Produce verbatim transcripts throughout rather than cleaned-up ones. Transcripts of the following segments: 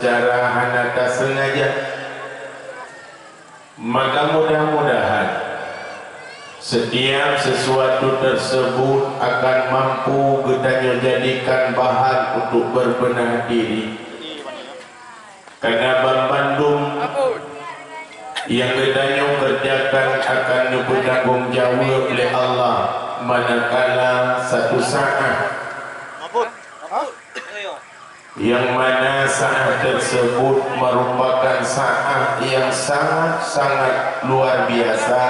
secara hana tasengaja. Maka mudah-mudahan setiap sesuatu tersebut akan mampu geutanyoe jadikan bahan untuk berbenah diri. Karena banmandum nyang geutanyoe kerjakan akan neupeutanggong jaweueb lé Allah manakala satu saat, yang mana saat tersebut merupakan saat yang sangat-sangat luar biasa,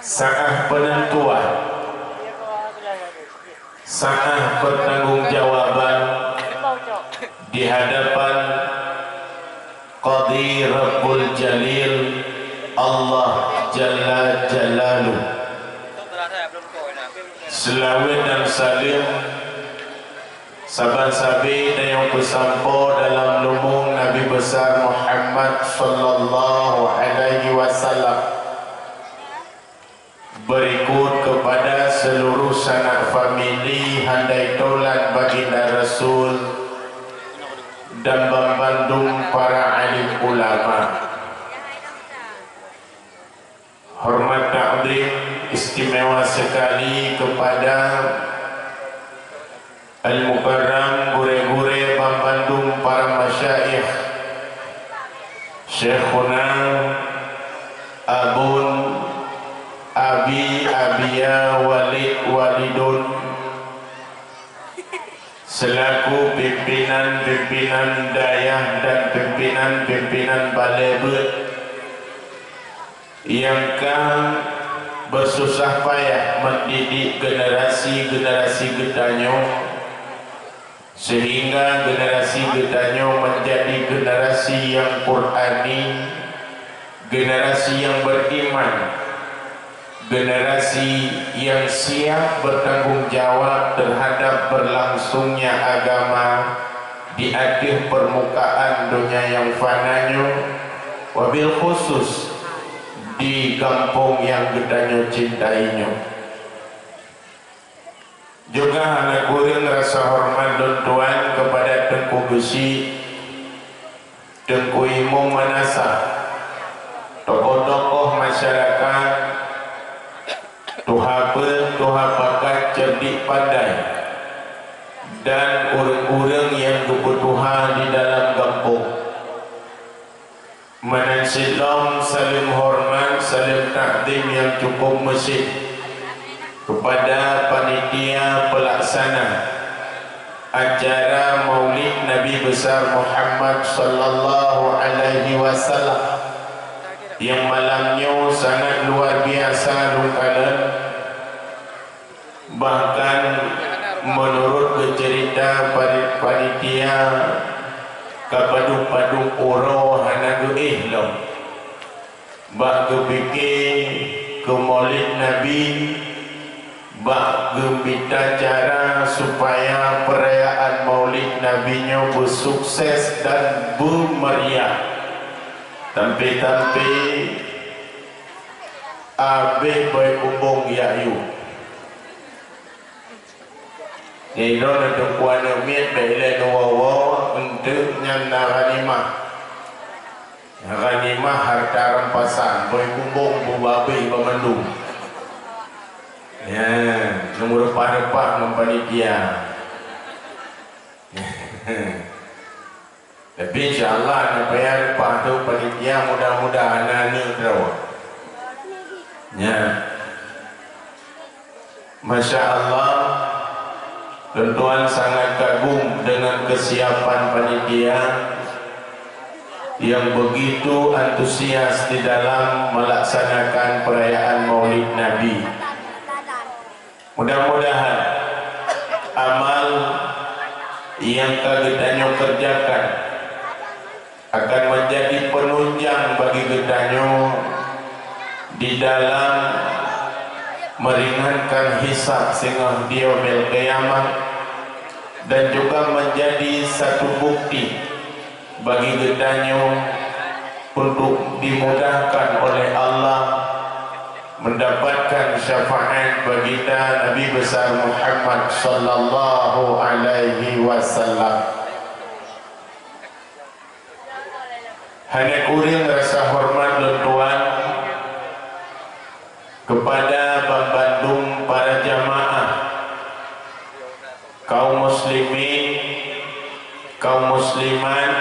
saat penentuan, saat pertanggungjawaban di hadapan Qadhi Rabbul Jalil, Allah Jalla Jalaluh. Seulaweuet dan saleuem saban sabe tanyoe peusampoe dalam lubong Nabi Besar Muhammad sallallahu alaihi wasallam. Berikut kepada seluruh sanak famili handai tolan Baginda Rasul dan banmandum para alim ulama. Hormat takzim istimewa sekali kepada Al-Mukarram gurée-gurée banmandum para masyaikh, Syekhuna, Abun, Abi, Abiya, Walid, Walidun, selaku pimpinan-pimpinan dayah dan pimpinan-pimpinan balée beuet nyang ka bersusah payah mendidik generasi-generasi geutanyoe, sehingga generasi geutanyoe menjadi generasi yang Qurani, generasi yang beriman, generasi yang siap bertanggung jawab terhadap berlangsungnya agama di ateueh permukaan donya nyang fana nyoe, wabil khusus di gampông nyang geutanyoe cintai nyoe. Juga hana kureueng rasa hormat lôn tuan kepada Teungku Geuchik, Teungku Imum Manasah, tokoh-tokoh masyarakat, tuha peuet, tuha pakat, cerdik pandai, dan ureuëng-ureuëng nyang geupeutuha di dalam gampông. Meunan cit lom saleuem horeumat, saleuem takzim nyang cukup meusyeh keupada panitia peulaksana acara Maulid Nabi Besar Muhammad sallallahu alaihi wasallam nyang malam nyoe sangat luar biasa lôn kalon. Bahkan, meunurot geuceurita pari-, panitia, ka padub-padub uroe hana geuéh lom bak geupike keu Maulid Nabi, bak geumita cara supaya peurayaan Maulid Nabi nyoe beusukses dan beumeriah. Tampe-tampe abéh bôi kumbong jak yue. Nyan droeneuh teungku aneuk miet bèk ilèe neuwoe-woe, eunteuk nyan na ghanimah. Ghanimah harta rampasan, bôi kumbong bubabéh banmandum. Nyan, neumeureupah-reupah ngon panitia. Tapi insya Allah, na payah leupah tu panitia, mudah-mudahan aneuk droe. Ya. Masya Allah, tuan-tuan sangat kagum dengan kesiapan panitia yang begitu antusias di dalam melaksanakan perayaan Maulid Nabi. Mudah-mudahan amal nyang ka geutanyoe kerjakan akan menjadi penunjang bagi geutanyoe di dalam meringankan hisab singoh di Yaumil Qiyamah dan juga menjadi satu bukti bagi geutanyoe untuk dimudahkan oleh Allah mendapatkan syafaat Baginda Nabi Besar Muhammad sallallahu alaihi wasallam. Hana kureueng rasa hormat lôn tuan kepada banmandum para jamaah, kaum muslimin, kaum muslimat,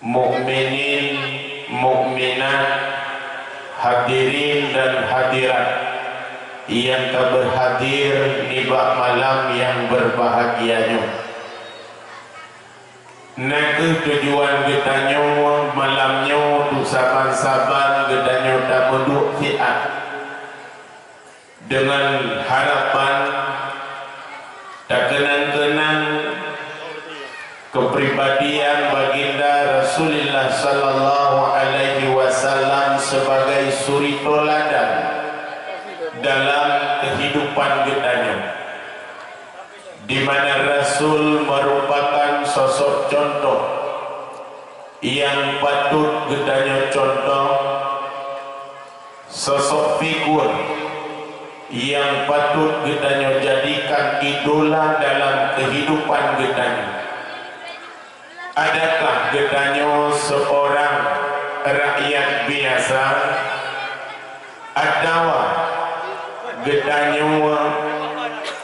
mukminin, mukminat, hadirin dan hadirat nyang ka berhadir nibak malam nyang berbahagia nyoe. Nakeuh tujuan geutanyoe malam nyoe untuk saban-saban geutanyoe tameuduek siat deungon harapan takeunang-keunang keupribadian Baginda Rasulullah sallallahu alaihi wasallam sebagai suri teuladan dalam kehidupan geutanyoe. Di mana Rasul merupakan sosok contoh nyang patut geutanyoe contoh, sosok figur nyang patut geutanyoe jadikan idola dalam kehidupan geutanyoe. Adakah geutanyoe seorang rakyat biasa, atawa geutanyoe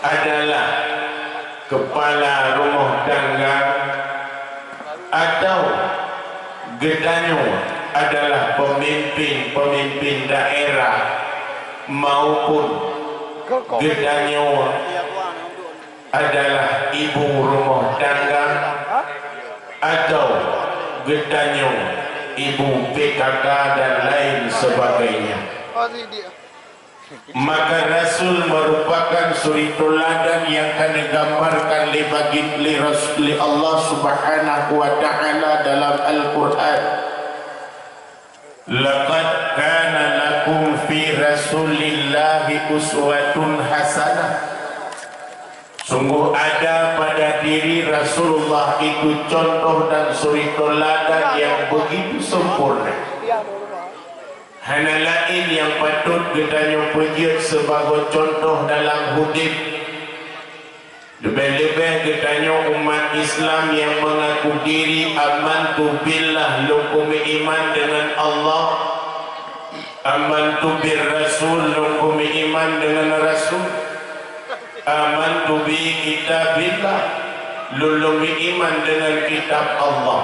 adalah kepala rumah tangga, atau geutanyoe adalah pemimpin-pemimpin daerah, maupun geutanyoe adalah ibu rumah tangga, atau geutanyoe ibu P K K dan lain sebagainya. Maka Rasul merupakan suri teuladan nyang ka digambarkan lé bagi-, lé Ras-, lé Allah Subhanahu wa Ta'ala dalam Al-Quran. "Laqad kana lakum fi Rasulillahi uswatun hasanah." Sungguh ada pada diri Rasulullah itu contoh dan suri teuladan yang begitu sempurna. Hana laén nyang patut geutanyoe peujeuet sibagoe contoh dalam udeb. Leubeh-leubeh geutanyoe umat Islam nyang meungaku diri amantu billah, lôn keuh meuiman deungon Allah, amantu bir rasul, lôn keuh meuiman deungon Rasul, amantu bi kitabillah, lôn, lôn meuiman deungon kitab Allah.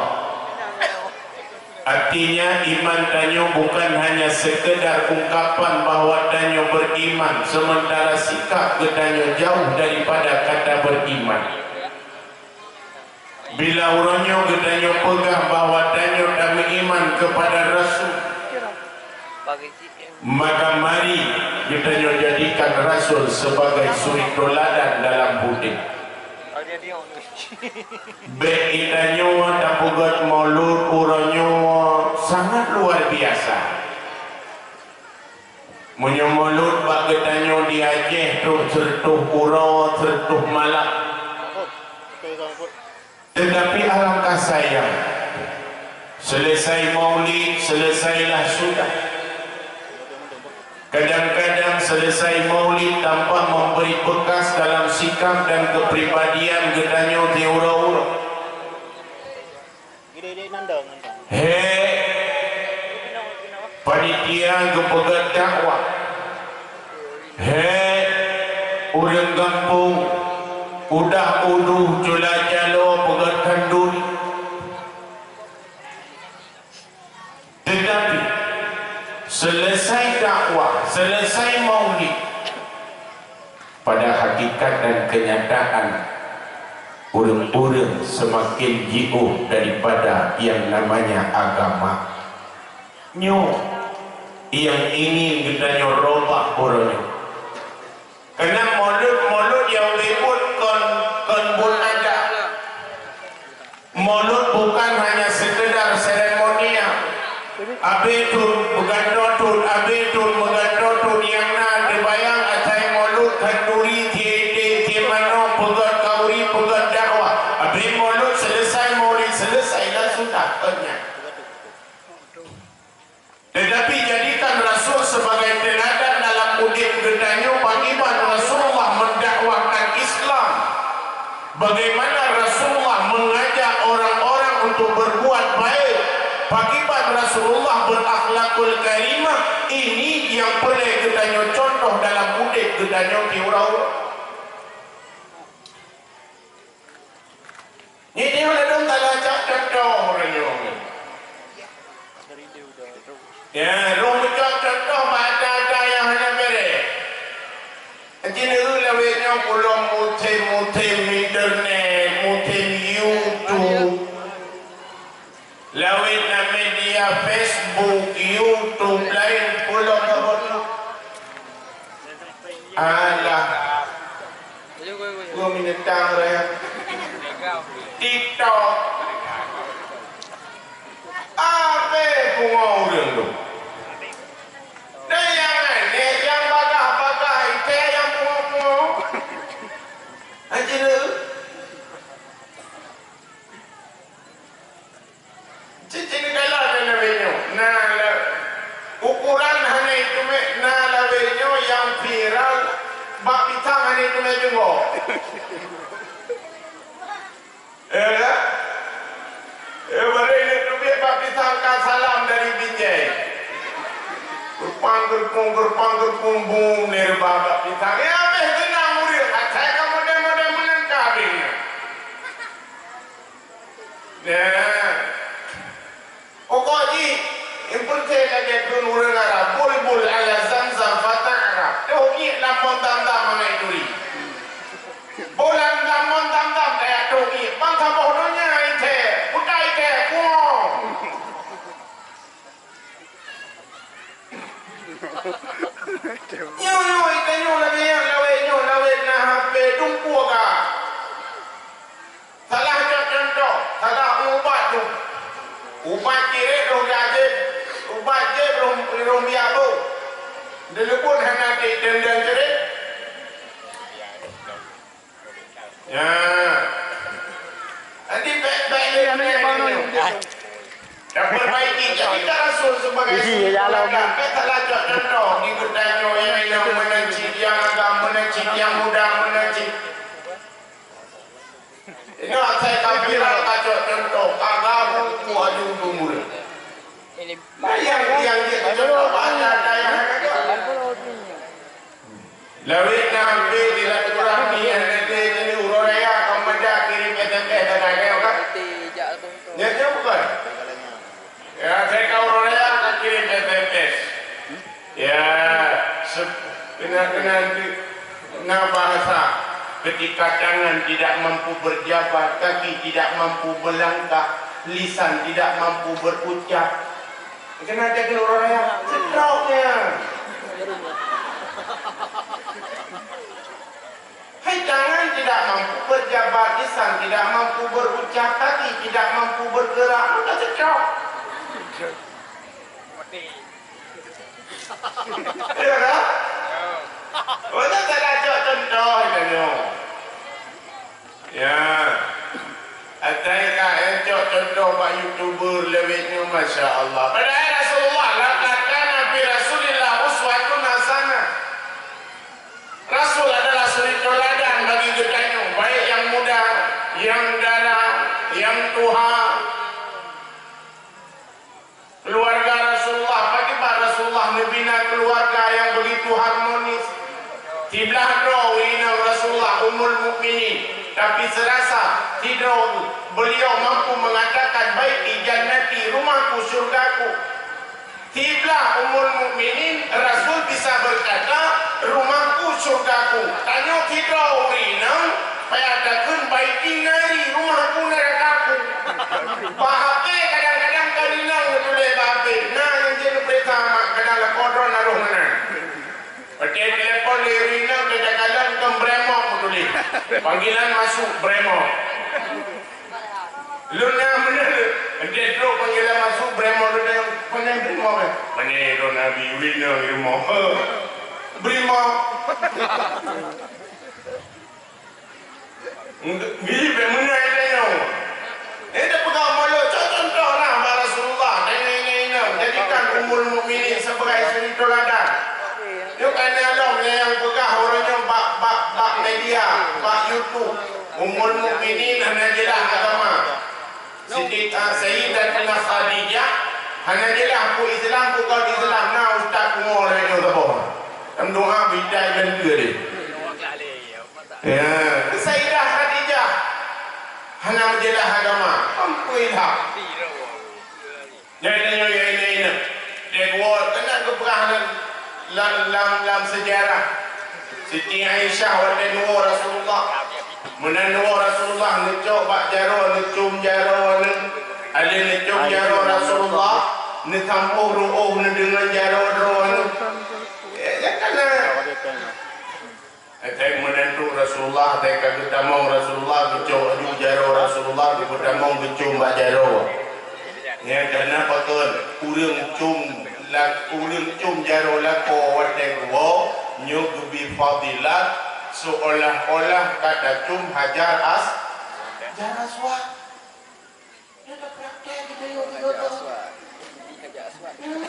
Artinya, iman tanyoe bukan hanya sekedar ungkapan bahwa tanyoe beriman, sementara sikap geutanyoe jauh daripada kata beriman. Bila uroe nyoe geutanyoe peugah bahwa tanyoe tameuiman kepada Rasul, maka mari geutanyoe jadikan Rasul sebagai suri teuladan dalam udeb. Bék geutanyoe tapeugét Maulud uroe nyoe sangat luar biasa. Meunyoe Maulud bak geutanyoe di Aceh trok seureutôh uroe, seureutôh malam. Teutapi alangkah sayang, selesai Maulid, selesailah sudah. Kadang-kadang selesai Maulid tanpa memberi bekas dalam sikap dan kepribadian geutanyoe di uroe-uroe. He, panitia geupeugét dakwah. He, ureuëng gampông, udah uduh cula calo peugét khanduri. Tetapi, selesai dakwah, selesai maulid, pada hakikat dan kenyataan, ureuëng-ureuëng semakin jiôh daripada yang namanya agama. Nyoe yang ingin geutanyoe robah uroe nyoe. Karena mulod-mulod nyang ribot kon, kon buet adat. Mulod bukan hanya sekedar seremonial. Abéh thon meugantoe thon, abéh thon meugantoe thon, nyang na teubayang asai mulod khanduri, thie idéh, thie manok, peugét khanduri, peugét dakwah. Abéh mulod selesai, maulid selesai, dan sudah, kon nyan. Tetapi jadikan Rasul sebagai teladan dalam udeb geutanyoe, bagaimana Rasulullah mendakwahkan Islam, bagaimana Rasulullah mengajak orang-orang untuk berbuat baik, Pakiban Rasulullah berakhlakul karimah, ini nyang peureulée geutanyoe contoh dalam udeb geutanyoe tiurau. Nyoe ladom salah cok contoh uroe nyoe. Ya, lôn cok contoh bak ata-ata nyang hana béreh. Jinoe lawét nyoe pulom mutem-mutem internet, mutem YouTube. Lawét na media Facebook, YouTube, laén pulom saboh. Alah. Gua minetang raya. TikTok. Ape pungo ureueng tu? Dan nyang aneh, nyang bagah-bagah, itée nyang pungo-pungo. Haji tu. Cicing galak nyan lawét nyoe. Na la-, ukuran hana itumek, na lawét nyoe nyang viral, bak pisang hana itumek teunggok. Ya kan? Ya, bareng neuteubiet bak pisang ka salam dari Binjai. Geurpang, geurpung, geurpang, geurpung, bum, lé reubah bak pisang. Ya, abéh teunang ureueng. Asai ka model-model meunan ka abéh nyan. Nah, pokok jih, nyang peunteng lagée kheun ureueng Arab, bulbul ala zamzam fata'raf. Toh ngiek lam bon zamzam angai turi. Boh lam, lam bon zamzam kaya toh ngiek. Ban saboh donya ite, buta ite, kuong. Nyoe, nyoe, ita nyoe lagée nyan, lawét nyoe, lawét na H P, dumpeue ka. Salah cok contoh, salah ubat tu. Ubat cirét roh jajéb, ubat jéb roh, roh biak boh. Dilebut hana teuntang cirét. Ya. Jadi, baik-baik lé. Tapeurbaiki. Jadi, ka Rasul sebagai suri tauladan, bèk salah cok contoh di geutanyoe nyang inong meunan cit, nyang agam meunan cit, nyang muda meunan cit. Ingat saya ka viral ka cok contoh, ka gabu ku aju umur. Nah, nyang, nyang dia contoh banyak daya. Lawét na hampé silaturahmi, hana lé keuneuk uroe raya, ka meuda kirém S M S, ka nyoe kan? Nyoe, nyoe bukan? Ya, saya ka uroe raya, ka kirém S M S. Ya, se-, kena, kena, na bahasa, ketika tangan tidak mampu berjabat, kaki tidak mampu melangkah, lisan tidak mampu berucap, Kena jaga orang raya. Stroke-nya. Hai tangan tidak mampu berjabat, lisan tidak mampu berucap, kaki tidak mampu bergerak, maka stroke. Ya kan? Maka saya cok contoh itu. Ya. Asai ka, eh, cok contoh bak YouTuber lewat nyoe, masya Allah. Padahai Rasulullah, laqad kana fi Rasulillah uswatun hasanah. Rasul adalah suri tauladan bagi geutanyoe, baik nyang muda, nyang dara, nyang tuha. Keuluwarga Rasulullah, pakriban Rasulullah neubina keuluwarga nyang beugitu harmonis. Siblah droe inong Rasulullah, Ummul Mukminin, tapi seurasa sidroe beuliau mampu meungatakan, "Baiti jannati, rumahku syurgaku." Siblah Ummul Mukminin, Rasul bisa beukata, "Rumahku syurgaku." Tanyoe sidroe ureueng inong, Payah takheun, "Baiti nari, rumahku nerakaku." Bak H P kadang-kadang ka inong geutuléh bak H P. Na nyang jeuet neupeuriksa mak, kadang lakoe droe na roh meunan. Oke, telepon lé inong, teuka kalon kon bremok geutuléh. Panggilan masuk bremok. Lôn na meunan, enteuk trok panggilan masuk bremok, lôn na, "Pane bremok, eh?" "Pane droe Nabi, inong bremok." Bremok. Ngi bèk meunan tanyoe. Nyoe tapeugah malôh, cok contoh lah bak Rasulullah, tanyoe inong-inong, jadikan Ummul Mukminin sebagai suri tauladan. Nyoe ka na lom nyang peugah uroe nyoe bak, bak, bak media, bak YouTube. Ummul Mukminin hana jeulaih agama. Siti, ah, Sayyidat Saidina Khadijah hana jeulaih peue Islam, peue kon Islam, na ustaz pungo lagèe nyoe saboh. Lam doa bidai dan dua deh. Ya, Sayyidah Khadijah hana meujeulaih agama, kon peue ilham. Nyan tanyoe nyang inong-inong. Dek woe keunan geupeugah lam, lam, lam, lam seujarah. Siti Aisyah watèe neuwoe Rasulullah. Meunan neuwoe Rasulullah, neucok bak jaroe, neucom jaroe neuh. Alèh neucom jaroe Rasulullah, neusampôh ru'ôh neuh deungon jaroe droe neuh. Eh, nyan ka na. Watèe meunan trok Rasulullah, watèe ka geutamong Rasulullah, geucok aju jaroe Rasulullah, geupeutamong geucom bak jaroe. Nyan ka na pakon ureueng com la-, ureueng com jaroe lakoe watèe geuwoe, nyoe geubri fadilat seolah-olah ka tacom Hajar As-, Hajar Aswad. Nyoe tapraktek geutanyoe. Hajar Aswad. Hajar Aswad. Nyoe.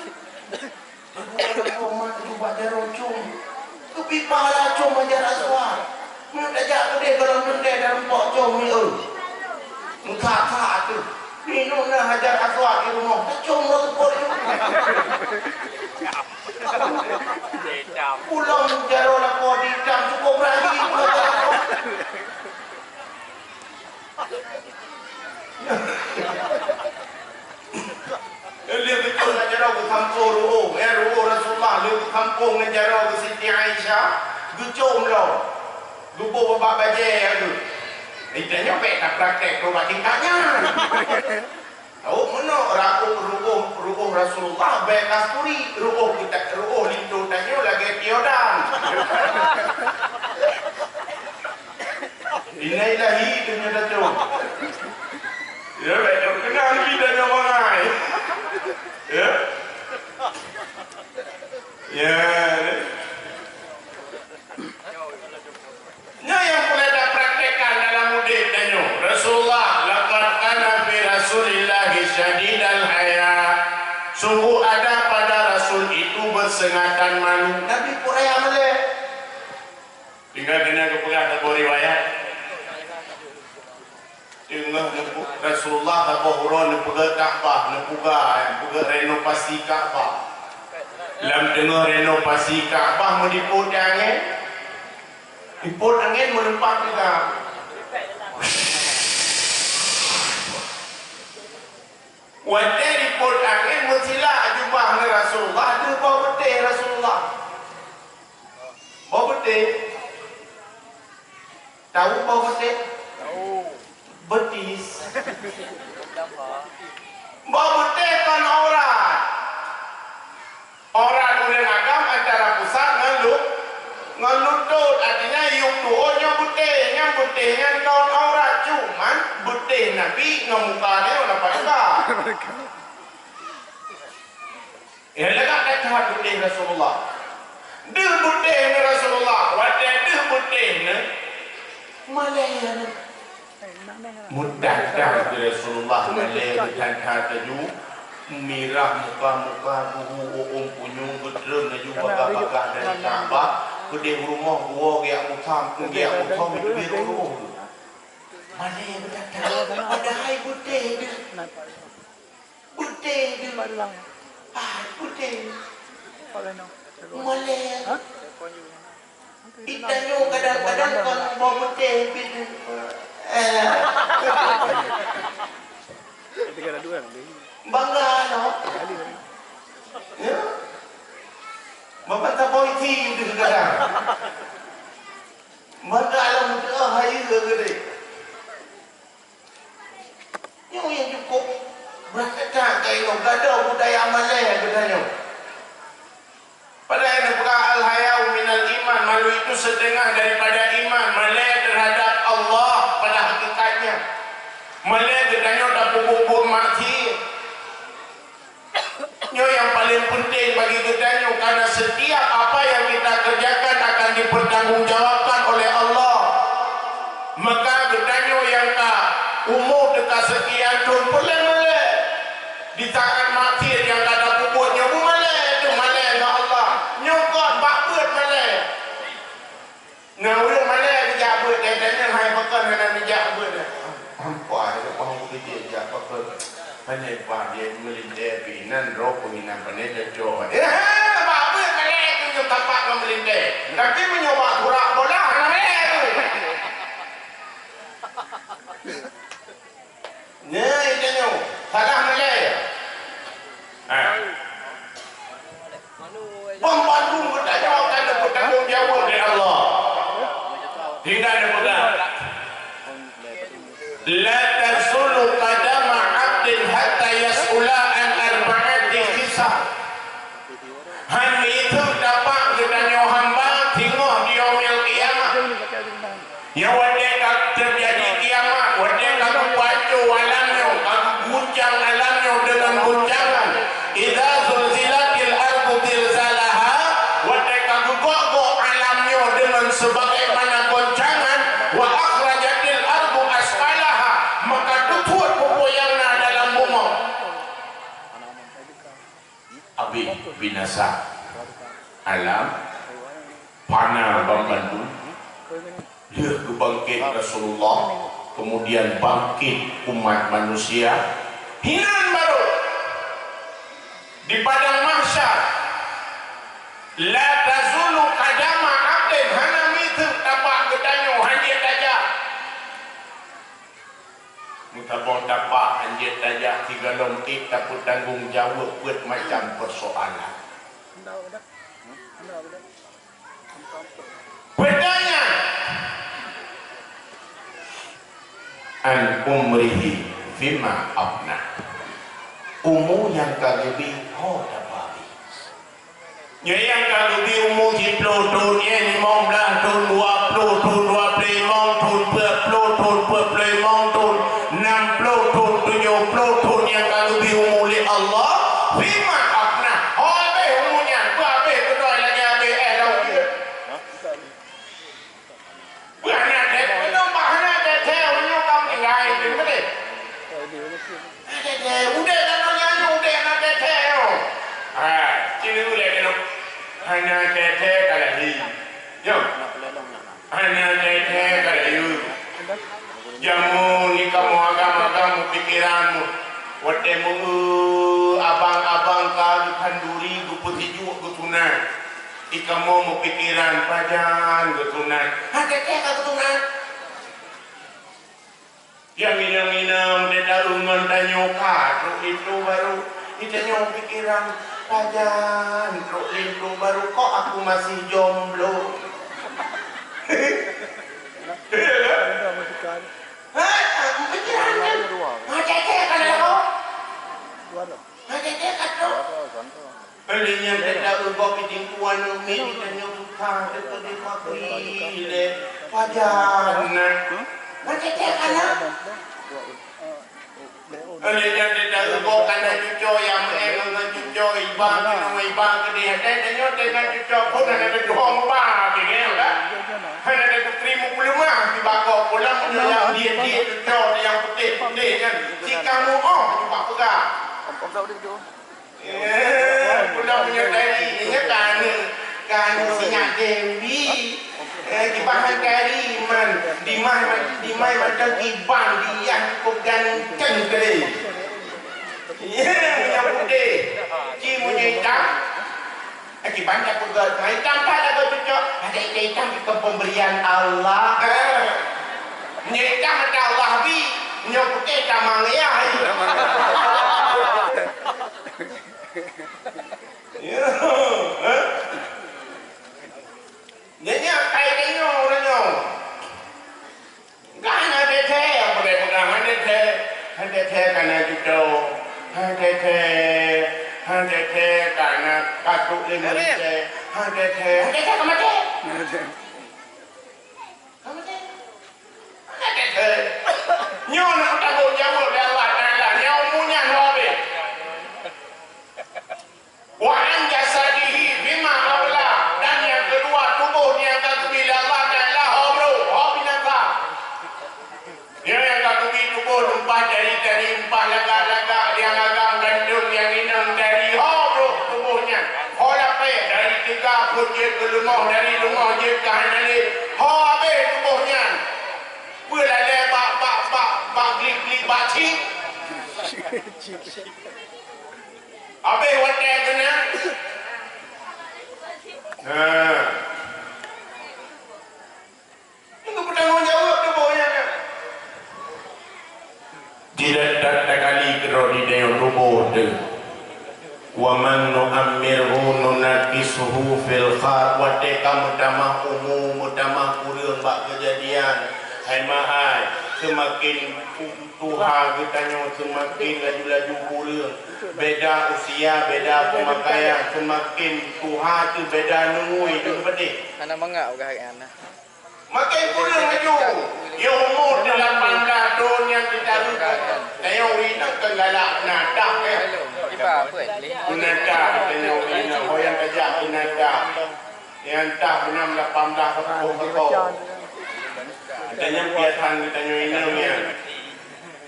Nyoe mat jubah jaroe com. Keubiet pahala com Hajar Aswad. Nyoe tajak keudeh gohlom teuntèe tarumpok com nyoe. Meukat-kat teuh. Nyoe na Hajar Aswad di rumoh. Tacom lom seupôt nyoe. Pulang jaroe lakoe di itam cukôp rahi. Lheueh geucom ngon jaroe geusampôh ru'ôh, eh, ru'ôh Rasulullah, lheueh geusampôh ngon jaroe geuh Siti Aisyah, geucom lom. Geuboh bak bajèe geuh. Geutanyoe bèk tapraktek keu bak tingkat nyan. Tahu meunoe ru'ôh, ru'ôh, ru'ôh Rasulullah bèk kasturi, ru'ôh kita, ru'ôh linto tanyoe lagèe tiodan. Innalillahi tu nyoe tacok. Ya, baik, keunong lagi dan nyoe bangai. Ya. Ya. Nyoe nyang peureulèe tapraktekkan dalam udép tanyoe. Rasulullah, laqad kana fi Rasulillahi syadidal haya. Sungguh ada pada Rasul itu bersengatan malu. Nabi peureulèe malèe. Tinggai keunan geupeugah saboh riwayat. Teungoh neupeugah Rasulullah saboh uroe neupeugah Ka'bah, neupeugah, neupeugah renovasi Ka'bah. Lam teungoh renovasi Ka'bah meudipot angén. Dipot angén meuleumpat juga. Watèe dipot angén meusilak jubah ngon Rasulullah, deuh boh beutéh Rasulullah. Boh beutéh. Tahu boh beutéh? Tahu. Betis. Boh beutéh kon aurat. Aurat ureueng agam antara pusat ngon lu-, ngon lutôt. Artinya, yup tu'oh nyoe beutéh, nyang beutéh nyan kon aurat. Cuman, beutéh Nabi ngon muka nyoe dapat juga. Eh, lagak that beutéh Rasulullah. Deuh beutéh ngon Rasulullah, watèe deuh beutéh ngon malèe nyan. Meudan-dan keu Rasulullah malèe meudan-dan laju, mirah muka-muka, buhu u'uem punyueng, geutrön laju bagah-bagah dari Ka'bah, keudeh u rumoh geuwoe geujak mutham, geujak muthom, geuteubiet u rumoh. Malèe meudan-dan, padahai beutéh deuh. Beutéh deuh. Ah, beutéh. Malèe. Geutanyoe kadang-kadang kon boh beutéh pih. Eh. Bangga noh. Ya. Bapak tak polisi deuh kadang. Bangga lom teuh hai geuh geude. Nyoe nyang cukôp brat that keunoe, gadôh budaya malèe geutanyoe. Padahai neupeugah al-haya'u minal iman, malu itu setengah daripada iman, malèe terhadap Allah pada hakikatnya. Malèe geutanyoe tapeubuet-buet maksiat. Nyoe nyang paleng peunteng bagi geutanyoe, karena setiap apa yang kita kerjakan akan dipertanggungjawabkan oleh Allah. Maka geutanyoe nyang ka umu teuka seukian thon peureulèe malèe. Di saat maksiat nyang ka tapeubuet nyoe beumalèe, teumalèe ngon Allah. Nyoe kon bak beuet malèe. Ngon ureueng malèe geujak beuet, dan nyan hai pakon hana geujak beuet. Ampai, leupah geujak pakon. Pane bah jeuet meulintèe pih nan droe peuhina pane cocok. Eh, bah beuet malèe keu nyoe tampak ngon meulintèe. Tapi meunyoe bah kurak bola hana malèe tu. Nyoe, nyoe, nyoe. Salah malèe. Ha. Pembantu bertanggung jawab, bertanggung jawab oleh Allah. Hingga dia pegang. La tazulu qadama 'abdin hatta yas'ula an arba'ati khisal. Han meuitheuk tapak geutanyoe hamba singoh di yaumil qiyamah. Nyang watèe ka teujadi kiamat, watèe ka geupeuhanco alam nyoe, ka geuguncang alam nyoe deungon guncangan. Idza zulzilatil ardu zilzalaha, watèe ka geugok-gok alam nyoe deungon sebagaimana goncangan, wa akhrajatil ardu asqalaha, maka teutuet peue-peue nyang na dalam bumoe. Habéh binasa alam, fana banmandum, lheueh geubangkét Rasulullah, kemudian bangkit umat manusia, hinan barô di padang mahsyar. La tazulu qadama 'abdin, hana meuitheuk tapak geutanyoe, han jeuet tajak. Meusaboh tapak han jeuet tajak, sigohlom ék tapeutanggong jaweueb peuet macam peusoalan. Peutanyaan, an umrihi fima afna. Umu nyang ka geubri ho tapeuhabéh? Nyoe nyang ka geubri umu siplôh thôn, nyan limong blaih thôn, dua plôh thôn, dua plôh limong thôn, peuet plôh thôn, peuet plôh limong thôn, nam plôh thôn, tujoh plôh thôn nyang ka geubri umu lé Allah, fima afna. Ho habéh umu nyan, peue habéh beutôi lagèe habéh èh laôt jeuet. Peue hana teuthèe? Meunyoe bah hana teuthèe, meunyoe ka meuninggai, teuh beudeh. Hana teuthèe, udép lam donya nyoe udép hana teuthèe nyoe. Ha, ci lheueh ulèe keunoe. Hana teuthèe ka lahé. Nyoe. Hana teuthèe ka lahé. Jameun di kamoe agam-agam mupikeran mu. Watèe meu-eu abang-abang ka geukhanduri, geupeusijuek, geusunat. Di kamoe mupikeran pajan geusunat. Hana teuthèe ka geusunat. Nyang inong-inong teuta ngon tanyoe ka trok linto barô. Di tanyoe pikeran pajan trok linto barô, kok aku masih jomblo. Iya kan? Ha, pikeran kan? Hana teuthèe ka lakoe. Hana teuthèe ka trok. Lheueh nyan teuta eugok di tingku aneuk miet di tanyoe buta, teukeudeh pakri lé pajan na. Macam-macam kana. Lheueh nyan teuta eugok kana cucoe nyang meu'èn ngon cucoe iba keunoe iba keudeh. Adak tanyoe teuka cucoe phon hana teutuhong ba tinggai ka. Hana teuka teurimong peuleumah di bakok pulang nyoe nyang diet-diet cucoe nyang putéh-putéh nyan. Si kamoe oh cuba peugah. Eh, pulang meunyoe tadi, ingat ka aneuk, ka aneuk sinyak Dewi. Eh, kiban han tadi, man. Dimai, dimai macam kiban, dia cukup ganteng tadi. Ya, meunyoe putih. Ci meunyoe itam. Eh, kiban tak peugah, mai itam tak lagu cucok. Ada itam-itam itu pemberian Allah. Eh, meunyoe itam ada Allah bi, meunyoe putih tamang ya. Ya, eh? Nyan nyan kai tanyoe ureueng nyoe. Ka hana teuthèe, nyang peureulèe peugah hana teuthèe. Hana teuthèe kana juto. Hana teuthèe, hana teuthèe kana katuk lé meurintèe. Hana teuthèe. Hana teuthèe ka maté. Ka maté. Hana teuthèe. Nyoe na tanggong jaweueb lé Allah Taala. Nyoe umu nyan ho habéh. Wa an jasadihi bima abla, dan nyang keudua, tuboh nyang ka geubri lé Allah Taala ho brôk, ho binatang. Nyan nyang ka geubri tuboh lumpah jari-jari, lumpah lagak-lagak, nyang agam ganteng, nyang inong dari ho brôk tuboh nyan. Ho lapée, dari teuga phon jeuet keu leumoh, dari leumoh jeuet keu hana lé. Ho habéh tuboh nyan. Peue lalée bak, bak, bak, bak glik-glik bak cit. Habéh watèe keunan. Ha. Untuk bertanggung jawab tuboh nyan. Tidak tak takali keudroe di tanyoe tuboh teuh. Wa man nu'ammirhu nunakkishu fil khalq. Watèe ka meutamah umu, meutamah kureueng bak keujadian. Hai mahai, seumaken tuha geutanyoe, seumaken laju-laju kureueng. Beda usia, beda peumakaian, seumaken tuha teuh beda neungui teuh, beutôi? Hana mangat peugah nyan. Makin kureueng laju. Nyang umu lapan blah thon nyang teutareueng. Tanyoe ureueng inong kan galak peunatah, eh. Peunatah tanyoe ureueng inong. Ho nyang tajak peunatah. Nyang tah beunam lapan blah sapeue-sapeue. Tanyoe piasan tanyoe inong nyan.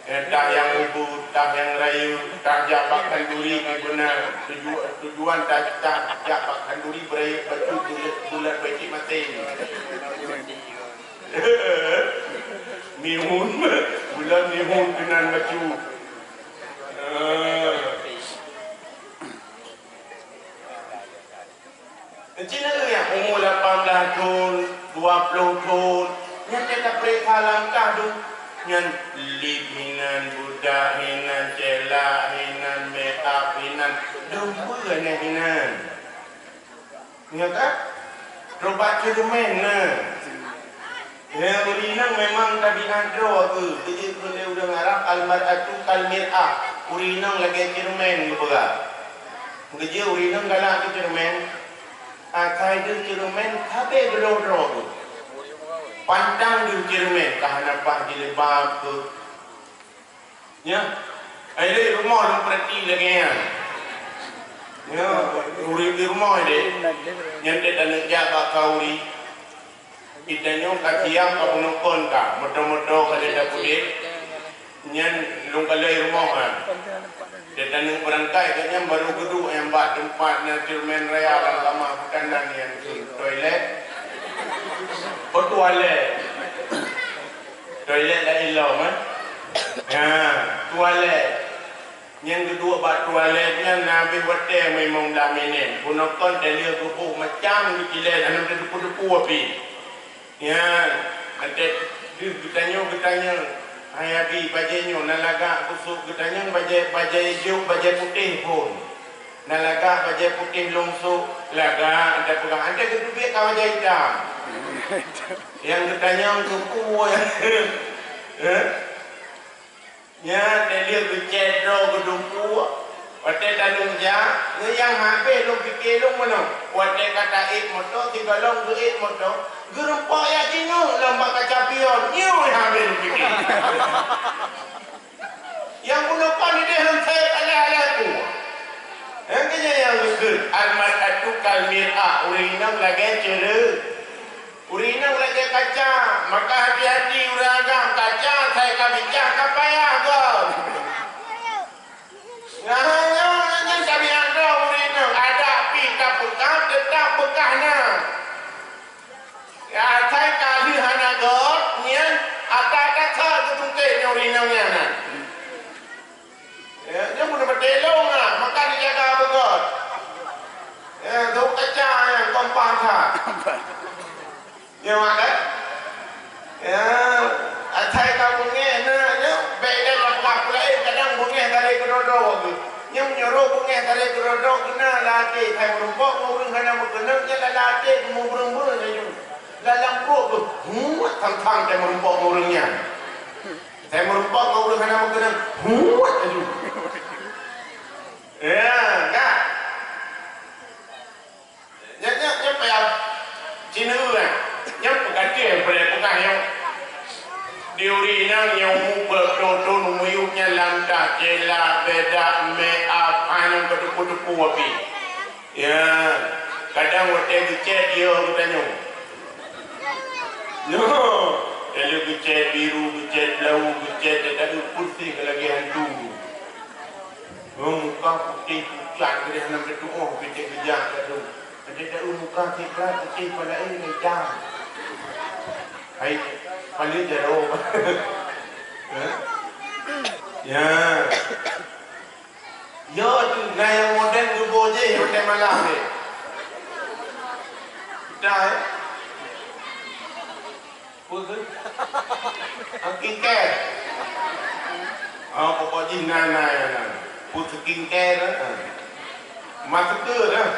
Eh, tah nyang ubeut, tah nyang rayeuk, tah jak bak khanduri, beuna tuju-, tujuan tah, tah jak bak khanduri beurayeuk bacut buleuen, buleuen beucit maté. Mihun, buleuen mihun keunan bacut. Eh. Cina nyang umu lapan blah thon, dua ploh thon, nyan teuka peuriksa langkah dum. Nyan lip hinan, budak hinan, celak hinan, make up hinan, dum peue nyan hinan. Nyo ka? Robat ceureumen na. Nyan ureueng inong memang tabiat droe geuh. Geujeuet keu lé ureueng Arab, "Al-mar'atu kal mir'ah." Ureueng inong lagèe ceureumen geupeugah. Geujeuet ureueng inong galak keu ceureumen. Asai deuh ceureumen, sabe geulodroe geuh. Pantang deuh ceureumen, ka hana paih jilbab geuh. Nyo, ai lé rumoh lôn peurati lagèe nyan. Nyo, ureueng di rumoh deh. Nyan teuh taneuk jak bak khanduri. Geutanyoe ka siap ka peuneukon ka, moto-moto ka lheueh tapeudeh. Nyan lôn kalon rumoh nyan. Teuh taneuk beurangkat, gobnyan barô geuduek nyang bak teumpat na ceureumen raya lam kama, bukan nan nyan, toilet. Oh, tualet. Toilet laén lom, eh? Ha, tualet. Nyang geuduek bak tualet nyan na habéh watèe meunyoe lam minèt. Peuneukon taleuek geuboh macam geucilét, hana teudepu-depu api. Nyan, até deuh geutanyoe, geutanyoe, "Hai Abi, bajèe nyoe na lagak kusok geutanyoe bajèe, bajèe jôk, bajèe putéh phôn. Na lagak bajèe putéh lôn sok, lagak," até peugah, até geuteubiet ka bajèe itam. Nyang geutanyoe keupeue? Heh? Nyan, taleuek geucèt droe geudumpue. Watèe taneuk jak, nyan nyang habéh lôn pike lôn meunoe. Watèe ka taék moto, sigohlom geuék moto, geurumpok jak jingeuek lom bak kaca pion. Nyoe nyang habéh lôn pike. Nyang bunoe kon idéh lôn sép alah-alah ku. Nyang keu nyan nyang geukheun, "Al-mar'atu kal mir'ah," ureueng inong lagèe ceureumen. Ureueng inong lagèe kaca, maka hati-hati ureueng agam, kaca asai ka bicah ka payah gob. Nyan, nyan, nyan tabiat droe ureueng inong, adak pih ka peugah, teutap beukah na. Ya, asai ka lheueh hana gob, nyan ata-ata sa geutungkét nyoe ureueng inong nyan na. Ya, nyoe pun beutelong lah, maka dijaga beugöt. Ya, dok kaca nyang kompah that. Nyoe mak, eh? Ya, asai ka beungéh na, nyoe, bèk lé lam peugah peulaén, kadang beungéh tarek keudroe-droe geuh. Nyoe meunyoe roh beungéh tarek keudroe-droe geuh na lam até, hai meurumpok ngon ureueng hana meukeunong, nyan lam até meubeureueng-beureueng laju. Lam, lam pruet geuh, huet, thang-thang hai meurumpok ngon ureueng nyan. Hai meurumpok ngon ureueng hana meukeunong, huet laju. Ya, ka. Nyan, nyan, nyan payah. Cina, eh. Nyan peukaté, peue peugah nyoe. Di ureueng inong nyang umu peuet ploh thon, umu yum nyan lam tah cela, bedak, make up, hana meuteupeu-teupeu api. Ya, kadang watèe geucèt, yo, geutanyoe. Nyoe, taleuek geucèt biru, geucèt blau, geucèt teuka putih lagèe hantu. Oh, muka putih pucat, geutanyoe hana meutuoh, pih geucèt geujak ka dong. Ada tahu muka cit plat, putih pala, eh, itam. Hai, pala jaroe. Hah? Ya. Malam ni. Dah, eh? Apa tu? Skincare. Oh, pokok jih na, na, na. Apa skincare, eh? Masker, eh?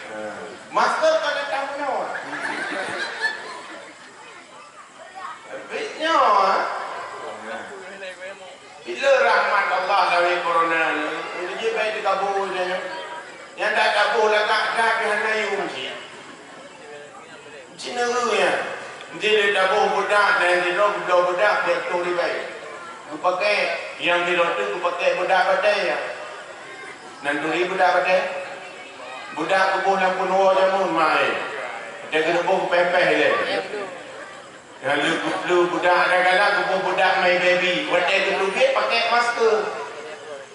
Eh, masker kan datang nyoe. Tapi nyoe, eh? Bila rahmat Allah dari corona ni, dia baik dikabur je. Yang tak kabur lagak dah pihak nayu mesti. Cina nyan, nyan. Nyan lé taboh budak dan sidroe geubloe budak bèk tueng ribèe. Geupakèe, nyang sidroe teuk geupakèe budak batèe nyan. Nan turi budak batèe? Budak geuboh lam peunuwoe jameun, mak, eh. Watèe geuleuboh geupèh-pèh ilèe. Nyang lheueh geuboh budak galak-galak geuboh budak my baby. Watèe geuteubiet pakèe masker.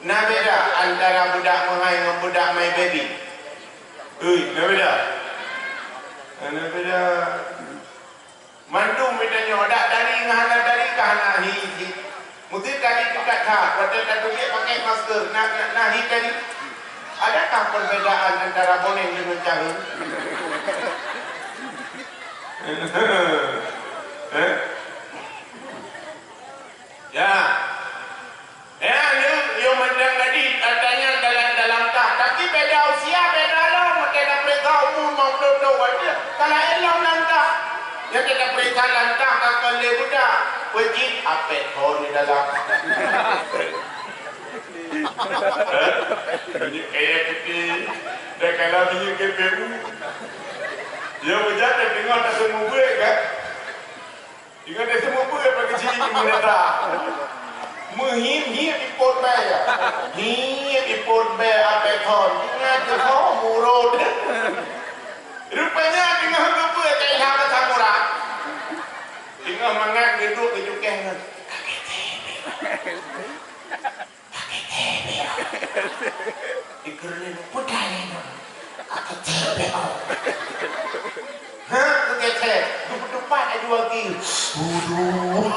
Na beda antara budak meuhai ngon budak my baby? Ui, na beda? Na beda. Mandum geutanyoe, dak tari ngon hana tari ka hana hi, hi. Meusti tari teukat that, watèe tateubiet pakèe masker, na, na, na hi tari. Adakah perbedaan antara boneng deungon caheueng? Eh? Ya. Ya, nyoe, nyoe mantong gadih, katanya dalam, dalam kah. Tapi beda usia, beda lom. Watèe tapeuriksa umu limong ploh thôn, watèe ka laén lom lam kah. Nyang tapeuriksa lam kah ka kon lé budak. Peue jih apèt thôn di dalam. Minyeuk kayèe putéh, dan kalau minyeuk K P U. Ya, bujang teudeungoe taseumubuet kan? Ingat, eh, seumeubeuet bak keuchik di meunata. Meuhiep-hiep ipot bèe. Hiep ipot bèe apèt thôn. Ingat keu ho murot. Rupanya teungoh geubeuet keu ilham asam urat. Teungoh mangat geuduek geucukèh ngon. Dikeureuneuk peudai nyoe. Aku tebe, oh. Ha, keugetek. Dupat-dupat aju lagi. Aduh.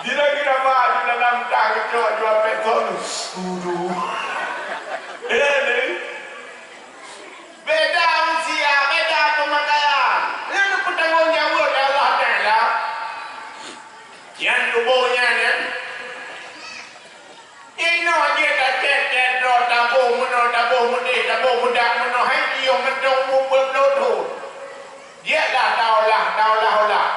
Gira-gira ba di dalam tang cok dua peton. Aduh. Eh, ni. Beda usia, beda pemakaian. Nyan peutanggong jaweueb lé Allah Taala. Nyan tuboh nyan, nyan. Inoe jeuet tacét-cét droe, taboh meunoe, taboh meudéh, taboh meudak meunoe, hai jiyue mantong umu peuet ploh thôn. Jeuetlah taolah, taolah-olah.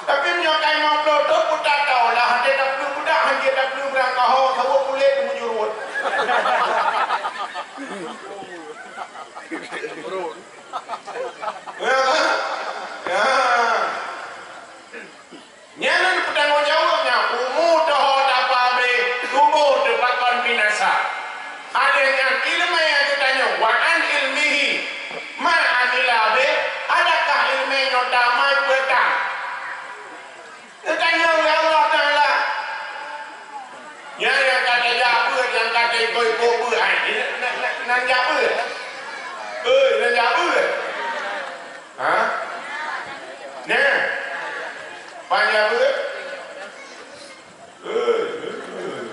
Tapi meunyoe ka limong ploh thôn, peue taolah, até tapeuleueh meudak, han jeuet tapeuleueh beurangkaho, saboh kulét meujurut. Ya kan? Ya. Nyan peutanggong jaweueb nyan, umu teuho tapeuabéh, tuboh teupakon binasa. Alèh nyan ileumèe geutanyoe, wa an ilmihi ma amila bih, adakah ileumèe nyoe tamai peue tan? Geutanyoe lé Allah Taala. Nyan nyang ka tajak beuet, nyang ka taikot-ikot beuet, ai, nan, nan, nan jak beuet. Oi, nan jak beuet. Ha? Nyan. Pan jak beuet? Oi, oi, oi.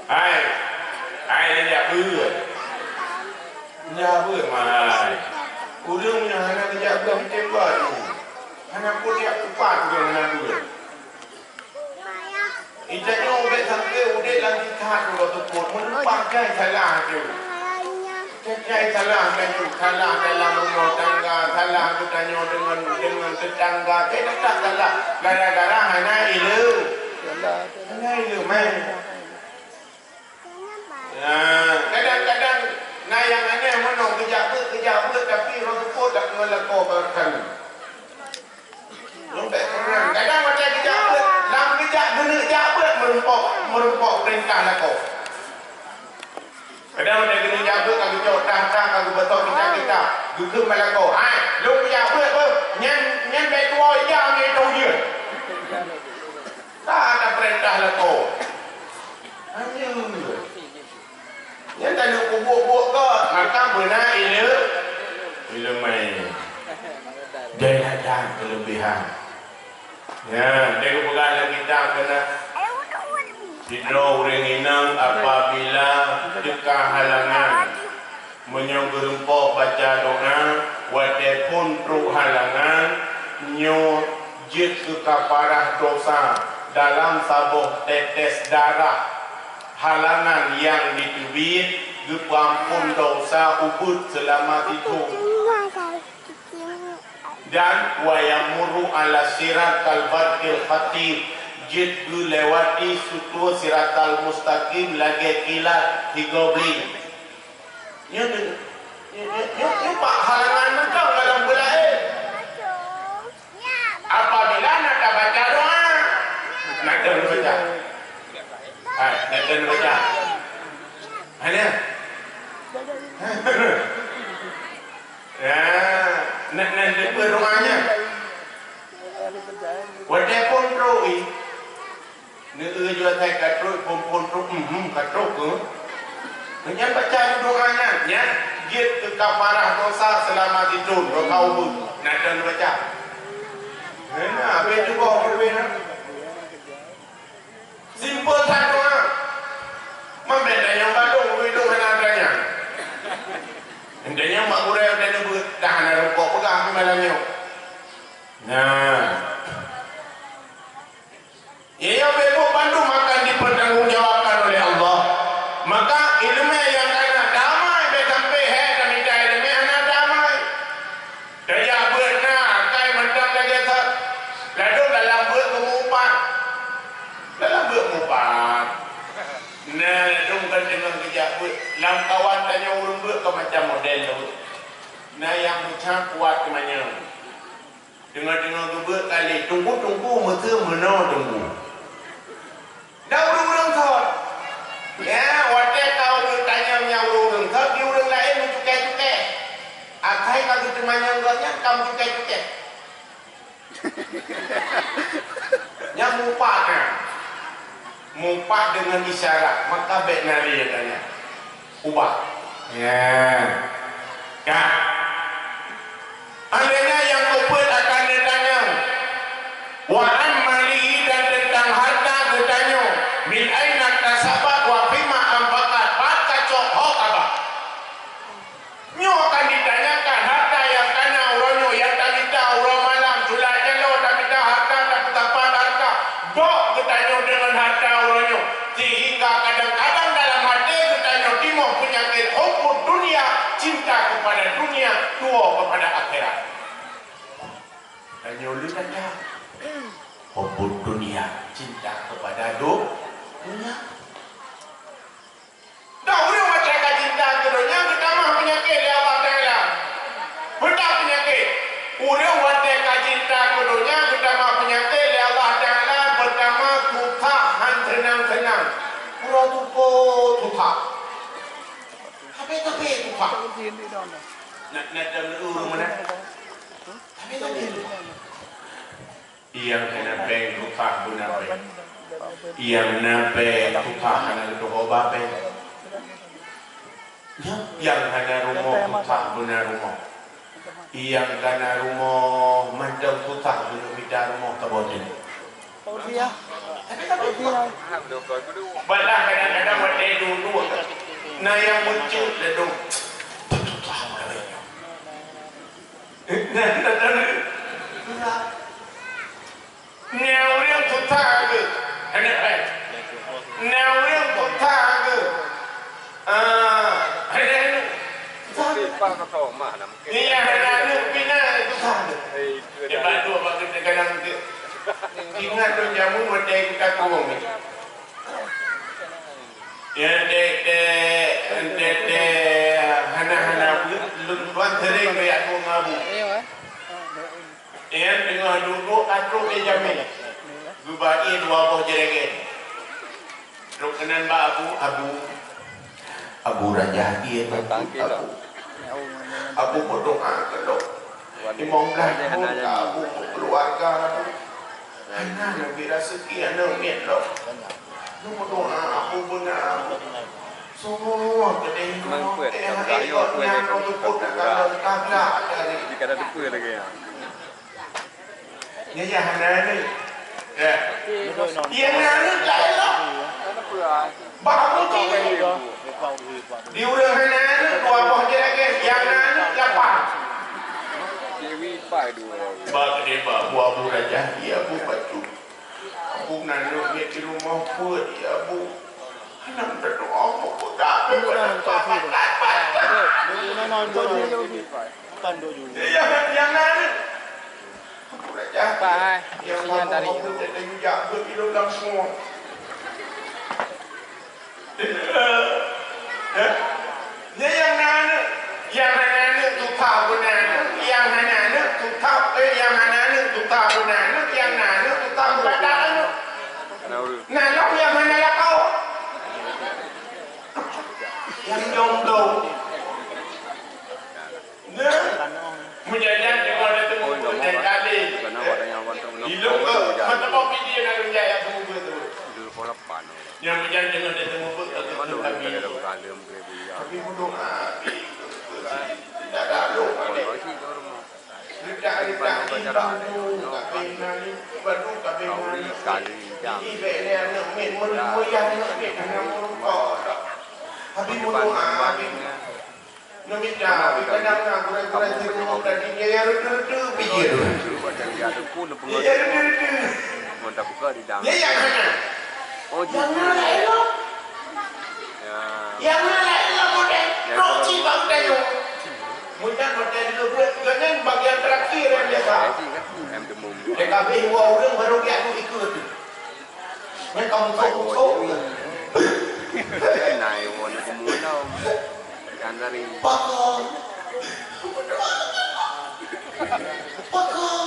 Hai. Hai, nan jak beuet. Jak beuet, mai. Ureueng nyang hana geujak beuet, meuteumpat. Hana peue jak kupat ureueng hana beuet. Geutanyoe ubé sampoe udép lam sisat uroe seupôt, meurumpah jai salah tu. Jai salah tanyoe, salah dalam rumoh tangga, salah geutanyoe deungon, deungon teutangga, jai teutap salah gara-gara hana ileu-, hana ileumèe. Nah, kadang-kadang na nyang aneh meunoe, geujak beuet, geujak beuet, tapi uroe seupôt dak ngon lakoe bak kami. Nyoe bèk keurang. Kadang watèe geujak beuet, lam geujak geuneuk jak beuet meurumpok, meurumpok peurintah lakoe. Kadang watèe geuneuk jak beuet ka geucok tah-tah, ka geubeutong kitab-kitab, geukheun bak lakoe, "Hai, lôn geujak beuet beuh, nyan, nyan bèk tuwoe ija nyoe tông jeuet." Ka tapeurintah lakoe. Anjeuet. Nyan taneuk peubuet-buet göt, maka beuna ileu-, ileumèe. Daya dan keuleubèhan. Nyan, deuh geupeugah lam kitab keunan. Sidroe ureuëng inong apabila teuka halangan, meunyoe geureumpok baca doa, watée phon trok halangan, nyoe jeuet keu kafarah dosa dalam saboh tetes darah halangan nyang jiteubiet, geupeuamphon dosa ubeuet seulama sithon. Dan wa yamurru ala sirat kal barqil khatif, jeuet geulewati sitoe siratal mustaqim lagée kilat higoe bling. Nyoe, nyoe, nyoe, nyoe, nyoe pak halangan mantong dalam beulaén. Apabila na tabaca doa, na keuneuk baca. Hai, na keuneuk baca. Hana? Ya, na, na deungoe doa nyan. Watée phon trok i, neueu jua sai ka trok, phon-phon trok, mhm, ka trok ke. Nyan baca doa nyan, nyan jeuet keu kafarah dosa seulama sithon, dosa ubeuet. Na keuneuk baca. Hana, habéh tuboh beureuben na. Simpel that doa. Mambet tanyong badong, ulôn hana tanyong. Tanyong mak gurée, tanyong beuet, dah hana rukok peugah keu malam nyoe. Nah. Nyoe beuet bandum akan dipertanggungjawabkan oleh Allah. Maka iéleumé nyang kana damai, bèk sampai hék tamita iéleumé hana damai. Tajak beuet na, akai mantong lagèe that. Ladôm dalam beuet geumeuupat. Dalam beuet meuupat. Na ladôm kan deungon geujak beuet. Lam kawan tanyoe ureueng beuet ka macam model lôn. Na nyang meucah kuat teumanyong. Deungon-deungon geubeuet kali, teungku-teungku meuseu meunoe teungku. Dan ureueng-ureueng thot. Ya, watèe ka ureueng tanyong nyan ureueng-ureueng thot, di ureueng laén meucukai-cukai. Akai ka geuteumanyong gobnyan ka meucukai-cukai. Nyan meuupat nyan. Meuupat deungon isyarat, maka bèk na lé tanya. Ubah. Ya. Ka. Akhirnya nyang keupeuet akan neutanyong. Wa an malihi dan teuntang hareuta geutanyoe. Min aina iktasabat wa fima anfaqat. Pat kacok ho ka ba. Nyoe akan ditanyakan harta nyang kana uroe nyoe, nyang tamita uroe malam, cula jaloe tamita harta, tapeusapat harta. Bôk geutanyoe deungon harta uroe nyoe, sehingga kadang-kadang dalam até geutanyoe timoh peunyakét hubbud dunya, cinta kepada dunia, tuwoe kepada akhirat. Tanyoe lé tanda. Hubbud dunya, cinta kepada du-, dunia. Dah ureueng watèe ka cinta keu donya geutamah peunyakét lé Allah Taala. Peue peunyakét? Ureueng watèe ka cinta keu donya geutamah peunyakét lé Allah Taala, peurtama susah han seunang-seunang. Uroe tupo susah. Tapi-tapi susah. Nak, nak, nak, ureueng mana? Tapi-tapi susah. Nyang hana péng susah beuna péng. Nyang na péng susah hana geutuho ba péng. Nyang hana rumoh susah beuna rumoh. Nyang kana rumoh mantong susah beuna mita rumoh saboh teuk. Balah kadang-kadang watèe duek-duek na nyang muncul ladôm. Susah beuna. Nyan ureueng susah geuh. Aneuk ai. Nyan ureueng susah geuh. Ah, aneuk. Susah geuh. Iya, aneuk pina susah geuh. Coba tu bagi kadang tu. Ingat tu jamu watèe kita kurung ni. Ya, dek, dek, dek, dek, hana, hana, lôn tuan sering geujak ngon abu. Nyan teungoh duek-duek ka trok lé jamé. Geuba ié dua boh jeureugèn. Trok keunan bak abu, "Abu, abu rajah ié bak abu. Abu meudoa keu lôn. Limong blaih thon ka abu meukeuluwarga abu. Hana neubri raseuki aneuk miet lôn. Lôn meudoa abu beuna abu. Sungguh keudeh lôn, eh, hai gobnyan lôn teupot lam tablah dari." Jika ada depa lagi. Ya, ya, hana ni. Ya. Iya, hana ni, tak elok. Bah Abu Cili. Di ureueng hana aneuk dua boh jeuet lagèe, nyang na aneuk lapan. Bah keudeh bah Abu, Abu Rajah, iya Abu, bacut. Abu na aneuk miet di rumoh peuet, iya Abu. Aneuk teudoa meupeugah. Iya, nyang na aneuk. Abu Rajah. Pak, hai. Nyang na aneuk, Abu, teuka yue jak beuet ilôn lam sungai. Eh? Nyan nyang na aneuk, nyang hana aneuk tutah beuna aneuk, nyang hana aneuk tutah, eh, nyang hana aneuk tutah beuna aneuk, nyang na aneuk tutah beupadat aneuk. Na lom nyang hana lakoe. Nyang jomblo. Nah, meujan-jan deungon teumeubeuet dan kali. Ilôn keu meuteumé pidie na lôn jak, jak teumeubeuet tu. Nyang meujan deungon teumeubeuet ka teupeue kami. Tapi meudoa, tapi tidak ada lôn. Ledak-ledak di batu, tapi nani, batu, tapi nani. Di ibek ni aneuk miet, meuliah aneuk miet, hana meurukok. Tapi meudoa, tapi Neumita, tapi kadang na gurèe-gurèe siruek tadi, nyan nyang reuteu-reuteu pih jeuet. Nyan nyang reuteu-reuteu. Nyan nyang hana. Nyang na laén lom. Nyang na laén lom model. Trok cit bak geutanyoe. Meunan model dua belas tiga nyan bagian terakhir nyang biasa. Dah habéh dua ureueng baru geujak duek ikeue teuh. Nyan ka musoh-musoh. Nai wan geumu lom. Kan dari Pakon. Pakon.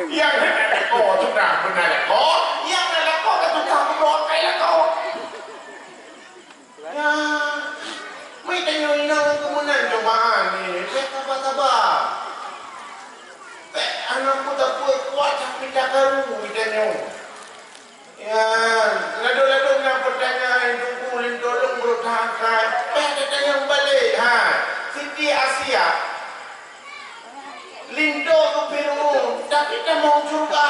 Nyang hana lakoe sudah beuna lakoe, nyang na lakoe ka susah beudôh akai lakoe. Nyan, meutanyoe inong keu meunan cobaan nyoe, bèk saba-saba. Bèk hana peue-peue kuat sampoe mita karu geutanyoe. Ya, ladôm-ladôm na peutanyaan, Teungku, lôn tolong brôk that akai. Bèk tatanyong balek, ha. Siti Asia. Linto keu Fir'aun, tapi tamong syeuruga.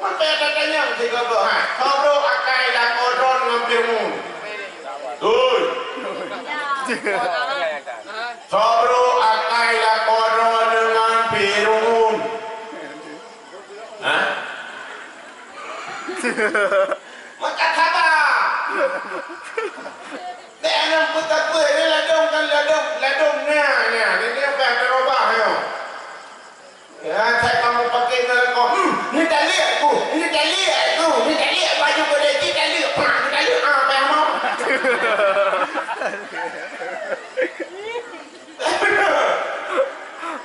Maka tatanyong sigoe, ha. Soe brôk akai lakoe droe ngon Fir'aun? Tui. Soe brôk akai lakoe droe ngon Fir'aun? Hah? Meukat haba! Bèk anang peue-peue, nyoe ladôm kan ladôm, ladôm na, na, nyoe ka teurubah nyoe. Ya, sai kamoe pakai ngon lakoe, hmm, ni taliek ku, ni taliek ku, ni taliek baju keudè, ni taliek, pah, ni taliek, ah, payah mau.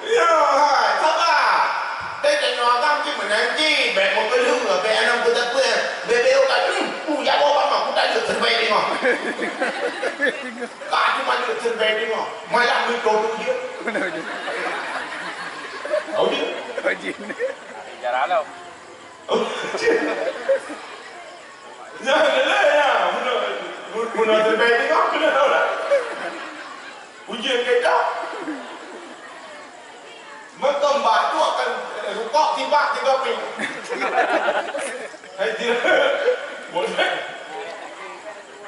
Ya, hai, saba. Bèk tanyoe agam cit meunan cit, bèk meukeuleueng, bèk anang peue-peue. Bèk-bèk ka, hmm, uh, ya Allah, bang, ku tak leuet seubai deungoe. Ka cuma leuet seubai deungoe. Malam ni kau tu je. Kau je. Jarang lah. Oh, je. Ya, ya, ya. Muna, muna seubai deungoe, kena tahu lah. Ujian kita. Meukeumba tu akan, eh, rukok tibak tiga ping. Hai dia. Boleh.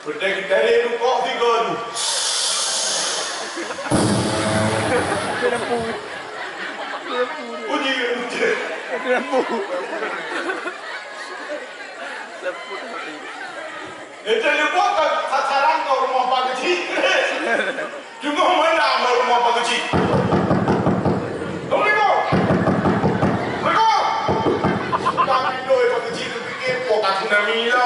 Boleh kita ada rukok tiga tu. Ujian, ujian. Itu rukok kan sasaran ke rumah Pak Kecil. Cuma mana amal rumah Pak Kecil? Assalamualaikum. Assalamualaikum. Kami doi Pak Kecil terfikir, oh, kat tsunami lah.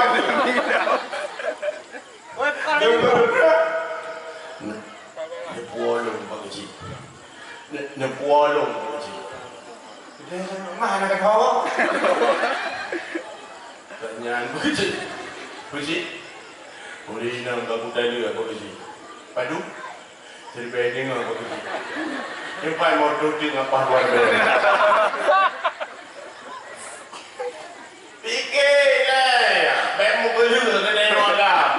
Oi, bukan. Dia berapa? Dia pulang Pak Kecil. Neupuolong Pak Keuchik. Mah aneuk keuchik. Nyan Pak Keuchik. Pak Keuchik. Ulèh inong ka kutaleuek Pak Keuchik. Padum? Siribèe deungoe Pak Keuchik. Nyoe pat moto teuk ngapah luwa lôn. Pike lé, bèk meukeuleuh keunoe lah.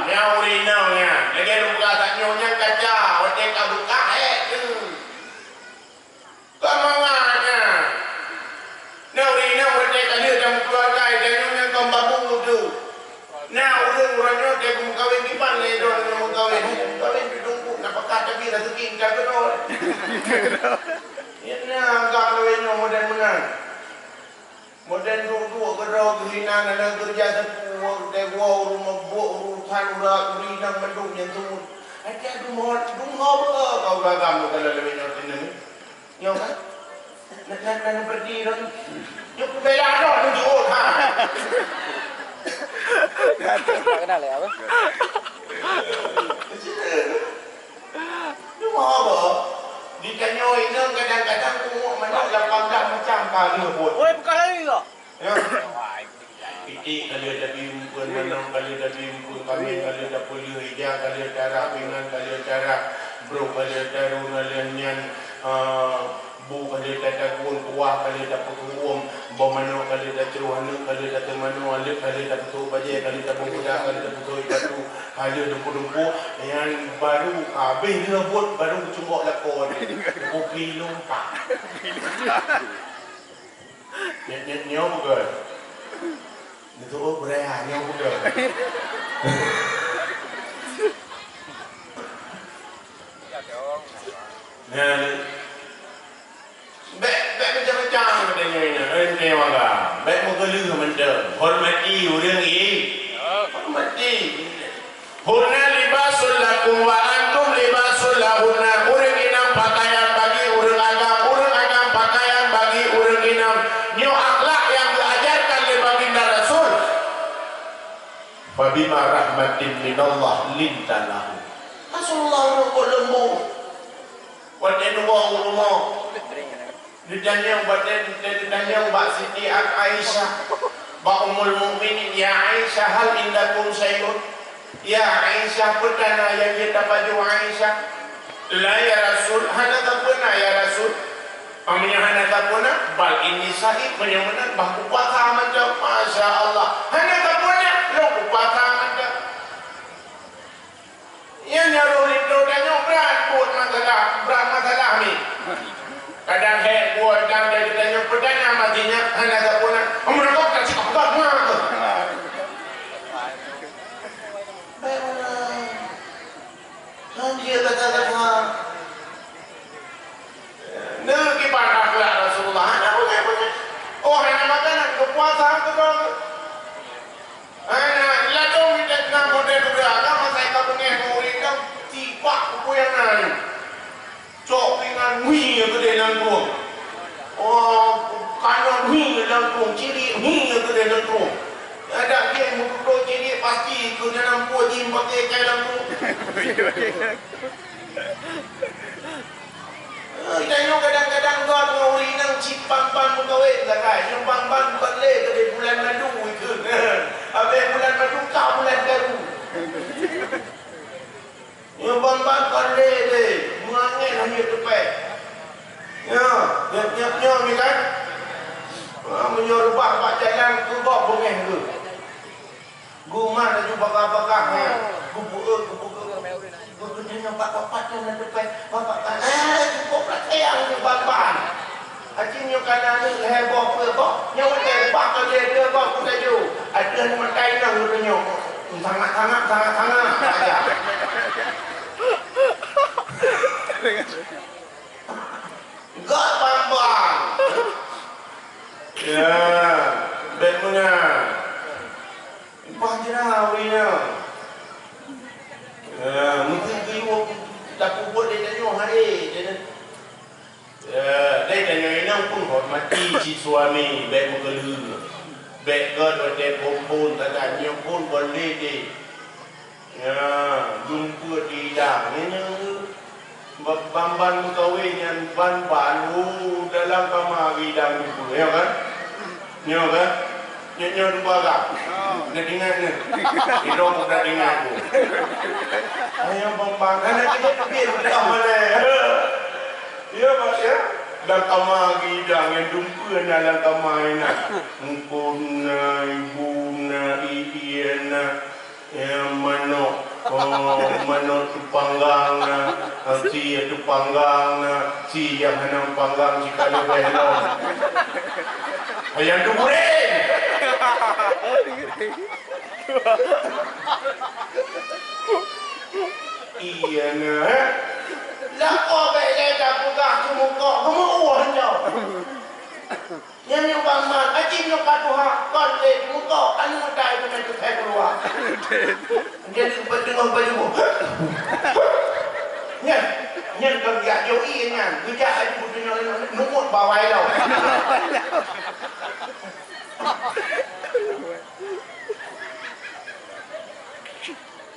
Droe geuh inan, aneuk keureuja teupeu, teungoh ureueng meubuet urusan urat ureueng inong mandum nyang seumeuen. Aja dumoh, dumoh beu kau gagam keu lagèe nyoe teuneuk. Nyoe kan? Nak, nak, nak seperti itu. Nyoe kubela dah nunjuk, ha. Tak kenal ya, apa? Dumoh beu. Di tanyoe inong kadang-kadang pungo manok lapan blah macam ka lheueh buet. Woi, bukan lagi kok. Ya. Piték ka lheueh tabi eumpeuen, manok ka lheueh tabi eumpeuen, kaméng ka lheueh tapeulheueh, ija ka lheueh tarah, pingan ka lheueh tarah, brôk ka lheueh taru, na lheueh nyan, eh, bu ka lheueh tatagun, kuah ka lheueh tapeukuwöm, boh manok ka lheueh tacroh, aneuk ka lheueh tateumanoe, aleuet ka lheueh tapeutrok bajèe, ka lheueh tapeubudak, ka lheueh tapeutrok batu, ka lheueh dumpeue-dumpeue, nyan baru habéh lheueh buet, baru geucunggok lakoe jih. Kupi lumpak. Nyoe, nyoe, nyoe peugah. Neutu'oh beuraya, nyoe peugah. Nyan, bèk, bèk macam-macam geutanyoe nyoe, eh, nyoe maka. Bèk meugeuleuh mantong. Hormati ureueng i-, hormati. Hunna libasul lakum wa antum libasul lahunna. Ureueng inong pakaian bagi ureueng agam, ureueng agam pakaian bagi ureueng inong. Nyoe akhlak nyang geuajarkan lé Baginda Rasul. Fabima rahmatin minallah linta lahum. Rasulullah rukuk leumbut. Watèe dua u rumoh, geutanyong bak, geutanyong bak Siti Aisyah, bak Ummul Mukminin, "Ya Aisyah, hal indakum syai'un?" "Ya Aisyah, peue na nyang jeuet tapajoh, Aisyah?" "La ya Rasul, hana sapeue na ya Rasul." "Meunyoe hana sapeue na, bal inni shaim, meunyoe meunan bah kupuasa mantong." Masya Allah, hana sapeue na, lôn kupuasa mantong. Nyan nyang roh linto tanyoe brat buet masalah, brat masalah ni. Kadang hék buet dan dari tanyoe peutanyong mati nyan hana sapeue na. Amun kau tak cakap peugah ma tu. Baik mana? Hanya kata-kata. Neukiban akhlak Rasulullah. Hana beungéh-beungéh. Oh, hana makanan, keupuasa tu kau. Hana, ladôm di na model udah agam, masa ka beungéh ngon ureueng inong, tibak buku nyang na nyoe. Cok pingan, hui, keudeh lam krueng. Oh, kanyon, hui, lam krueng. Ciliek, hui, keudeh lam krueng. Adak jih meututoe ciliek, pasti keu dalam krueng jih pakai kai lam krueng. Eh, tanyoe kadang-kadang göt ngon ureueng inong cit ban-ban meukawen, sagai. Nyoe ban-ban bukon lé, tapi bulan madu ikheun. Habéh bulan madu, ka bulan karu. Nyoe ban-ban kon lé deh, meuangén hana teupèh. Nyoe, nyoe, nyoe, nyoe ni kan? Ah, meunyoe reubah bak jalan, keu gob beungéh tu. Geumat laju baka-baka, ha. Geupeue, geupeue, geupeue. Geupeue nyoe bak bapak nyoe na teupèh, bapak, eh, cukup lah sayang nyoe ban-ban. Aci nyoe ka na aneuk lhèe boh, peuet boh. Nyoe watèe reubah ka lhèe dua boh pun laju. Ateueh mata inong geutanyoe. Sangat-sangat, sangat-sangat saja. Gak bang-bang. Ya, bèk meunan. Bah jira ureueng nyan. Ya, mungkin geuyue tapeubuet lé tanyoe hai, jadi. Ya, dai tanyoe inong pun hormati si suami, bèk meugeulheueh. Bèk gèt watèe phôn-phôn, kata nyoe phôn kon lé deh. Ya, jumpa di idang. Ini ba-, ban-ban meukawen nyan ban-ban, oh, dalam kama idang jumpa, ya kan? Ya kan? Nyoe, nyoe dua gak. Nak ingat ni. Idong nak ingat tu. Ayo ban-ban. Anak kita tu dia dah mana? Ya, Pak, ya? Dalam kama idang nyan jumpa dalam kama inan. Mukon na, ibu na, iya na. Ya, manok, oh, manok teupanggang na, si ya teupanggang na, si nyang hana panggang si ka leubeh lom. Ayam tu goreng! Iya na, eh? Lakoe bèk lé tapeugah keumukok, keumeu'ueh nyoe. Nyan nyang ban-ban, aci nyoe ka tuha, kon lé di muka, anu mutai keunan teuthèe keuluwa. Jadi, beudeuh baju. Nyan, nyan kon jak jok ie nyan. Geujak laju beuteunyoe numut bawai lom.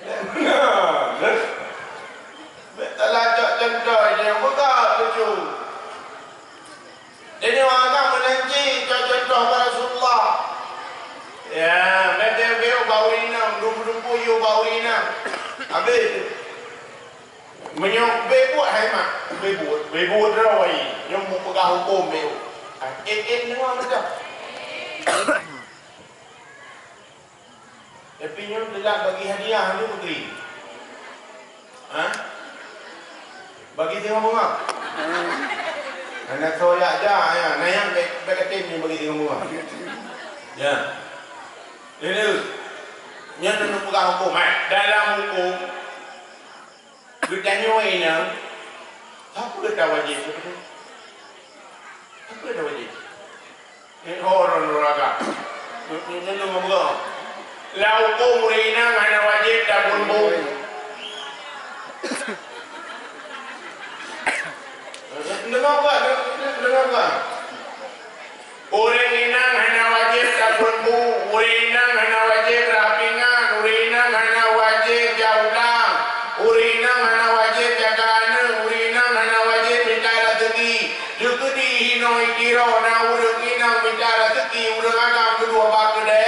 Nah, bèk talacok contoh nyang peugah lucu. Jadi, ureueng agam meunan cit, contoh bak Rasulullah. Ya, meunan beu bak ureueng inong, dumpeue-dumpeue yue bak ureueng inong. Habéh. Meunyoe beu buet hai mak, beu buet, beu buet droe. Nyoe meupeugah hukôm beu. Ah, eh, eh, deungoe mantong. Tapi nyoe teulat bagi hadiah nyoe putri. Ha? Bagi singoh beungoh? Hana soe jak ja, ya. Na nyang bèk, bèk katem nyoe bagi singoh beungoh. Ya. Ini, nyoe teupeugah hukôm, eh. Dalam hukôm, geutanyoe inong, sapeue tawajéb? Sapeue tawajéb? Eh, ho, ureueng nuraka. Nyoe, nyoe, nyoe, nyoe, nyoe. Lam hukôm ureueng inong hana wajéb tabôn bu. Deungoe, deungoe, deungoe. Ureueng inong hana wajéb tabôn bu, ureueng inong hana wajéb rhah pingan, ureueng inong hana wajéb jak u blang, ureueng inong hana wajéb jaga aneuk, ureueng inong hana wajéb mita raseuki. Deukeudi hinoe tiro na ureueng inong mita raseuki ureueng agam keudua bak keudè,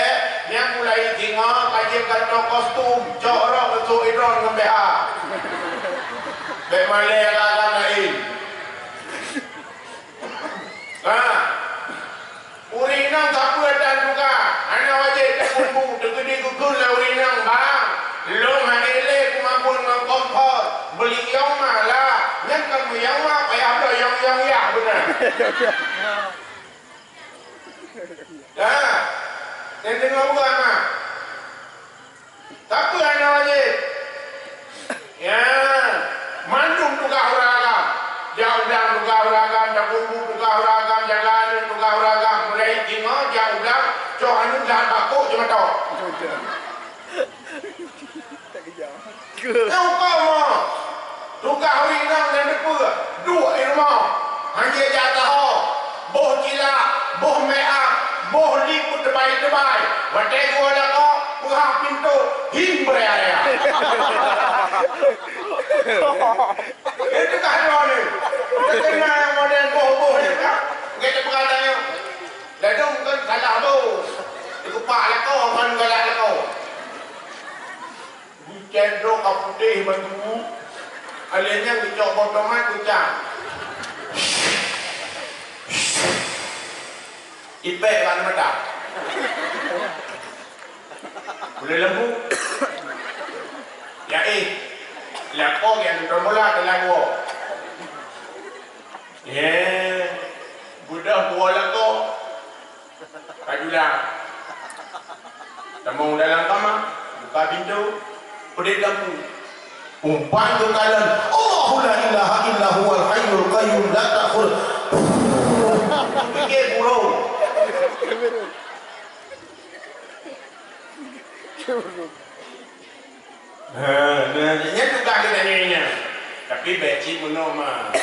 nyang mulai singoh ka jieb kantô kostum, cok rok, eusôk idron ngon B H. Bèk malèe agam laén. Ha. Ureueng inong sapeue tan tuka, hana wajéb tapeubu, teukeudi geukheun lé ureueng inong, "Bang, lôn hana lé keumampun ngon kompor, beuli yong ma lah, nyan kon meuyong ma, payah bloe yong-yong yah beuna." Ha. Nyan deungoe bukan, ha? Tapi hana wajéb. Ya, mandum tugaih ureueng agam. Jak u blang tugaih ureueng agam, jak peubu tugaih ureueng agam, jaga aneuk tugaih ureueng agam. Mulai singoh jak u blang, cok aneuk lam bakôk jeumatok. Nyang umpama, tugaih ureueng inong nyang teupeue, duek di rumoh, hanjeuet jak saho, boh cilak, boh make up, boh lip teubai-teubai, watèe geuwoe lakoe, peuhah pintô, hing beuraya-raya. Itu ka droe ni. Teukeuna nyang model boh-boh nyan ka. Gèt peugah tanyoe. Ladôm kan salah boh. Dikeupak lakoe, ban galak lakoe. Geucendrok ka putéh ban tuwoe, alèh nyan geucok boh tomat geucam. Ipèk bak mata. Ulèe lampu. Ya, eh. Lakoe nyang nonton bola teulah geuwoe. Ye, beudôh geuwoe lakoe. Ka julang. Tamong dalam kama, buka pintu, peudeh lampu. Umpan geukalon, "Allahu la ilaha illa huwal hayyul qayyum la ta'khudh." Pikir burung. Ha, nah, nyan tugaih geutanyoe nyan. Tapi bèk cit meunoe ma.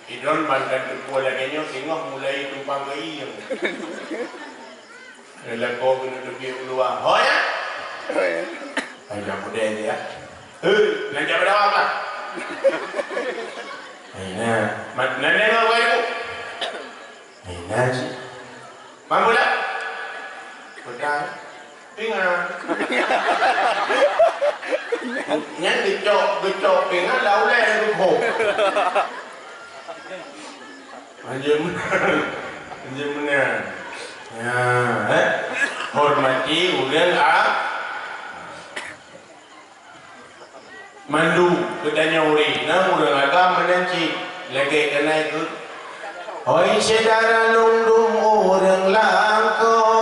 Idron ban ka teupeue lagèe nyoe, singoh mulai tumpang keu ie. Lakoe keuneuk teubiet u luwa. Ho nyan? Ho nyan? Hai, jak peudeh dia. Hei, nan jak beudawa lah. Hai, nah. Mat, nan, nan, nan, nan, nan. Hai, nah, cit. Mampu tak? Peudeh. Pingan. Nyan geucok, geucok pingan, lam ulèe geuphom. Anjeue meunan. Anjeue meunan. Ya, eh. Hormati ureueng a-, Mandum geutanyoe ureueng, na ureueng agam meunan cit, lagèe keunan keuh, "Hôi syedara lôn dum ureueng lakoe,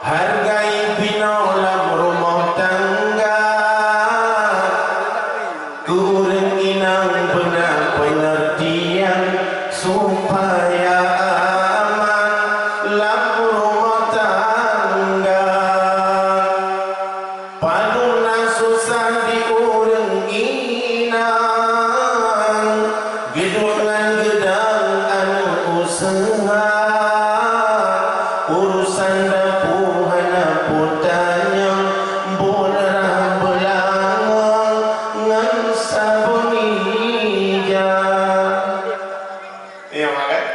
hargai pinoe lam rumoh tangga, keu ureueng inong beuna peungeurtian supaya Peue hana peue tanyong, buet rhah beulangong ngon sabon ija. Iya, mak, kan?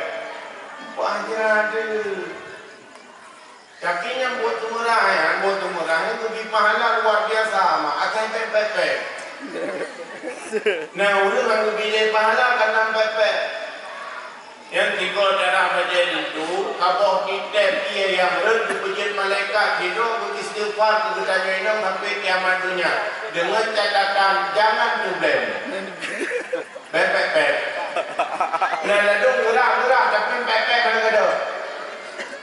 Wah, jadi. Tapi nyang buet teumeurah nyan, buet teumeurah nyan geubri pahala luar biasa, mak, akai pèt-pèt. Nah, ureueng nyang geubri lé pahala ka nam pèt-pèt. Nyang tiga darah bajèe linto, saboh titém ié nyang rhot geupeujeuet malaikat sidroe geuistighfar keu geutanyoe inong sampai kiamat donya. Deungon catatan, jangan teublém. Pèt, pèt, pèt. Nah, ladôm geurah-geurah, tapi pèt, pèt hana gadôh.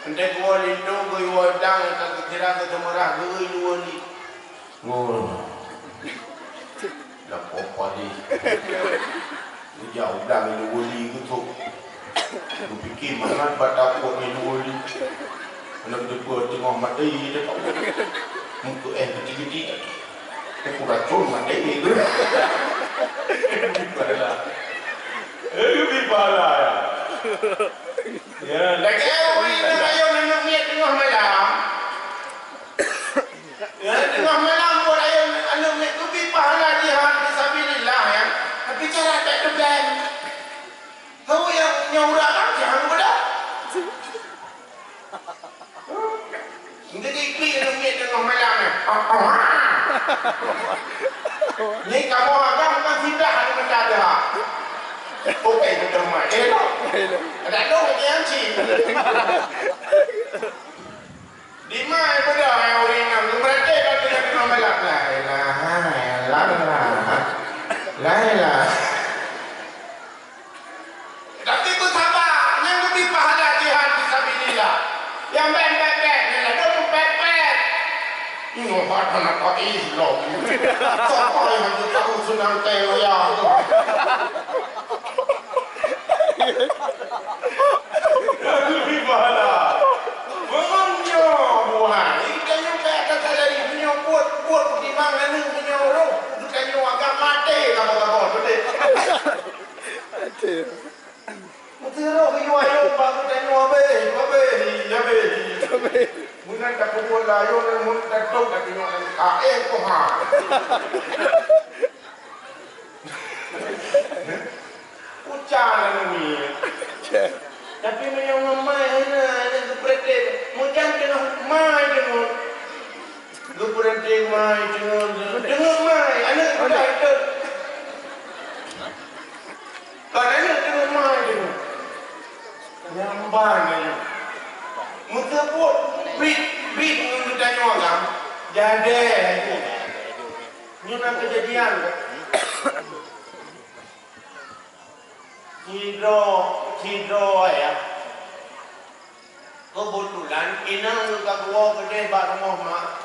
Enteuk geuwoe linto, geuwoe dang, ka geukira geuteumurah, geu-eu luweue li. Ngoh. Lam poh padi. Geujak udang ilée wali geutrok. Geupike mangat bak tapok ilée wali. Aneuk teupeu teungoh maté dia tahu. Muka eh geuti-geuti. Aku racun maté dia tu. Bipala. Eh, bipala ya. Ya, lagèe ureueng rayeuk aneuk miet teungoh malam. Ya, teungoh malam buet rayeuk aneuk miet geubi pahala jihad fisabilillah, ya. Tapi cara tak teugan. Tahu yang nyoe ureueng kan jangan mudah. Jadi iklik aneuk miet teungoh malam, ya. Ni kamoe agam bukan sindah aneuk meuta dah. Oke, betul, Mak. Elok. Ada dong lagi yang cik. Di ma ai peudong nyang ureueng inong, geumeuratéb bak teungoh malam. La ilaha illallah. La ilaha. Tapi beusaba, nyan geubi pahala jihad fisabilillah. Nyang bèk, bèk, bèk, nyan ladôm bèk, bèk. Nyoe hana ka Islam. Sapa nyang hana tahu seunang teuh ya? Geubi pahala. Bangon nyoe buhan. Geutanyoe ka atas salari, meunyoe buet, buet timang aneuk meunyoe roh, geutanyoe akan maté saboh-saboh, beutôi? Maté. Meuteurôh yue ayông bak geutanyoe habéh, habéh, habéh. Habéh. Meunan tapeubuet layông nyan, meunan tatôb, tapi nyoe nyan, ah, eh, Tuhan. Ucang aneuk miet. Tapi meunyoe ngon mai hana, hana geupeureuté, meujan teungoh mai deungon. Geupeureuté mai deungon, deungon mai, aneuk muda itu. Kon aneuk deungon mai deungon. Nyamban aneuk. Meuteubuet bit, bit ngon geutanyoe agam. Jadi. Nyoe na keujadian. Sidroe, sidroe ya. Keubeutulan inong ka geuwoe keudeh bak rumoh mak,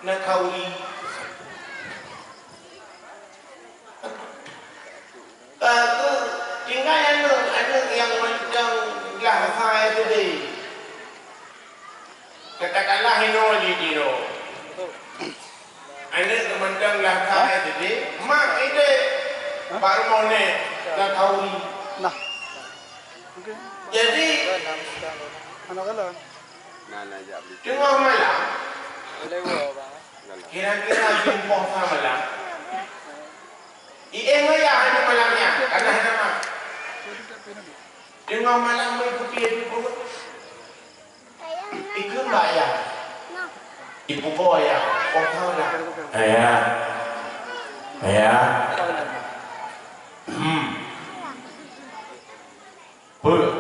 na khauri. Ka geutinggai aneuk, aneuk nyang mantong glah sa S D. Katakanlah inoe jih sidroe. Aneuk mantong glah sa S D, mak idéh bak rumoh nèk na khauri. Nah. Jadi, anak galon. Teungoh malam, kira-kira jeuem poh sa malam, ié ngayah di malam nyan, karena hana mak. Teungoh malam meuikuti di pruet. Ikheun bak ayah. Ipugoe ayah. Oh, tahu lah. Ayah. Ayah. Hmm. Peue?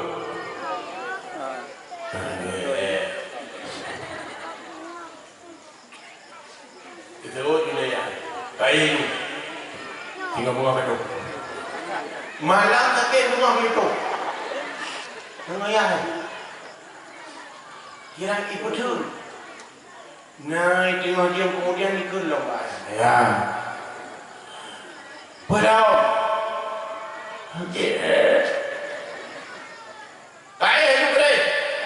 Geuseuôt jinoe ya. Baik. Tinggal bunga kado. Malam sakét bunga begitu. Tengah ya. Kirang ipeuteuh. Nah, teungoh diem kemudian dikeue lom bak ayah. Ya. Peudong. Kaéh laju keudeh.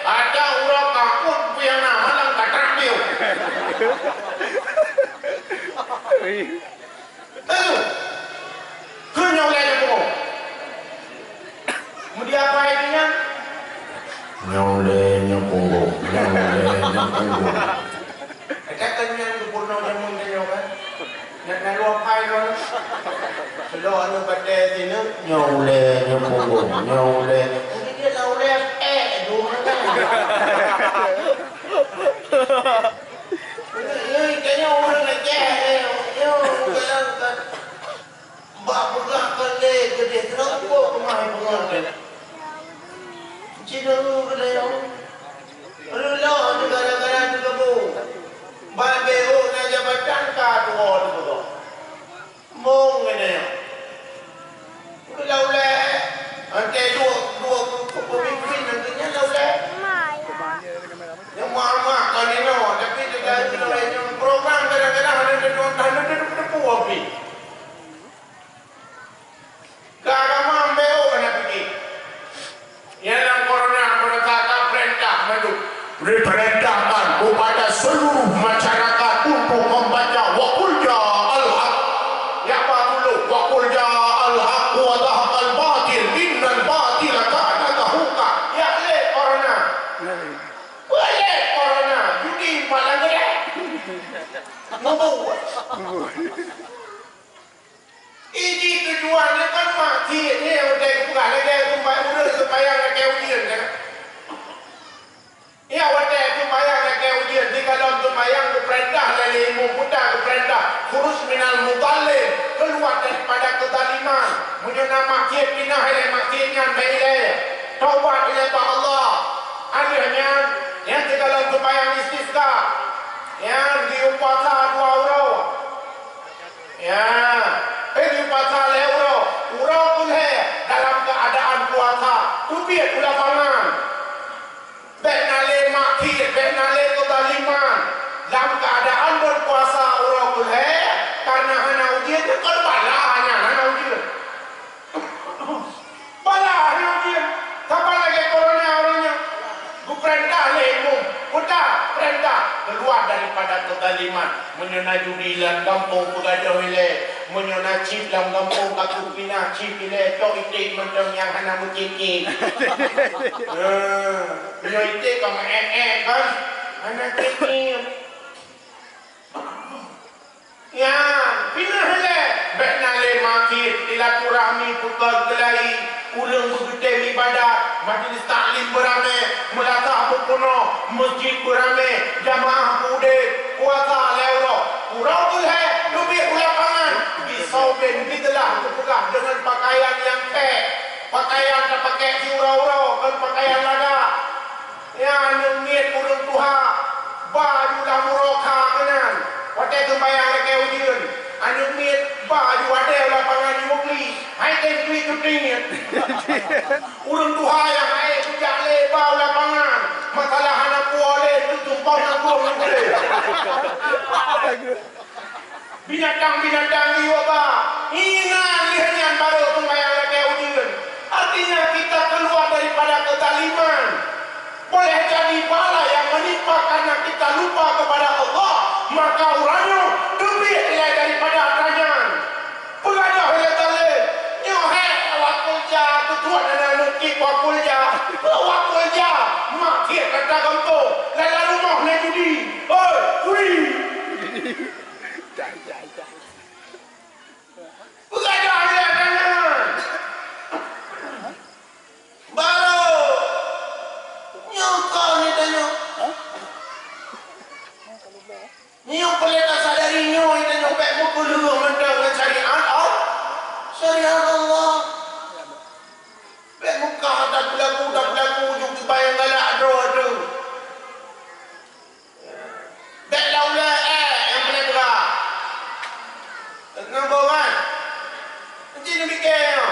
Ada urang takot buyana malam ka trang bieu. Lalu, keu nyoe ulèe nyoe punggong. Meudi apa itu nyan? Nyoe ulèe nyoe punggong. Nyoe ulèe nyoe Ka keunyang geupeurunoe jameun tanyoe kan? Nak na luwa pai droe. Seulok aneuk batèe sineuk, nyoe ulèe, nyoe punggong, nyoe ulèe. Mungkin dia lah ulèe, eh, dua kan? Nyoe, nyoe, nyoe ureueng Aceh, eh, nyoe, nyoe, nyoe. Bak peugah kon lé keudeh, keuneuk peue keumah peugah kon. Ci deungoe keudeh nyoe. Reuloh teuh gara-gara teugeubô. Ban beuôt na jabatan ka tuwoe teuh peugah. Mong keudeh nyoe. Keu laulée, anté duek, duek peumimpin nyan laulée. Nyang mak-mak kon inoe, tapi teuka nyoe program kadang-kadang hana teupeue, hana teupeue pih. Keu agama meu'oh hana pike. Nyang lam corona, corona ka peurintah mandum. Diperintahkan kepada seluruh masyarakat untuk membaca wa qul ja'al haq. Ya ba tuloh, wa qul ja'al haq wa zahaqal batil, innal batila kana zahuqa. Ya lé corona. Peue lé corona, judi empat langkah. Ngubur. Ini tujuan nyan kan mak cit nyan, watèe geupeugah lagèe sumbayang ureueng sumbayang lakèe ujeuen kan. Ya, watèe sumbayang lakèe ujeuen, sigohlom sumbayang geupeurintah lé imum buta geupeurintah, khuruj minal mudhallin, keuluwa daripada keuzaliman. Meunyoe na mak cit pinah ilèe mak cit nyan bèk ilèe. Taubat ilèe bak Allah. Lheueh nyan, nyan sigohlom sumbayang istisqa. Nyan geuyue puasa dua uroe. Ya, eh, di puasa lhèe uroe, uroe keulhèe dalam keuadaan puasa, teubiet u lapangan. Bèk na lé mak cit, bèk na lé keuzaliman. Lam keuadaan buet puasa uroe keulhèe, kareuna hana ujeuen, kon bala nyan hana ujeuen. Bala nyoe jih, saban lagèe corona uroe nyoe. Geupeurintah lé imum, peugah peurintah keuluwa daripada keuzaliman. Meunyoe na judi lam gampông peugadôh ilèe, meunyoe na chip lam gampông ka keupeue na chip ilèe, cok iték mantong nyang hana meucit-cit. Eh, meunyoe iték ka meu'èt-èt kan, hana cit-cit. Nyan, pinah ilèe, bèk na lé mak cit, silaturahmi peugöt geulai, ureueng beugeutém ibadat, majlis taklim beuramé, meulasah beupeunoh, meuseujid beuramé, jamaah beuudép, puasa lhèe uroe, uroe keulhèe, teubiet u lapangan, bisaubin, biteulah geupeugah deungon pakaian nyang khék, pakaian tapakèk siuroe-uroe, kon pakaian lagak. Nyan aneuk miet ureueng tuha, ba ju lam uroe kha keunan. Watèe seumbayang lakèe ujeuen, aneuk miet ba ju watèe u lapangan ju meubli, hai tem duit cuti nyan. Ureueng tuha nyang hai kujak lé ba u lapangan, masalah hana puwoe lé, tutup pom nanggung lé. Binatang-binatang liwat ba, inan lheueh nyan barô sumbayang lakèe ujeuen. Artinya, kita keluar daripada kezaliman. Boleh jadi bala yang menimpa karena kita lupa kepada Allah, maka uroe nyoe teubiet ilèe daripada atra nyan. Peugah lé zalim, nyoe hék awak keureuja, tutuan aneuk-aneuk cit awak keureuja. Awak keureuja, mak cit kata gampông, lam rumoh na judi. Hoi, judi! Peugah lé tanyoe. Barô nyoe kon tanyoe. Nyoe peureulèe tasadari nyoe tanyoe bèk meupeuleueh mantong ngon syariat Allah. Syariat Allah. Bèk meuka tapeulaku-tapeulaku ju keubayang galak droe teuh. Bèk laulée, eh, nyang peureulèe peugah. Ngon boh kan? Enci neupike nyoe.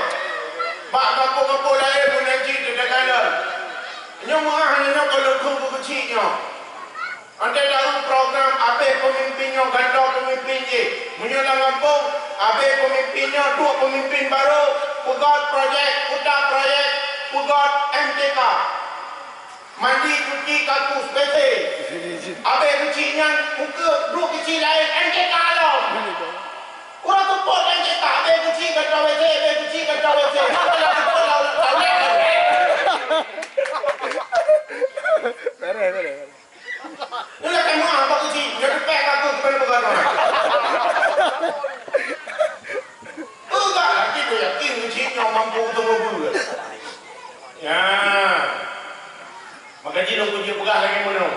Bak gampông-gampông laén pun enci teudeungoe lom. Nyoe meu'ah nyoe kon lôn kheun keu keuchik nyoe. Watèe taeu program abéh peumimpin nyoe gantoe peumimpin jih. Meunyoe lam gampông, abéh peumimpin nyoe duek peumimpin barô, peugöt projek, peugöt projek, peugöt M T K. Mandi, cuci, kakus, WC. Abéh keuchik nyan, ukeue, duek keuchik laén, M T K lom. Uroe seupôt M T K, abéh keuchik gantoe WC, abéh keuchik gantoe WC. Uroe seupôt lawan, lawan. Beres, beres, beres. Nyoe lakèe meu'ah bak keuchik, nyoe teupèk bak keuh keubeuna peugah droe. Peugah lagèe nyoe yakin keuchik nyoe mampu teumeubeuet. Ya. Maka jih lôn keuneuk peugah lagèe meunoe.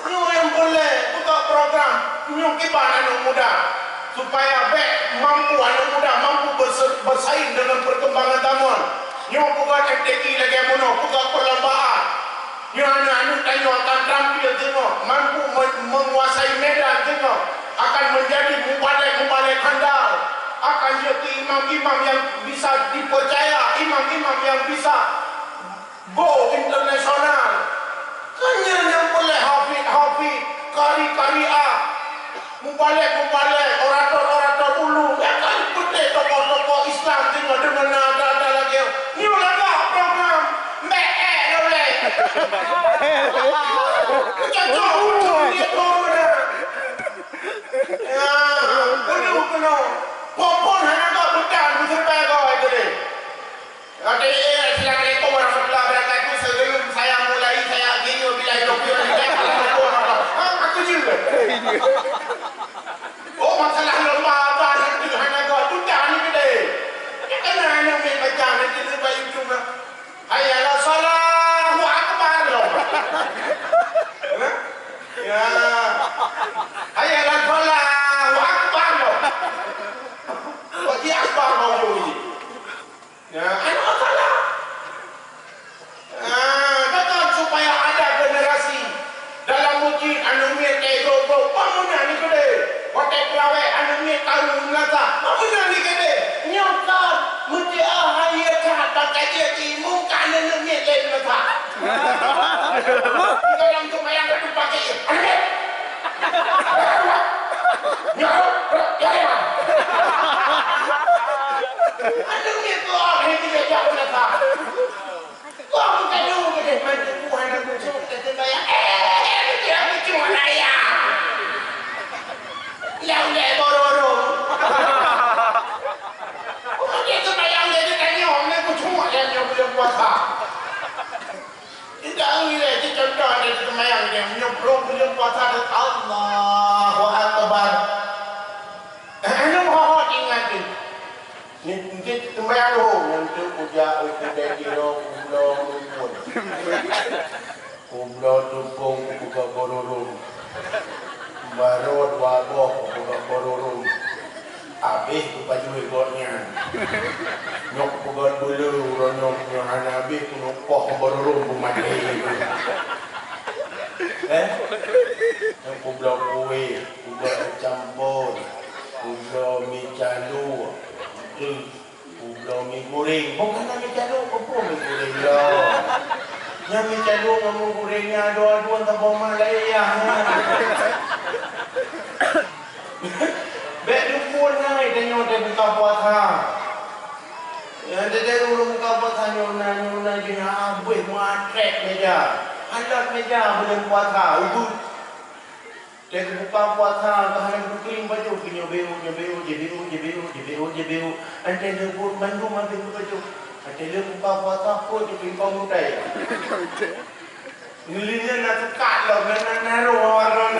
Nyoe nyang peureulèe, buka program nyoe kiban aneuk muda, supaya bèk mampu aneuk muda mampu berse-, bersaing dengan perkembangan zaman. Nyoe buka M T Q lagèe bunoe, buka perlombaan. Nyoe aneuk-aneuk tanyoe akan terampil teungoh, mampu me-, menguasai medan teungoh, akan menjadi mubalek-mubalek handal, akan jeuet keu imam-imam yang bisa dipercaya, imam-imam yang bisa go internasional. Kan nyan nyang peureulèe hafid-hafid, kari-kari a, mubalek-mubalek, orator-orator ulung, ya kan peureulèe tokoh-tokoh Islam teungoh deungon na atra-atra lagèe nyoe lagak program. Meu'èk lolèe. Cocok untuk dia corona. Ya, penuh-penuh. Popon hana kau bukan, bukan pegawai tadi. Oke, assalamualaikum warahmatullahi wabarakatuh. Sebelum saya mulai, saya akhiri wabillahi taufiq wal hidayah. Assalamualaikum warahmatullahi wabarakatuh. Ha, aku juga. Oh, masalah lomba apa ni? Tuhan aku, aku dah ni gede. Tapi kan hanya main macam ni, kita baik cuma. Hayya ala salah, Allahu Akbar. Ha? Ya. Hayya ala salah, Allahu Akbar. Wajib akbar mau ni. Ya, aneuk salah. Ah, datang supaya ada generasi dalam masjid aneuk miet lé groe-groe, bang meunan ni keudeh. Watèe peulawèe aneuk miet karu meunasah, bang meunan ni keudeh. Nyoe ka meuti ah hai ka bang ka jeuet imum ka aneuk miet lé meunasah. Di dalam tu mayang ka tumpah ke, aneuk miet. Nyoe, ya, ya. Aneuk miet tu ah hai dijak meunasah. Wah, bukan dulu deh, mantu Tuhan aku cuma terbayang. Eh, dia aku cuma raya. Yang dia bororo. Bukan dia terbayang, dia tertanya, ni aku cuma yang, yang belum puasa. Tidak ngira, itu contoh dia terbayang, dia menyemprong belum puasa, Allahu Akbar. Anu hot ingat tu. Ni, ni teumbayang lom, nyan tu kujak, kudai tiro, kubloe muphom. Kubloe tupông, kupeugah bororo. Barô dua boh, kupeugah bororo. Abéh kupajoh gobnyan. Nyoe kupeugah beuleu, uroe nyoe, nyoe hana abéh, kunoe poh bororo, kumaté. Eh? Nyoe kubloe kueh. Kubloe campur, kubloe mi calu, tu, kubloe mi goreng. Bukan mi calu, kubloe mi goreng lo. Nyan mi calu ngon mi goreng nyan adu-adu antara boh mak laén ya. Bèk dukun hai tanyoe teubuka puasa. Ya, teudeungoe buka puasa nyoe na, nyoe na jih habéh muatrek meja. Halot meja buleuen puasa, ubit. Teubuka puasa, ka hana geukeueng pajoh, nyoe beu, nyoe beu, jibeu, jibeu, jibeu, jibeu. Antée leubuet bandum habéh geupajoh. Antée leubuka puasa, peuet jipingkong utai. Ngileunyan na teukat lom, na, na, na roh awak droe.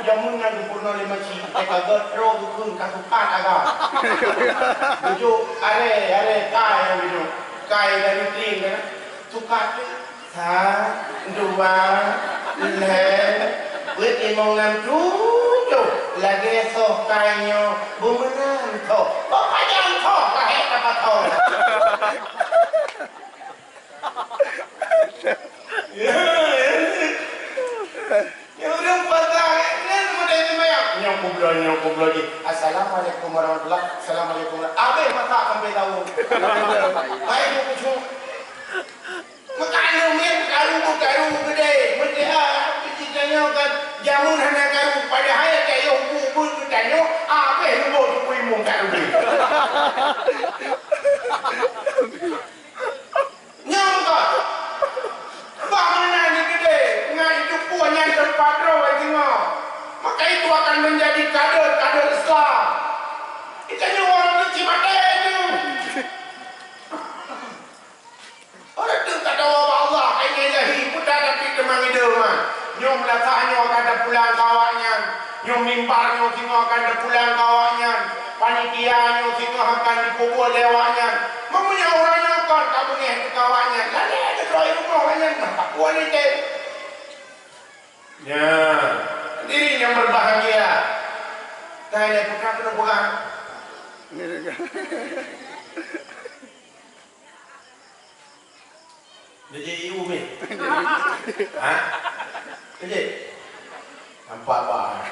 Jameun na geupeurunoe lé maci, teuka ka gét roh geukheun ka teukat agam. Bujuk, aré, aré, kai, bujuk. Kai dari tring, kan? Teukat lé. Sa, dua, lhèe, peuet, limong, nam, tujoh. Lagèe soh kai nyoe, beumeunang soh. Beupajan soh, lahé ka pasoe. Ya, ya. Nyoe ureueng puasa, nyan model seumayang. Nyoe kubloe, nyoe kubloe jih. Assalamualaikum warahmatullah. Assalamualaikum warahmatullah. Abéh masak sampai tahu. Baik, nyoe kucuk. Meukaru miet, karu, karu gede. Meusiha, peusitanyoe kan jameun hana karu. Padahai ka yoh bu-bu geutanyoe, abéh leumo teupeu imum karu. Nyang ka, bah meunan di keudè, ngon itu pun nyang teumpat droe singoh. Maka itu akan menjadi kader-kader Islam. Kita nyoe orang kecil mata itu. Orang tu tak tahu apa Allah, hanya ilahi, mudah tapi teman hidup. Meunasah nyoe akan teupulang keu awaknyan. Nyoe mimbar nyoe singoh akan teupulang keu awaknyan. Panitia nyoe singoh akan dipeubuet lé awaknyan. Meunyoe uroe nyoe kon ka beungéh keu awaknyan, lalé keudroe rumoh awaknyan, meuh, takue lé teuh. Nyan, hadirin yang berbahagia. Ka lheueh peugah keuneuk peugah. Jadi ibu mi. Ha? Jadi. Nampak bah.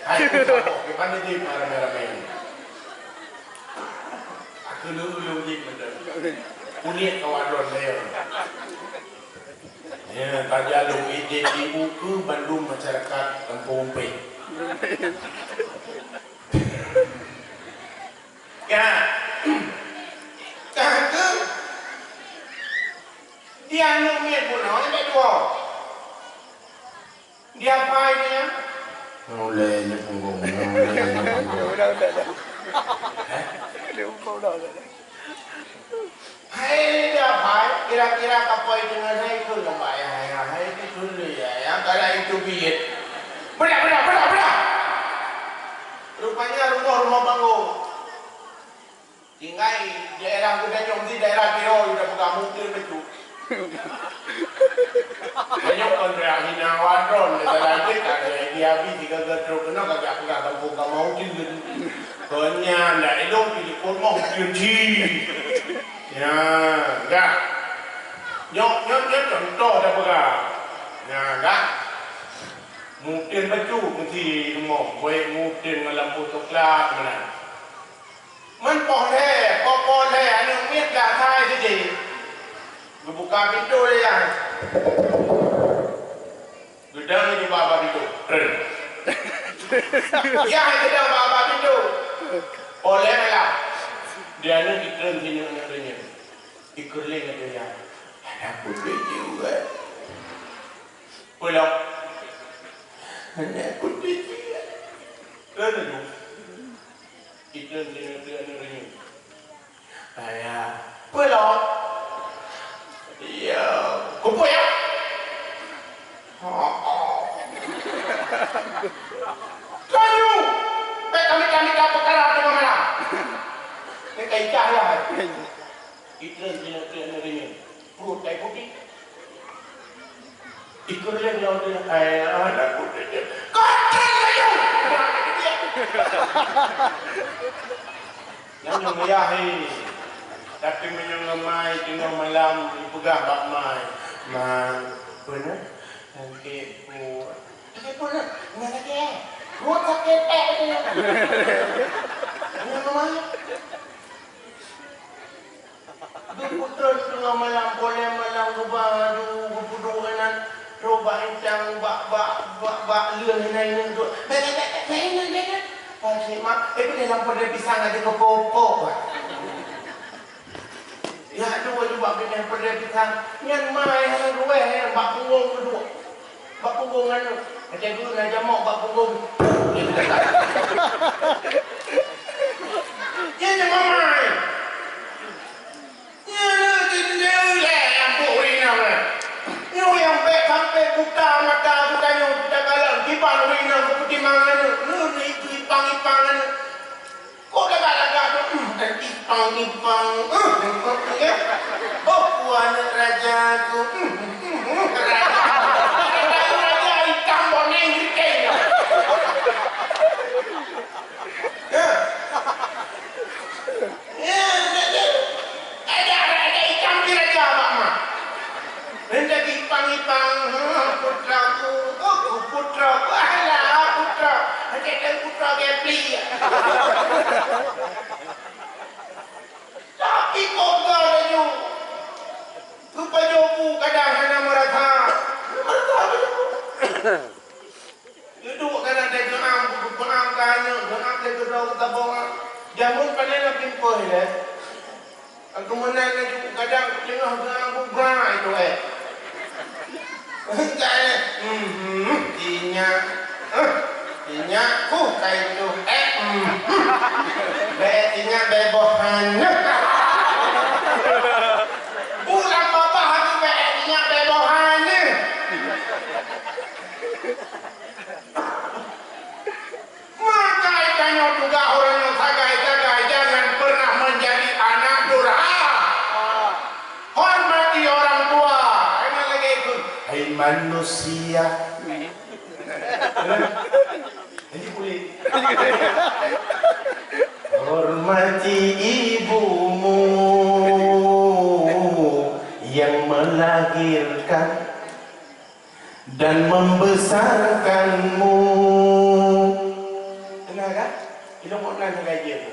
Hai, kita di mana-mana ini. Aku dulu lebih betul. Kulit kawan ron dia. Ya, tajalung izin ibu ke bandum masyarakat Kampung Umpeh. Ya. Ka ke? Dia aneuk miet bunoe, aneuk dua. Dia apa dia? Ulèe nyoe punggong, ulèe nyoe punggong. Udah, udah, udah. Hei, dah, hai. Kira-kira kapai dengan saya itu, nampak ya, ya, hai, itu dulu ya, ya, kalau itu biet. Bedah, bedah, bedah, bedah. Rupanya rumah, rumah panggung. Tinggai daerah Geutanyoe, di daerah Tiro, udah pegang mobil betul. Banyak orang dah hina wadron, dah lanjut, ada yang dihabis, tiga truk kena, kagak pegang kampung kamu, Kenya ndak elok di kurma mungkin ji. Ya, enggak. Nyok, nyok, nyok contoh dah pegang. Ya, enggak. Mungkin betul mesti rumah, baik mungkin malam putus kelak mana. Man poh lhèe, poh, poh lhèe, aneuk miet dah sai sijih. Geubuka pintoe lé yah. Geudong di bak-bak pintoe. Tren. Yah geudong bak-bak pintoe. Poh lhèe malam. Di aneuk itren sineuk-neuk reunyeun. Ikeureuleng ateueh yah. Ada putri jiwa. Pulok. Aneuk putri jiwa. Tren laju. Itren sineuk-neuk reunyeun. Ayah, peue lom? Iya, kupeue ya? Oh, oh. Tanyoe, bèk tamita-mita peukara teungoh malam. Bèk ka icah ya. Itren sineuk-neuk reunyeun. Pruet tai putéh. Ikut dia bilang dia, "Hai, anak putéh dia." Kontol laju! Nyan nyang meuyahi. Tapi meunyoe ngeumai teungoh malam, ipeugah bak mai, "Ma, peue na? Sakét pruet." "Sakét pruet na? Nyan sakét, eh? Pruet sakét, eh?" Nyan ngeumai. Geupeutreun teungoh malam, polém malam geuba laju geupeuduek inan, trok bak intang, bak, bak, bak, bak leuen inan, inan duek. Bèk, bèk, bèk, bèk, inan, bèk, inan. Pas nyan, eh, pih lam peureudèe pisang ada keupoh-poh. Ya, dua juga pindah peureudèe pisang. Nyan mai hana ruweh, bak punggong geuduek. Bak punggong aneuk. Até geuh na jamok bak punggong. Nyan nyang mamai. Nyan na jeuet lé nyang bôh inong nyan. Nyoe nyang bèk sampai buta mata geutanyoe, geuta kalon kiban inong geupeutimang aneuk. Nyoe na itu ipang-ipang aneuk. Kok lagak-lagak tu, hmm, dan ipang-ipang, hmm, hmm, hmm, ya. Oh, ku aneuk raja tu, hmm, hmm, hmm, hmm, raja. Raja, raja itam boneng geuting. Ya. Ya, raja. Ada raja itam di raja, Mak, Mak. Hendak ipang-ipang, hmm, putraku, oh, putraku, alah, putra. Hati-hati putra gepli. Tapi kok gak laju. Rupa jobu kadang hana merasa. Merasa apa jobu? Duduk kadang dia geam, geam ka aneuk, geam dia keudroe tabong. Jameun panen na pimpôh ilèe. Aku meunan laju kadang teungoh geum buga itu, eh. Enggak, eh. Mhm, inyak. Eh, inyak, uh, ka itu. Eh, mhm. Bèk inyak, bèk boh aneuk. Manusia. Jadi boleh. Hormati ibumu yang melahirkan dan membesarkanmu. Dengar kan? Ilong kok nan lagi tu.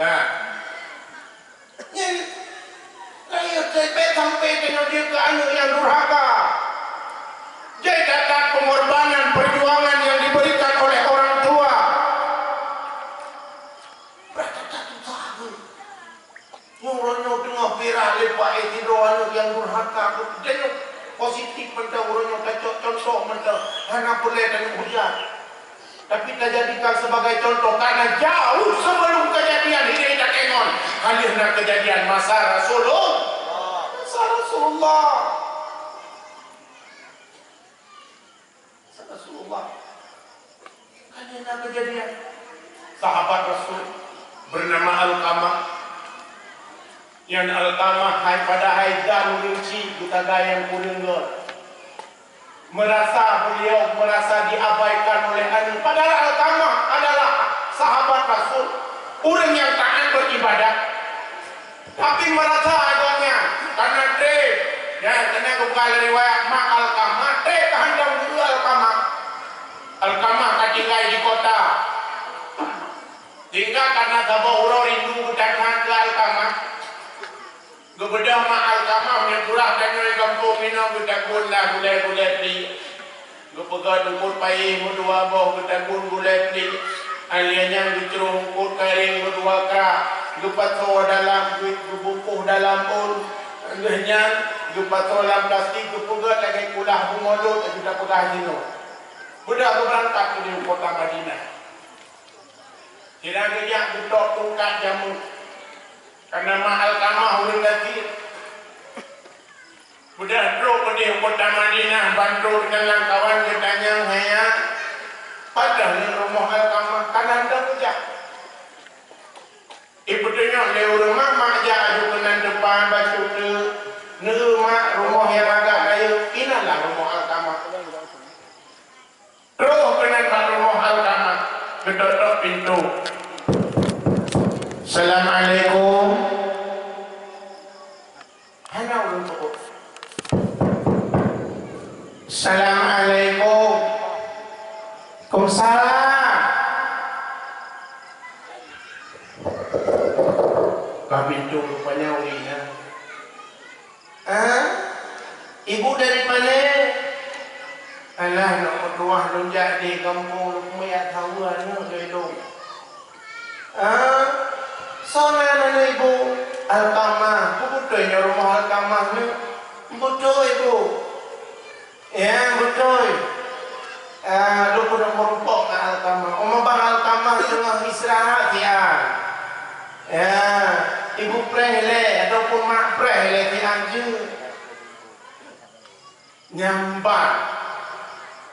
Nah. Nyan, rayeuk teuh bèk sampai tanyoe jeuet keu aneuk nyang durhaka. Jai that-that pengorbanan perjuangan yang diberikan oleh orang tua. Brat that-that susah geuh. Nyoe uroe nyoe teungoh viral lé paé sidroe aneuk nyang durhaka. Tanyoe positif mantong uroe nyoe, tacok contoh mantong. Hana peureulèe tanyoe hujat. Tapi tajadikan sebagai contoh, karena jauh sebelum kejadian ini takengon, ka lheueh na kejadian masa Rasulullah. Masa Rasulullah. Masa Rasulullah. Ka lheueh na kejadian. Sahabat Rasul bernama Alqamah. Nyan Alqamah hai padahai dan rinci geutanyoe nyang kureueng ngon. Merasa beliau merasa diabaikan oleh aneuk. Padahal Alqamah adalah sahabat Rasul, ureueng nyang taat beribadah. Tapi merasa agaknya karena treb, ya, karena bukan riwayat mak Alqamah, treb hantom guru Alqamah. Alqamah ka tinggai di kota. Sehingga karena saboh uroe rindu geutanyoe keu Alqamah. Geubeudôh mak Alqamah meunyoe surah tanyoe gampông inoe geutagun lah gulèe-gulèe pliek. Geupeugöt eungkôt payéh meudua boh geutagun gulèe pliek. Alèh nyan geucroh eungkôt karéng meudua krak, geupasoe dalam buet geubungkôh dalam ôn. Lheueh nyan geupasoe lam plastik geupeugöt lagèe kulah bungoe lôn laju tapeugah jinoe. Beudôh geubeurangkat keudéh u kota Madinah. Sira geujak geutôk tungkat jamé. Karena mak Alqamah ureueng gasien. Beudôh trok keudéh u kota Madinah, ban trok nyan lamkawan geutanyong, "Hai nyak, pat deuh rumoh Alqamah?" Kana hantom geujak. Ipeutunyok lé ureueng mak, mak jak aju keunan teupan bacut teuk. Neu mak, rumoh nyang agak rayeuk, inan lah rumoh Alqamah. Troh keunan bak rumoh Alqamah, geutok-tok pintoe. "Assalamualaikum." Hana ureueng teuôt. "Assalamualaikum." "Waalaikumsalam." Ka pintoe rupanya ureueng nyan. "Ah, ibu dari mana?" "Alah, nak meutuah lôn jak di gampông lôn meuyak saweue aneuk lôn." "Ah, soe nan aneuk ibu?" "Alqamah." "Peue beutôi nyoe rumoh Alqamah nyoe?" "Beutôi, Bu." "Ya, beutôi. Ah, lôn keuneuk meurumpok ngon Alqamah. Umu bang Alqamah teungoh istirahat siat. Ya, ibu preh lé ataupun mak preh lé siat jeuet." Nyan ban.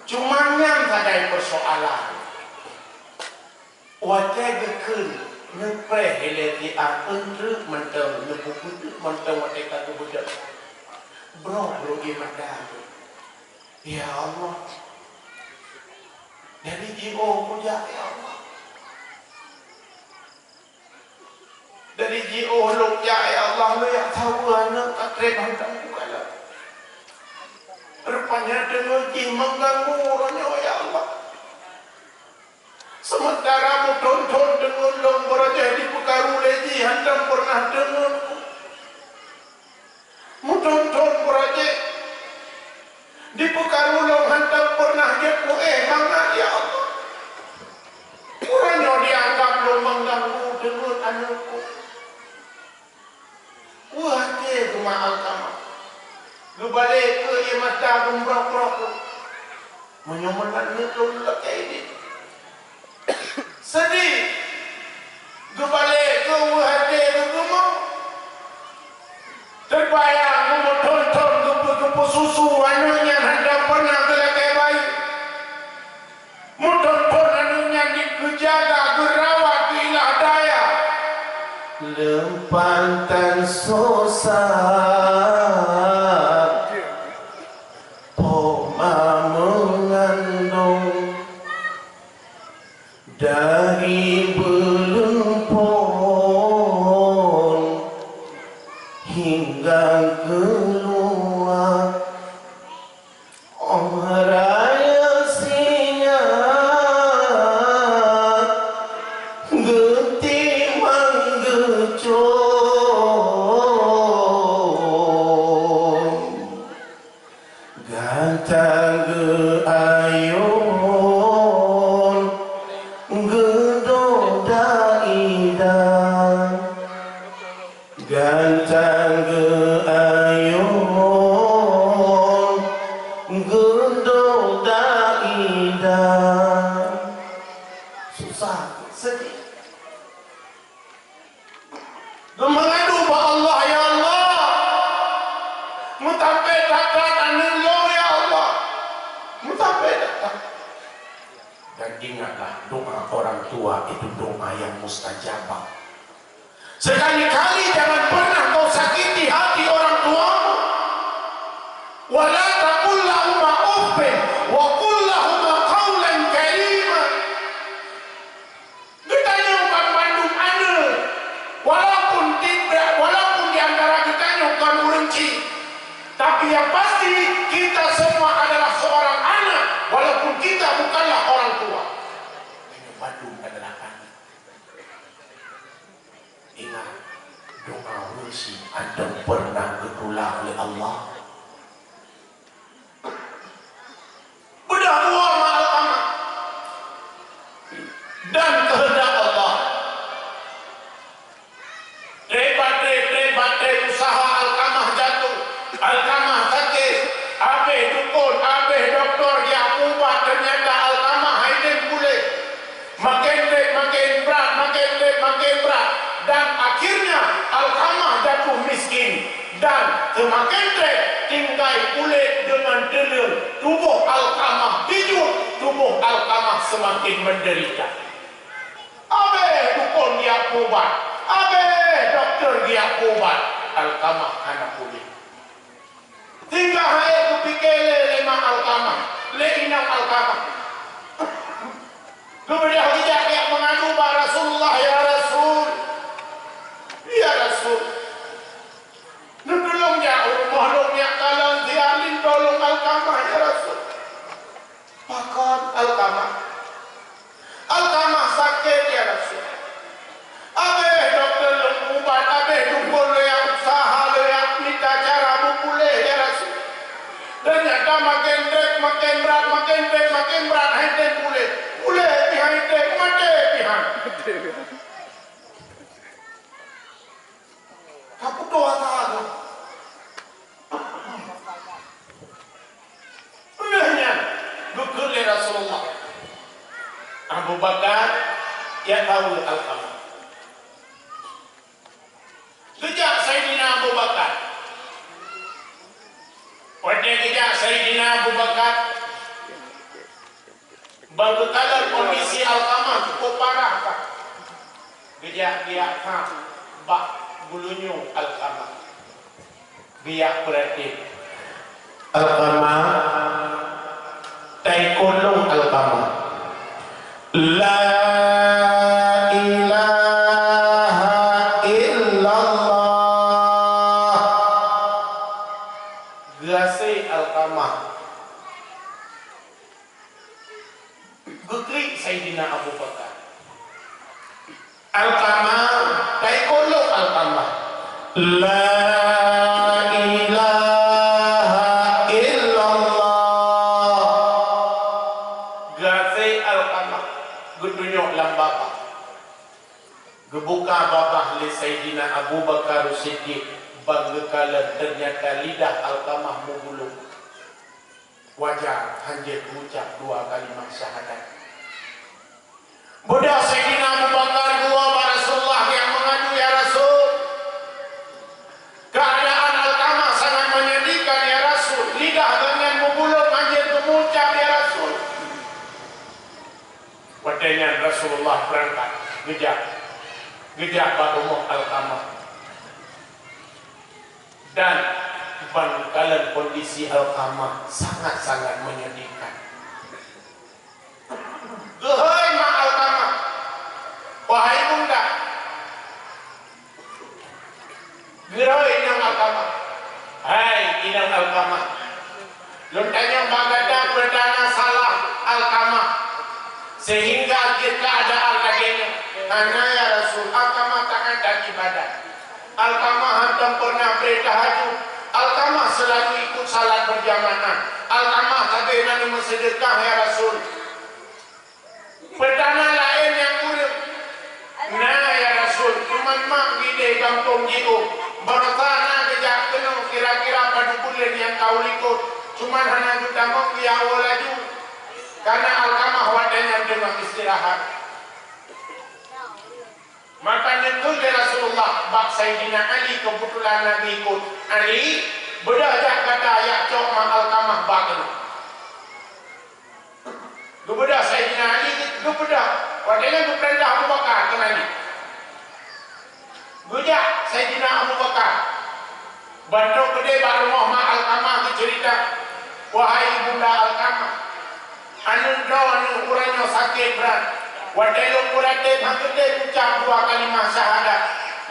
Cuma nyan sagai persoalan. Watèe geukheun neupreh ilèe tiah, eunteuk mantong, neupeubuteuk mantong watèe ka geubeudôh. Brok lagèe mata. Ya Allah. Dari jiôh kujak, ya Allah. Dari jiôh lôn jak, ya Allah, lôn jak saweue aneuk ka trép hantom kukalon. Rupanya deungon jih mengganggu uroe nyoe, ya Allah. Sementara meuthon-thon deungon lôn beurajah dipeukaru lé jih hantom pernah deungon. Meuthon-thon beurajah dipeukaru lôn hantom pernah jeuet muéh mangat, ya Allah. Uroe nyoe dianggap lôn mengganggu deungon aneuk. Wah, até geumak Alkamah. Geubalek keu ie mata geumrok-rok. Meunyoe meunan neulôn lakèe idéh. Seudeh. Geubalek keu weueh até geugeumong. Teubayang meumeuthon-thon geupeu-, geupeususu aneuk nyan hantom pernah geulakèe bayi. Meuthon-thon aneuk nyan geujaga, geurawat, geuilah daya. Leumpang tan sosa. hingga keuluwa. Oh raya sinyak geutimang geucom. Gata geuayôn geudoda idang, gata geuayôn geudoda idang. Susah, sedih. Geumeungadu bak Allah, "Ya Allah, meusampé that-that aneuk lôn, ya Allah, meusampé that-that." Dan ingatlah, doa orang tua itu doa yang mustajabah. Sekali-kali jangan pernah kau sakiti hati orang tuamu. "Wa la taqul lahuma uffin wa qul lahuma qawlan karima." Geutanyoe ban bandum aneuk, walaupun tidak, walaupun di antara geutanyoe kon ureueng chik, tapi yang pasti kita semua adalah seorang anak, walaupun kita bukanlah orang tua. Tanyoe bandum adalah aneuk. Ingat, doa ureueng chik hana pernah geutulak lé Allah. Beudôh buah ma Alkamah dan keuheundak Allah. Trép-trép, trép-trép usaha Alkamah jatuh, Alkamah sakét, abéh dukon, abéh dokto geujak ubat, teunyata Alkamah hai tem puléh. Makin trép makin brat, makin trép makin brat, dan akhirnya Alkamah jatuh miskin. Dan seumaken trép tinggai kulét deungon teuleueng, tuboh Alkamah pijuet, tuboh Alkamah seumaken meudeurita. Abéh dukon geujak ubat, abéh dokto geujak ubat, Alkamah hana puléh. Singgah hai geupike lé, lé ma Alkamah, lé inong Alkamah. Geubeudôh geujak, geujak meungadu bak Rasulullah, "Ya Rasul, ya Rasul, neutulông jak u rumoh lôn, jak kalon siat linto lôn Alkamah, ya Rasul." "Pakon Alkamah?" "Alkamah sakét, ya Rasul. Abéh dokto lôn ubat, abéh dukon lôn jak usaha, lôn jak mita cara beupuléh, ya Rasul. Teunyata maken trép, maken brat, maken trép, maken brat, hai tem puléh. Puléh pih hai tem, maté pih hai." Ka putôh asa lôn. Lheueh nyan geukheun lé Rasulullah, "Abu Bakar, jak kawen Alkamah." Geujak Saidina Abu Bakar. Watée geujak Saidina Abu Bakar, ban geukalon kondisi Alkamah cukup parah, Pak. Geujak, geujak that bak geulinyueng Alkamah. Geujak peurati. "Alkamah, taikot lôn Alkamah. La ilaha illallah." Geuhasé Alkamah. Geuklik Saidina Abu Bakar. "Alkamah, taikot lôn Alkamah. La ilaha illallah." Geuhasé Alkamah, geutunyok lam babah. Geubuka babah lé Saidina Abu Bakar Siddiq, ban geukalon, teunyata lidah Alkamah meubulong. Wajar hanjeuet geucab dua kalimat syahadat. Beudôh Saidina Abu Bakar geuwoe bak Rasulullah nyang meungadu, "Ya Rasul, keuadaan Alkamah sangat menyedihkan, ya Rasul. Lidah gobnyan meubulong hanjeuet geumucab, ya Rasul." Watée nyan Rasulullah beurangkat geujak, geujak bak rumoh Alkamah. Dan ban geukalon kondisi Alkamah sangat-sangat menyedihkan. Geuhôi ma Alkamah, "Wahai bunda, geuhôi inong Alqamah. Hai inong Alqamah, lôn tanyong bak gata, peue na salah Alqamah sehingga jeuet keuadaan lagée nyoe? Hana ya Rasul, Alqamah taát dan ibadat. Alqamah hantom pernah bri tahajud. Alqamah selalu ikut salat berjamaah. Alqamah sabe na meuseudeukah ya Rasul. Peue na laén nyang kureueng? Na ya Rasul, cuman mak gideh gampông jiôh. Baroesa na geujak keunoe kira-kira padub buleuen nyang ka u likot. Cuman hana geutamong geujak woe laju. Karena Alqamah watée nyan teungoh istirahat. Maka neukheun lé Rasulullah bak Saidina Ali, keubeutulan na geuikot, "Ali, beudôh jak gata jak cok ma Alqamah bak keunoe." Geubeudôh Saidina Ali, geubeudôh. Watée nyan geupeurintah Abu Bakar keu Ali. Geujak Saidina Abu Bakar. Ban trok keudeh bak rumoh ma Alqamah geuceurita, "Wahai ibunda Alqamah, aneuëk droeneueh uroe nyoe sakét brat. Watée lôn peuratéb han geutem ucab dua kalimah syahadat.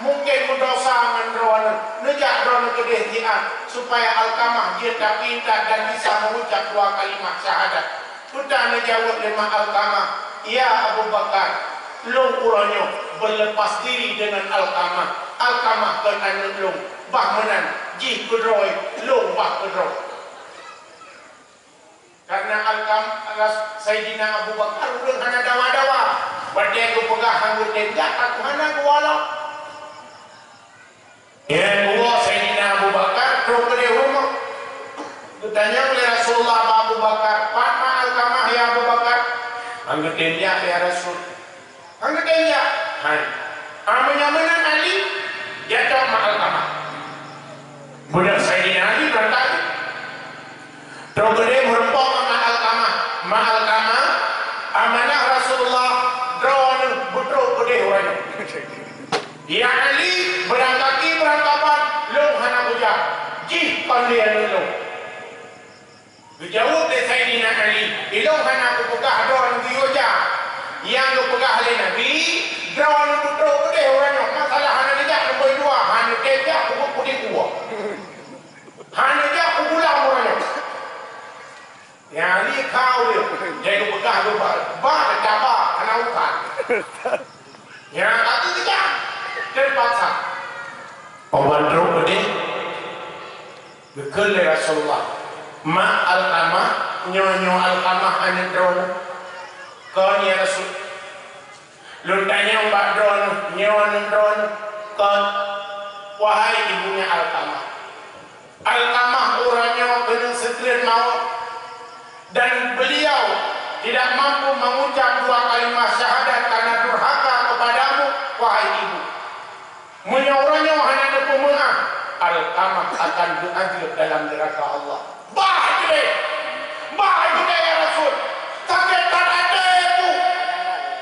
Mungken meudosa ngon droeneueh. Neujak droeneueh keudeh jiat, supaya Alqamah jeuet tapi intat dan bisa meuucab dua kalimah syahadat." Peue na neujaweueb lé ma Alqamah, "Ya Abu Bakar, lôn uroe nyoe beuleupas diri deungon Alqamah. Alqamah kon aneuëk lôn, bah meunan jih keudroe, lôn bah keudroe." Karena Alqam-, Saidina Abu Bakar ureuëng hana dawa-dawa. Watée geupeugah han geutem jak, ka hana geuwalok. Nyang dua, Saidina Abu Bakar trok keudeh u rumoh. Geutanyong lé Rasulullah bak Abu Bakar, "Pat ma Alqamah ya Abu Bakar?" "Han geutem jak ya Rasul." "Han geutem jak?" "Han." "Ah, meunyoe meunan Ali, jak cok ma Alqamah." Beudôh Saidina Ali beurangkat. Trok keudeh meureumpok ngon ma Alqamah. "Ma Alqamah, amanah Rasulullah, droeneueh beutrok keudeh uroe nyoe. Ya Ali, beurangkaki beurangkaban, lôn hana kujak. Jih kon lé aneuëk lôn." Geujaweueb lé Saidina Ali, "Ilôn hana kupeugah droeneueh geuyue jak. Nyang geupeugah lé Nabi, droeneueh beutrok keudeh uroe nyoe. Masalah hana neujak, nombor dua, hana neujak, kubu pudi kuwoe." Hana jak u bulan uroe nyoe. Nyang li kau dia. Jadi peugah tu ba, ba, caba, hana urusan. Nyang kata tidak. Terpaksa. Pawan trok keudeh. Geukheun lé Rasulullah. "Ma Alqamah, nyoe, nyoe Alqamah aneuëk droeneueh?" "Kon ya Rasul." "Lôn tanyong bak droeneueh, nyoe aneuëk droeneueh?" "Kon." "Wahai ibunya Alqamah, Alqamah uroe nyoe keuneuk seukreut mawöt, dan beliau tidak mampu mengucap dua kalimah syahadat karena durhaka kepadamu, wahai ibu. Meunyoe uroe nyoe hana neupeumeuáh, Alqamah akan geuazeueb dalam neuraka Allah." Bah judeh! Bah judeh, ya Rasul! Sakét that até ku!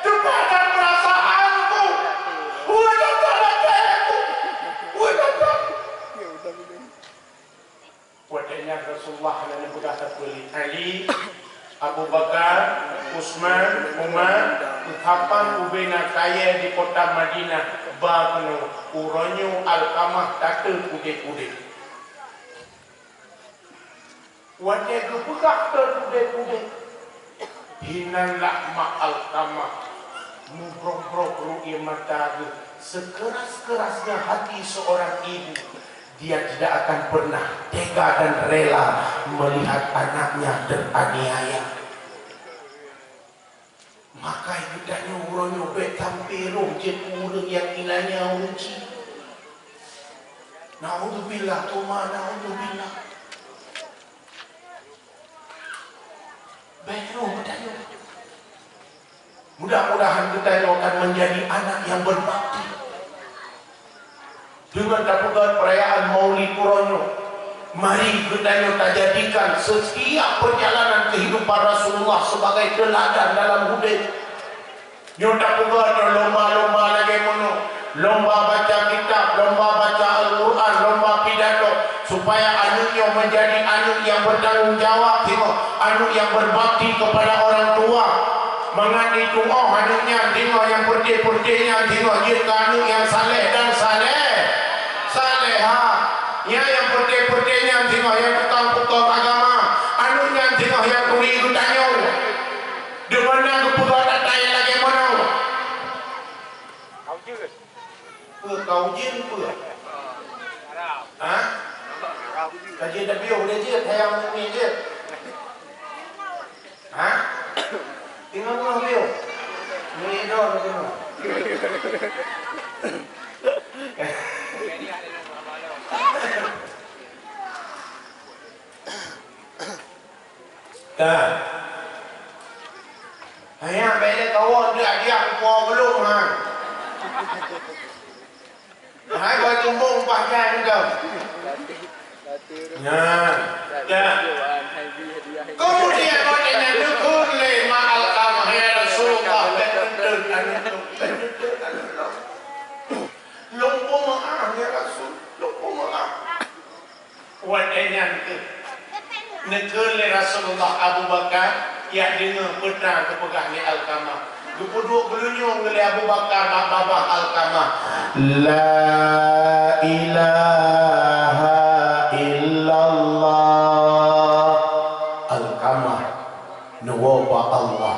Teupah that peurasaan ku! Udah that até ku! Udah that! Watée nyan Rasulullah hana neupeugah sapeue lé. Ali, Abu Bakar, Utsman, Umar, geukapan ubé na kayée di kota Madinah, ba keunoe, uroe nyoe Alqamah tateuk udeb-udeb. Watée geupeugah teuk udeb-udeb, hinan lah ma Alqamah meubrok-brok rot ié mata geuh, sekeras-kerasnya hati seorang ibu. Dia tidak akan pernah tega dan rela melihat anaknya teraniaya. Makai geutanyoe uroe nyoe bék sampoe roh jeuet keu ureuëng nyang iéleumanya ureuëng chik. Naudzubillah, tsumma naudzubillah. Bék roh geutanyoe. Mudah-mudahan geutanyoe akan menjadi anak yang berbakti. Deungon tapeugét peurayaan Maulid uroe nyoe, mari geutanyoe tajadikan setiap perjalanan kehidupan Rasulullah sebagai teuladan dalam udeb. Nyoe tapeugét nyoe lomba-lomba lagée meunoe, lomba baca kitab, lomba baca Al-Quran, lomba pidato, supaya aneuëk nyoe menjadi aneuëk yang bertanggung jawab singoh, aneuëk yang berbakti kepada orang tua. Mangat jitu'oh aneuëk nyan singoh nyang peureuteh-peureuteh nyan singoh jeuet keu aneuëk nyang saleh dan saleh, salehah. Kau jin peue? Ha? Ka jeuet tapiôh lé jeuet, hayam nanggroe jeuet. Ha? Tinggai peue piôh? Ni idol teuh. Ka. Hanya bèk lé kawon dia dia kupo belum ha. Hai boh tumbong pajan tu. Nah, ya. Kemudian boh nyan dikheun lé ma Alqamah, "Ya Rasulullah, bèk keuneuk aneuk lôn, bèk keuneuk aneuk lôn. Lôn peumeu'ah, ya Rasul, lôn peumeu'ah." Watèe nyan keuh neukheun lé Rasulullah Abu Bakar, jak deungö peue nyang geupeugah lé Alqamah. Geupeuduek geulunyueng lé Abu Bakar bak babah Alqamah, "La ilaha illallah." Alqamah neuwoe bak Allah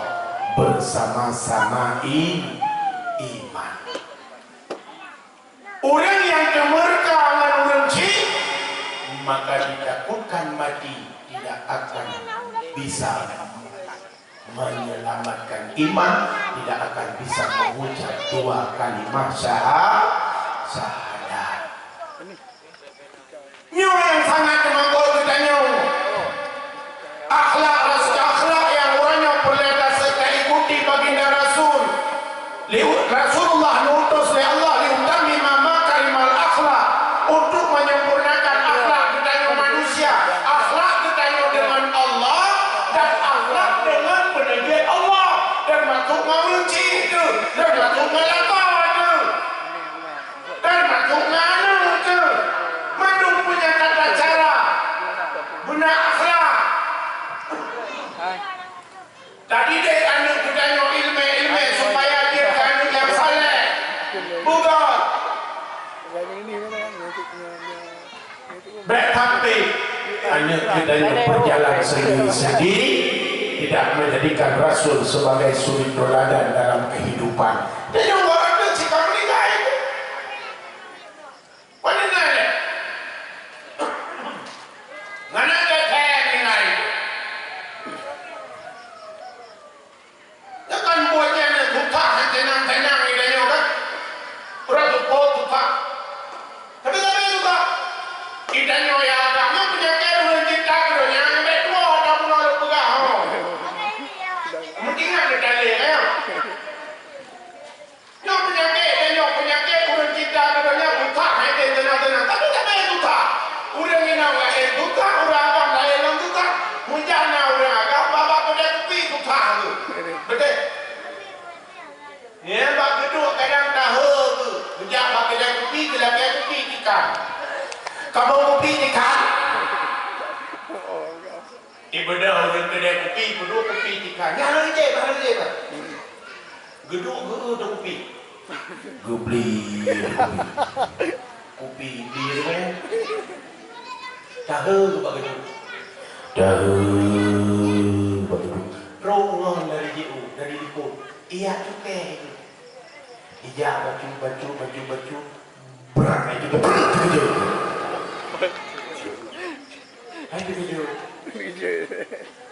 bersama-sama i-, iman. Ureuëng nyang teumeurka ngon ureuëng chik, maka ditakutkan mati, tidak akan bisa menyelamatkan iman, tidak akan bisa mengucap dua kalimah syaha-, syahadat. Nyoe nyang sangat teumakot geutanyoe. Akhlak ras-, akhlak nyang uroe nyoe peureulèe tase-, taikuti baginda Rasul. Li-, Rasulullah neuutus lé Allah liutammima makarimal akhlak, untuk menyempurnakan akhlak geutanyoe manusia. Akhlak geutanyoe deungon Allah dan akhlak deungon peuneujeuet Allah. Teumasuk ngon ureuëng chik teuh, teumasuk ngon lakoe teuh. Teumasuk ngon aneuk teuh. Mandum punya tata cara. Beuna akhlak. Tadidik aneuk geutanyoe ileumèe-ileumèe supaya jeuet keu aneuk nyang saleh. Beugöt. Bèk sampai aneuk geutanyoe berjalan sendiri-sendiri, tidak menjadikan Rasul sebagai suri teladan dalam kehidupan. Tanyoe ureueng cit ka meuninggai. Meuninggai lé. Ngon aneuk geutanyoe meuninggai. Nyan kan buet nyan susah, hana tenang-tenang di tanyoe kan. Uroe seupôt susah. Tapi sabe susah. Di tanyoe nyang agam nyoe peunyakét ureueng cit ka keudroe nyan, bèk tuwoe ata bunoe lôn peugah, ho. Meuingat lé teuh lé, ya. Nyoe peunyakét, nyoe peunyakét ureueng cit ka keudroe nyan susah, hana tenang-tenang. Tapi sabe susah. Ureueng inong laén susah, ureueng agam laén lom susah. Meunyo na ureueng agam, babah keudè kupi susah tu. Beutôi? Nyan bak geuduek kadang tahe geuh, geujak bak keudè kupi, geulakèe kupi tikan. Kamoe kupi tikan. Ibeudôh ureueng keudè kupi, peuduek kupi tikan. Nyan hana jép, hana jép. Geuduek geu-eu teuh kupi. Geubli kupi. Kupi bli ruwèng. Tahe bak geuduek. Tahe bak geuduek. Rhung ngon dari jiôh, dari likôt. Ijak cukéh itu. Ijak bacut, bacut, bacut, bacut. Brak itu, brak itu. Hai itu.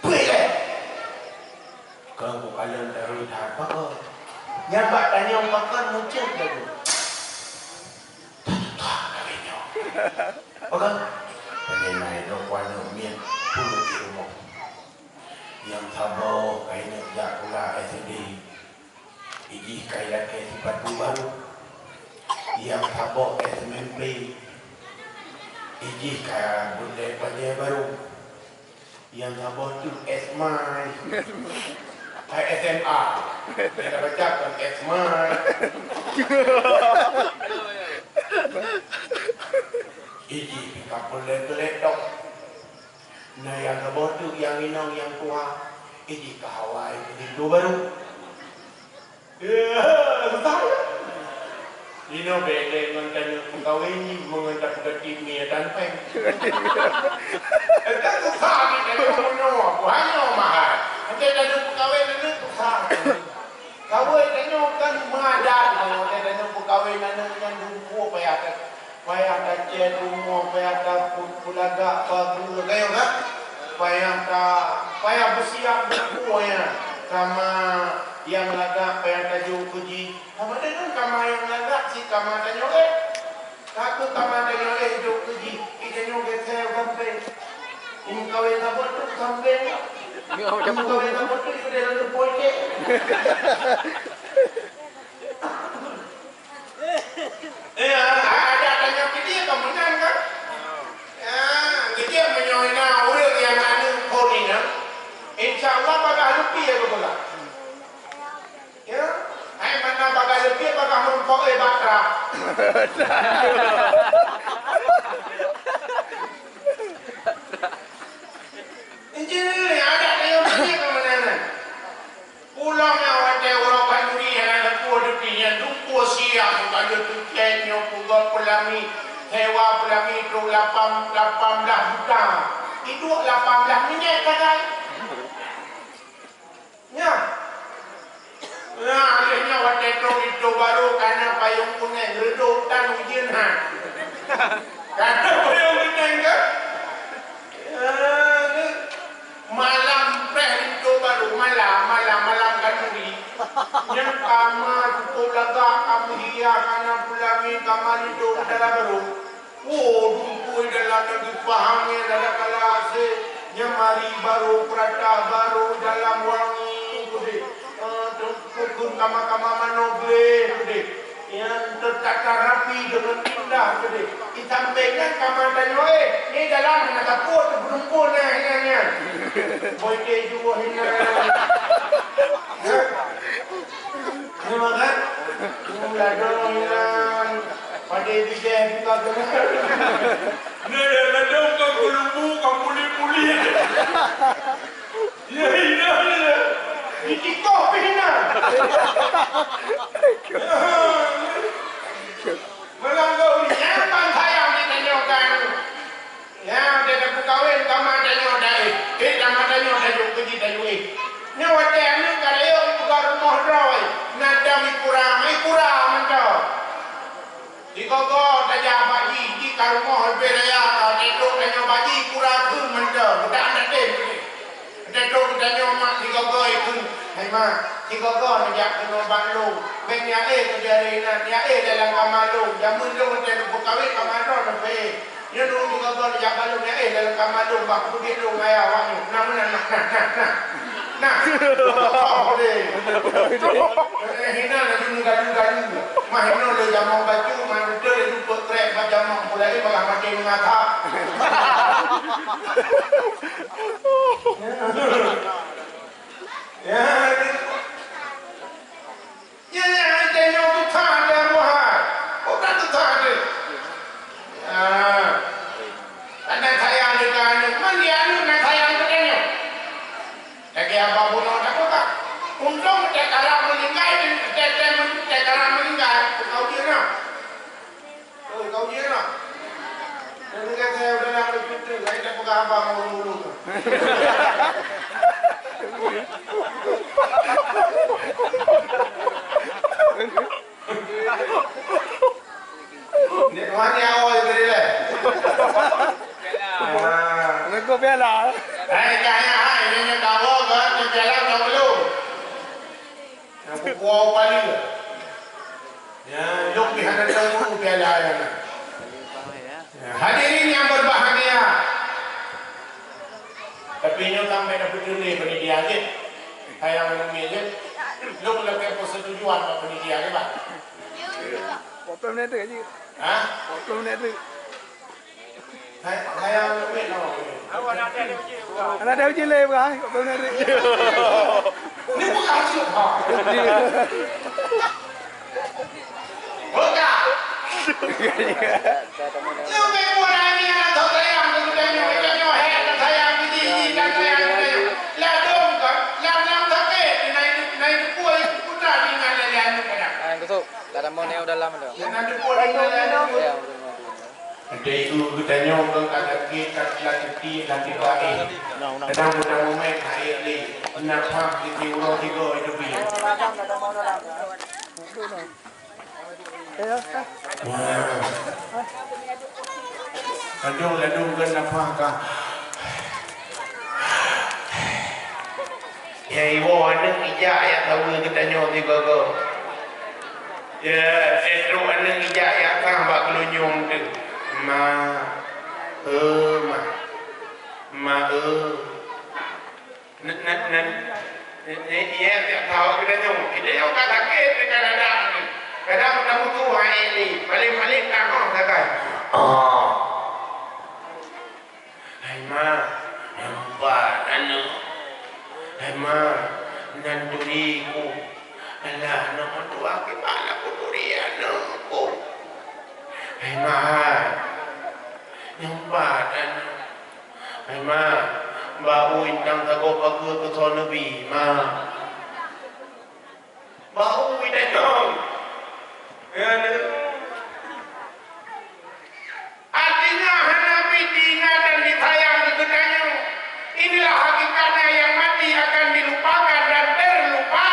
Pui lé. Kau bukalon dari apa kau? Nyan bak tanyong pakon muncul lagi. Tatutak lagèe nyoe. Pakon? Pengen naik dok kuaneuk miet puluh di rumoh. Nyang saboh ka inong jak sikula S D. Ijih ka ilakèe sipatu baru. Nyang saboh S M P. Ijih ka beulèe bajèe baru. Nyang saboh tu S M A. Hai S M A. Nyang baca kan S M A. Ijih ka beulèe geulék dong. Na nyang saboh tu nyang inong nyang tuha. Ijih ka hawa pintoe baru. Ya, susah. Inoe bèk lé ngon tanyoe peukawen nyoe, meungon tapeugah tiep mie dan pèng. Kan susah di tanyoe bunoe, buhanyoe mahai. Até tanyoe peukawen aneuk susah. Kawen tanyoe kan meuadat, até tanyoe peukawen aneuk nyan dumpok. Rumoh payah tapulagak pagu gayong, ha? Payah ta, payah beusiap buku, ya. Kama nyang lagak payah tajok keu jih. Sama dengan kama nyang lagak cit kama tanyoe. Takot kama tanyoe jok keu jih, i tanyoe geuseu gampeng. Meukawen saboh teuk gampeng. Meukawen saboh teuk sudah lalu poicek. Ya, ada tanya ke dia kemenangan kan? Ya, jadi meunyoe na ureueng nyang aneuk phon inong, insya Allah bagah leupie ya beutôi. Ya, hai mana bagah leupie bagah meurumpok eh batra. Injil ada tanya ke menangan. Pulang awak teh orang kanduri anak tua depi yang dungku siang kalau tu cek nyo puga pulami sewa pulami tu lapan lapan belas juta. Hidup lapan belas minit kadang. Nya. Nah, akhirnya watèe trok linto barô kana payong kunéng reudôk tan ujeuen ha. Kana payong kunéng ke? Eh, malam preh linto barô, malam, malam, malam kanduri. Nyang kama cukup lagak, kama hias, kana pulami, kama linto dalam barô. Oh, dungkui dalam lagi pahangnya dada kala ase, nyamari baru perata baru dalam wangi kudeh. Eh, tu-, tukun kama-kama manoe gleh kudeh. Yang tertata rapi dengan indah kudeh. Di sampingnya kama tanyoe, ni dalam nak kapot tu berempun nah, nah, nah. Boy keju, nah. Hah? Ni makan? Hmm, ladong hilang. Pada bijeh juga tu. Ni ladong kan kulumbu, kan puli-puli. Ya, ya, ya. Di tiktok pih hilang. Malam kau ni, nyaman sayang ditanyakan. Nyan, watèe tapeukawen, kama tanyoe daéh. Eh, kama tanyoe tajok keu jih tajok éh. Nyoe watèe aneuk ka rayeuk jipeugah rumoh droe, na dam ikura, ikura mantong. Sigogo tajak bak jih, jih ka rumoh leubeh raya, watèe trok tanyoe bak jih, ikura kheun mantong. Budak aneuk tem. Watèe trok geutanyoe mak sigogo ikheun, "Hai mak, sigogo neujak keunoe bak lôn. Bèk neuéh keu jari inan, neuéh dalam kama lôn. Jameun lôn watèe neupeukawen kama droe neupeuéh." Nyoe lôn sigogo neujak bak lôn, neuéh dalam kama lôn, bah peubiet lôn ayah awaknyoe. Nah, meunan, nah, nah, nah, nah. Nah. Eh, hina laju meugalu-galu. Mah hinoe lé jamong bacut, mah beutôi laju peuet krek bak jamong. Mulai malah maté meungathap. Ya, ya, ya, ya, nyoe tuha ada buah. Bukan tuha ada. Ya. Kan na sayang deungon aneuk. Man di aneuk na sayang deungon nyoe. Lagèe abah bunoe tak buka. Untông teukarat meuninggai, teukarat meuninggai. Kau dia na. Oi, kau jeuet lah. Dan dengan saya udah nak berputus, saya tak pegang abang orang dulu tu. Ni tuan ni awal je tadi lah. Ah. Nengok piala. Hai, kaya, hai, ini nyo tahu kan, ni piala tak belum. Nyang peupuwoe paléng. Ya, lôn pih hana tahu piala nyan. Ya, hadirin yang berbahagia. Tapi nyoe sampai dah beutôi panitia jih. Sayang umi jih. Lôn lakèe persetujuan bak panitia jih, bah. Dua puluh menit tu, Haji. Hah? Dua puluh menit tu. Hai, hai, yang lebih, oh. Anak dah uji lé, bukan? Kau pernah ada? Ini bukan hasil, ha? Bukan. Lu memang ada yang tak sayang, lu tanya, tanya, hai, tak sayang, ini, ini, tak sayang, tak sayang. Lah dong, kan? Lah, lah, tak, eh, naik, naik, kuat, putar, ingat, lagi, anu, kadang. Ah, yang kusuk. Kada mau neo dalam tu. Yang ada kuat, ingat, lagi, anu. Ya, betul, betul. Dai u geutanyoe ka sakét, ka teulat teuti, lam tiba eh. Kadang muda mumet hai lé. Ina pah di uroe tiga itu bi. Wah. Ladôm, ladôm keu nafah ka. Nyang iwoe aneuk ijak jak saweue geutanyoe sigoe-goe. Ya, trok aneuk ijak jak kah bak keulonya teuh. Ma, eu, ma. Ma, eu. Nan, nan, nan, nan, nan, iya, tiep tahun kita nyoe. Kita nyoe ka sakét, kita dadak ni. Kadang kita butuh air ni. Paling-paling tak mau sagai. Oh. Hai ma, nampak aneuk. Hai ma, nan turi ku. Alah, aneuk meutuah kiban aku turi aneuk ku. Hai ma, nampak aneuk. Hai ma, bak u inong sagoe pageue keu soe neubi, ma. Bak u inong. Ya, na. Artinya, hana pih diingat dan disayang keu geutanyoe. Inilah hakikatnya, yang mati akan dilupakan dan terlupa.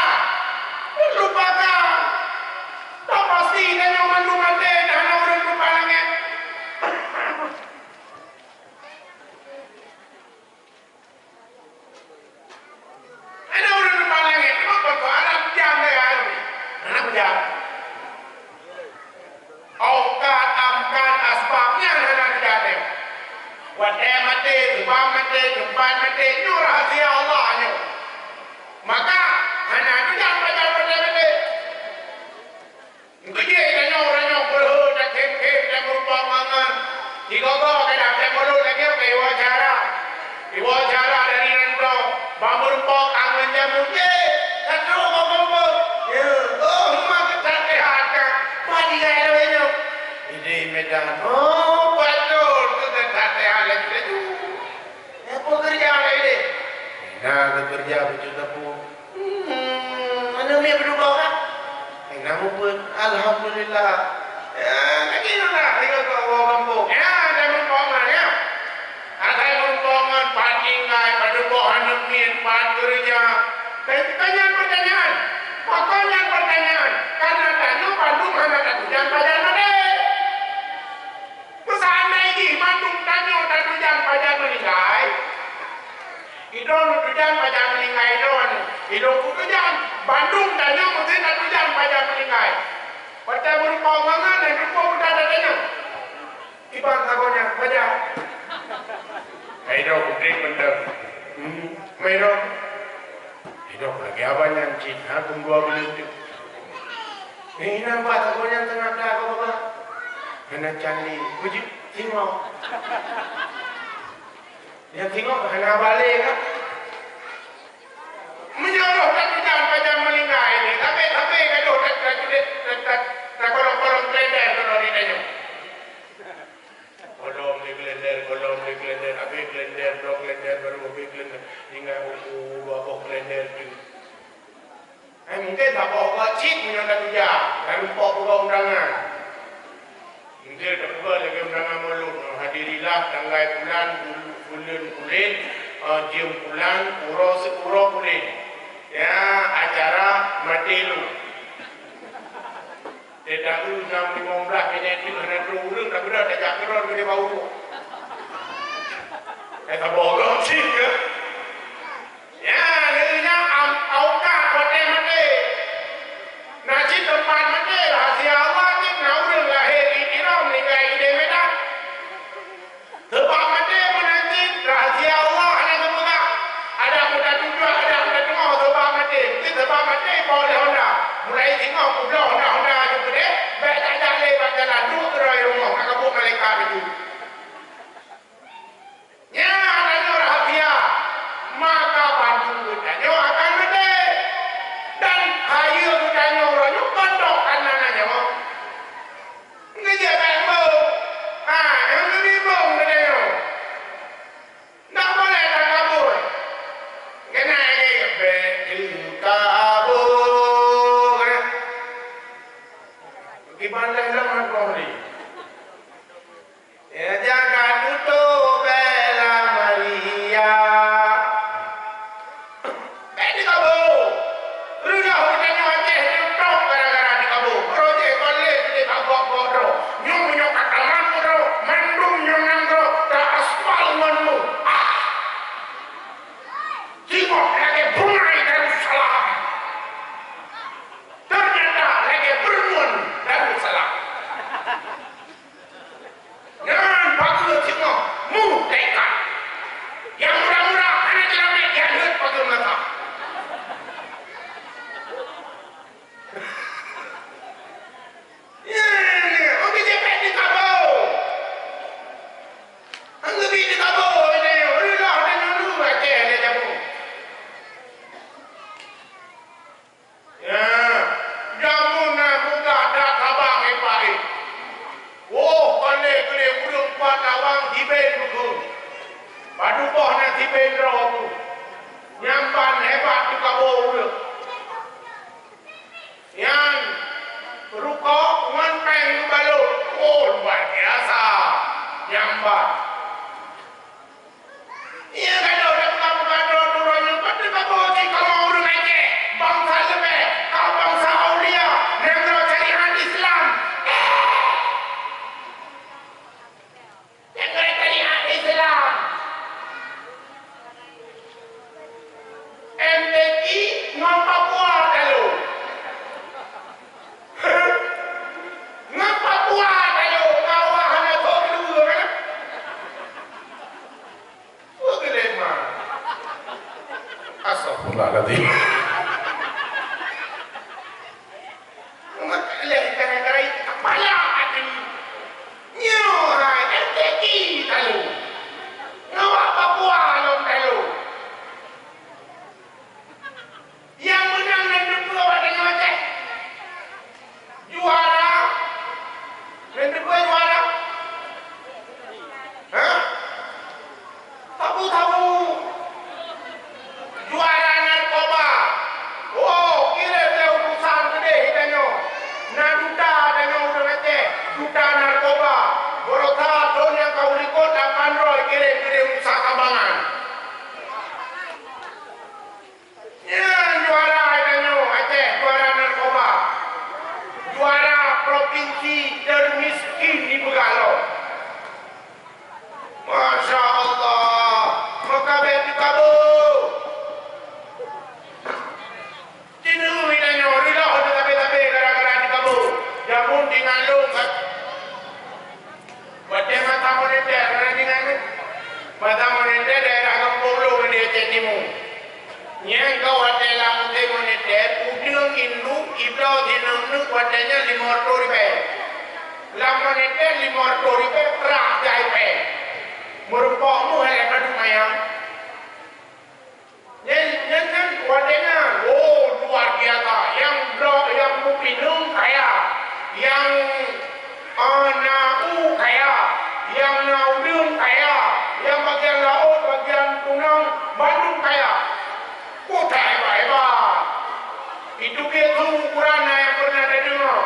Terlupakan. Dah pasti tanyoe mandum maté, dah hana ureueng teumpat langét. Hana ureueng teumpat langét, cuma persoalan jam saja. Hana jam. Ongkat, amkat, asbab nyan hana teujaga. Watèe maté, seubab maté, teumpat maté, nyoe rahasia Allah nyoe. Maka, hana teujaga pajan watèe maté. Keujeuet tanyoe uroe nyoe beuhe takhém-khém, tameurumpok ngon-ngon. Sigoe-goe kadang tamulot lagèe ka iwoe acara. Iwoe acara dari nanggroe, bak meurumpok angon jameun, "Yé, ka trok gob gampông." "Yé, oh, ma keu that seuhat ka. Bah tinggai lawét nyoe." Idéh Medan, "Oh, patôt keu that seuhat laju-laju." Nyan peue keureuja lé idéh? Na keureuja bacut sapeue. Hmm, aneuk miet peuduek boh ka? Hai na mupeue. Alhamdulillah. Ya, lagèe nyoe na, lagèe keu woe gampông. Ya, ada meurumpok ngon, ya. Asai meurumpok ngon, pat tinggai, padub boh aneuk miet, pat keureuja. Kan, kan nyan pertanyaan. Pakon nyan pertanyaan? Karena tanyoe bandum hana tatujan pajan maté. Meuseandai jih bandum tanyoe tatujan pajan meuninggai, idroe tatujan pajan meuninggai droe, idroe tatujan, bandum tanyoe meusti tatujan pajan meuninggai. Watèe meurumpok ngon nyan, nyan rumpok buta tanyoe. Iban sagoe nyan, pajan. Hai droe, udép mantong. Hmm, mai droe. Idok lagèe abang nyan cit, ha, keumeudua buleuen teuk. Eh, nampak sagoe nyan teungoh that, Bapak. Hana candi, beujeuet singoh. Nyang singoh hana balè ka. Meunyoe roh tatujan pajan meuninggai, sabé-sabé gadoh that, that, that, that, that, takolong-kolong kalender keunoe di tanyoe. Kolom lé kalender, kolom lé kalender, abéh kalender, bloe kalender, baru abéh kalender. Tinggai uku dua boh kalender tu. Eh, mungkin saboh goe cit meunyoe ka tuja, lalu pok buka undangan. Mungkin ka buka lagèe undangan mulod, hadirilah tanggai pulan, bulu-, buleuen pulan, eh, jeuem pulan, uroe si-, uroe pulan. Ya, acara maté lôn. Teudahu nam limong blah minèt teuk hana trok ureueng, tapi dah tajak keudroe keu di bawah. Eh, taboh gob cit keu. Ya, lheueh nyan am-, aukat watèe maté. Na cit teumpat maté, rahasia Allah cit, na ureueng lahé di Tiro, meuninggai di Medan. Seubab maté meunan cit, rahasia Allah hana geupeugah. Adak meutatujôh, adak meutateumoh seubab maté. Mungken seubab maté ipo lé Honda. Mulai singoh peubloe Honda-Honda aju keudéh, bèk tajak lé bak jalan, duek keudroe rumoh, ka geubuet malaikat laju. Nyan tanyoe rahasia. Maka bandum geutanyoe akan maté. Dan hayeue geutanyoe uroe nyoe kon trok kana nyoe. Geujak bak bông. Ha, nyang geubri bông geutanyoe. Ndak boleh takabur. Keunan lagèe bèk takabur. Siben bukon. Padub boh na siben droe bukon. Nyan ban hebat di kamoe ureuëng. Nyan rukok ngon péng geubalot. Oh, luar biasa. Nyan ban. Iya, kalau dah buka-buka droe-droe nyoe, pasti kamoe di kamoe ureuëng Aceh. Bangsa leubeh, kamoe bangsa aulia, nyang ngon syariat Islam. Nyang ngon syariat Islam. M T Q ngon Papua talo. Ngon Papua talo, kawa hana thon dua kan? Peue geulema? Astagfirullahaladzim. Meuteuleh gara-gara itu kepala hati. Nyoe hai M T Q talo. Ngon Papua lom talo. Nyang meunang nan teupeue awak tanyoe Aceh. Juara. Nan teupeue juara? Hah? Sabu-sabu. Juara narkoba. Oh, kirém lé utusan keudeh tanyoe. Na duta tanyoe ureuëng Aceh, duta narkoba. Baroesa thon nyang ka likot lapan droe kirém keudeh Nusa Kambangan. Nyan juara tanyoe Aceh, juara narkoba. Juara provinsi termiskin dipeugah lom. Masya Allah, maka bék teukabu. Tineuk tanyoe reuloh teutabé-tabé gara-gara teukabu. Jameun tinggai lôn ka Watée masa moneter, na deungoe nyoe? Masa moneter daerah Gampông Lom di Aceh Timu. Nyan ka watée lam musém moneter, udeueng induk ibloe sineuk-neuk watée nyan limong reutôh ribée. Lam moneter limong reutôh ribée, prah jai péng. Meurumpok meuh lé padub manyang. Nyan, nyan, nyan, watée nyan, oh, luar biasa. Nyang bloe, nyang mupineung kaya, nyang, eh, na u kaya, nyang na udeueng kaya, nyang bagian laôt, bagian tunang, bandum kaya. Kota hebat-hebat. Itu biasa ukuran nyang pernah tadeungoe.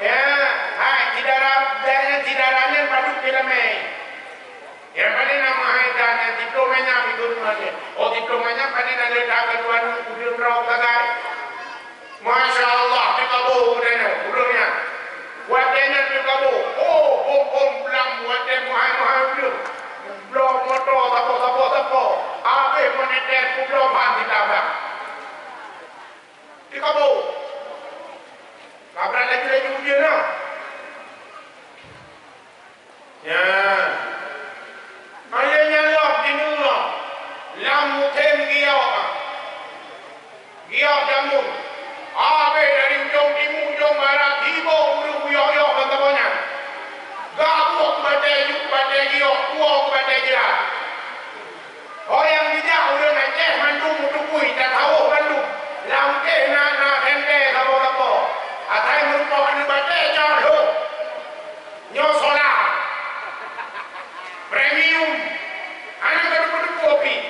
Ya, hai, syedara, dan syedara nyan padub di lamé. Nyang pané na meuhai dan nyang diploma nyan itu meuhai. Oh, diploma nyan pané na leuet that keudua nyoe udeueng droe sagai. Masya Allah, teukabu udeueng nyan, udeueng nyan. Watée nyan teukabu, oh, bom-bom blang watée meuhai-meuhai udeueng. Bloe moto sapo-sapo-sapo. Habéh moneter peubloe ban ditabrak. Teukabu. Kabrak laju-laju udeueng nyan. Nyan. Hai nyan lom jineuk lam musém giok. Giok jameun. Habéh dari ujong timu, ujong barat, tiboh ureuëng buyok-yok ban saboh nyan. Gak buok batée, yub batée giok, puwoe batée jeurat. Oh, nyang bijak ureuëng Aceh mandum meutupeue, tasawôh mandum. Lam kéh na, na sentée saboh-saboh. Asai meurumpok aneuk batée, cok lhôh. Nyoe sola. Premium. Hana ka teupeue-teupeue pih.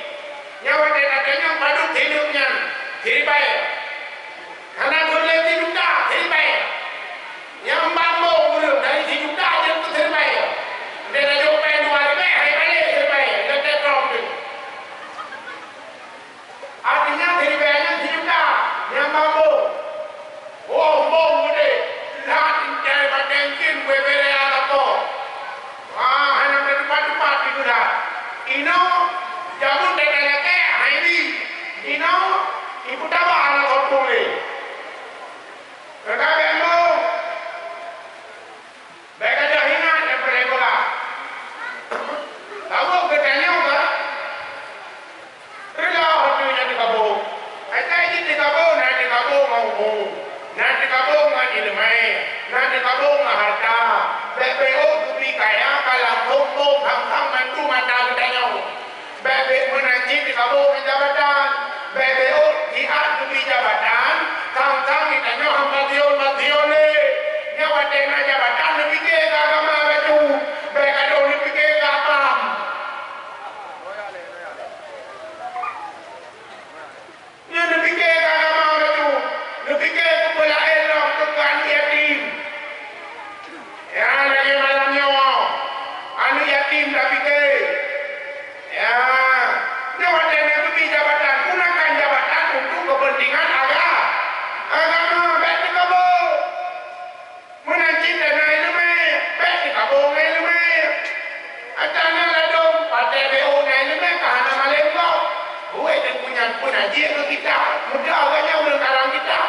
Nyoe watée tatanyong padub sineuk nyan, siribée. Hana keuneuk sijuta, siribée. Nyang bambo ureuëng dari sijuta jeuet keu siribée. Ndai tajok péng dua ribée, hai balek siribée, gata trom tu. Artinya siribée nyan sijuta, nyang bambo. Oh, bom geude. Lat intai bateng kin bubé raya lapo. Ah, hana meutupat-tupat di gula. Inoe, jameun teuka lakée, hai bi. Inoe, ibu taba hana sombong lé. Teuka bembo. Bék gadoh ingat nyang peureulée bola. Saboh geutanyoe ka reuloh ateueh nyang teukabu. Asai jih teukabu, na teukabu ngon umu, na teukabu ngon iéleumé, na teukabu ngon hareuta. Bék beuôt geubi kaya ka lam sombong, sang-sang mandum ata geutanyoe. Bék-bék meunan cit teukabu ngon jabatan. Bék-bék ôt jiat geubi jabatan, sang-sang geutanyoe hamba sion-hamba sion lé. Nyoe watée na jabatan neupike keu agama bacut. Bék gadôh neupike keu apa. Nyang peunajiek keu kitab, mudah gata nyan ureuëng karang kitab.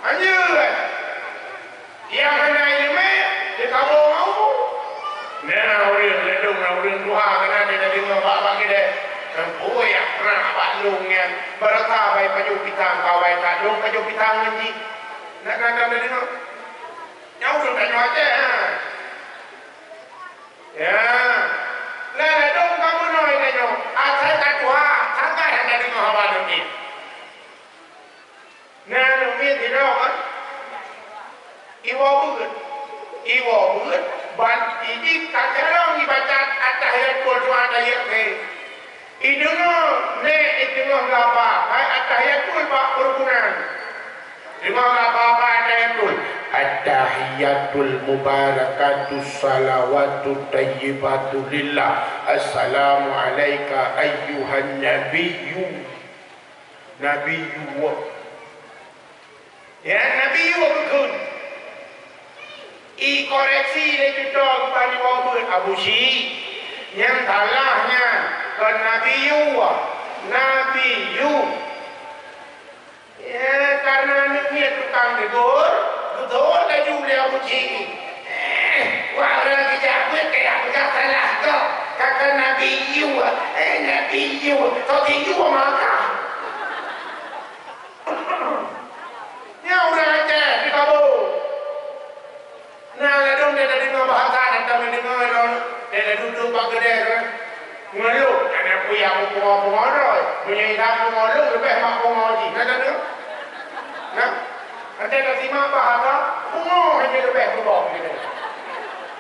Anjeut! Nyang hana iéleumé, dikabô ngon u. Na ureuëng ladôm, na ureuëng tuha, kana teudeungoe bak-bak keudè. Sampoe nyang prah bak lôn nyan, barasa bai pajoh pisang, kawai that lôn pajoh pisang ngon jih. Na, na, na, na deungoe? Nyan ureuëng tanyoe Aceh, ha. Ya. Nah, ladôm ka meunoe tanyoe, asai ka tuha, sagai hana deungoe haba lôn nyan. Na, lôn miet sidroe kan? Iwoe beuet. Iwoe beuet, ban ijih ka carông ibaca At-Tahiyatul Jumaat ayat keu. Ideungoe, nèk iteungoh gapa, hai At-Tahiyatul bak peureugunan. Deungoe gapa, hai At-Tahiyatul. At-tahiyatul mubarakatus salawatut thayyibatu lillah. Assalamu alaika ayyuhan nabiyyu. Nabi Yub. Ya, Nabi Yub geukheun. Ikoreksi lé tutoe geuba nibak beuet Abu Syik. Nyang salah nyan kon Nabi Yub, Nabi Yub. Ya, karena aneuk miet tukang tegur, geudhôt laju lé Abu Syik. Eh, wah, ureuëng geujak beuet kaya peugah salah kok. Ka kon Nabi Yub, eh, Nabi Yub. Kok si Yub maka. Nyan ureuëng Aceh dikabô. Na ladôm deh tadeungoe bahasa, na tadeungoe lom. Deh taduek bak keudè, ngeuluh, na peue nyang pungoh-pungoh droe. Meunyoe inong pungoh lôn, leubeh mak pungoh jih. Na tadeungoe? Na? Watèe tasimak bahasa, pungoh hana leubeh keu gob keudè.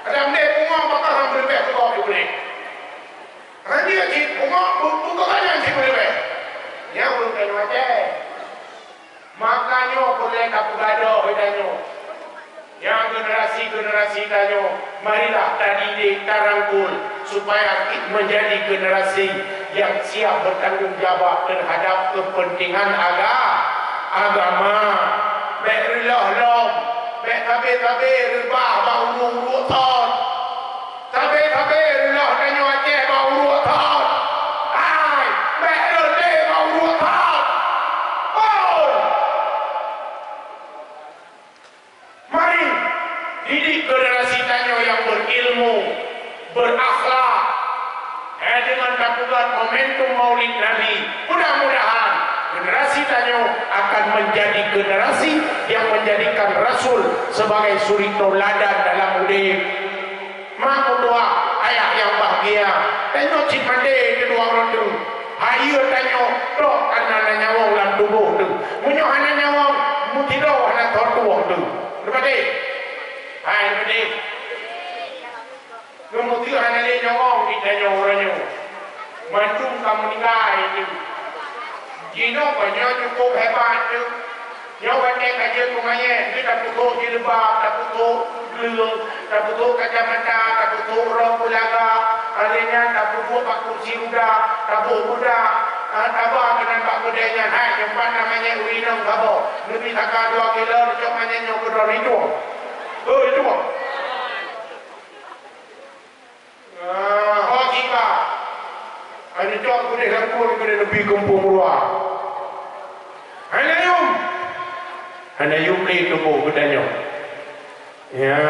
Kadang deh pungoh, maka hana leubeh keu gob keudè. Hana cit pungoh, bu-, bukan hana cit leubeh. Nyan ureuëng keunoe Aceh. Maka nyoe peureulèe tapeugadôh geutanyoe. Nyang generasi-generasi tanyoe, marilah tadidik, tarangkul, supaya menjadi generasi yang siap bertanggung jawab terhadap kepentingan aga-, agama. Bèk reuloh lom, bèk sabe-sabe reubah bak ureueng-ureueng thon. Sabe-sabe reuloh tanyoe Aceh bak ureueng thon. Hai, bèk reuloh bak ureueng thon. Oi! Mari, didik generasi tanyoe nyang berilmu, berakhlak. Eh, dengan tapeugöt momentum Maulid Nabi, mudah-mudahan generasi tanyoe akan menjadi generasi yang menjadikan Rasul sebagai suri tauladan dalam udép. Mak meutuah, ayah nyang bahgia, tanyoe cit mandé keudua uroe teuk. Hai, yue tanyoe, trok kana na nyawöng lam tuboh teuk. Meunyoe hana nyawöng, meusidroe hana thon tuwoe teuk. Neupatéh? Hai, neupatéh? Meunyoe hana lé nyawöng di tanyoe uroe nyoe, mandum ka meuninggai teuk. Jinoe nyoe cukup hebat teuk. Nyoe watèe ka jeuet keu manyét, jeuet tapeutrok jilbab, tapeutrok gleueng, tapeutrok kacamata, tapeutrok rok beulaga, lheuh nyan tapeuduek bak kursi ruda, taboh bedak, ah, taba keunan bak keudè nyan. Hai, nyoe pat na manyét ureueng inong saboh. Neubi saka dua kilo, neucok manyét nyoe keudroe, neutueng. Hei, neutueng. Ah, ho jiba. Hana cok keudeh lam phon keudeh neubi keumpung luwa. Hana yum. Hana yum lé tuboh geutanyoe. Ya,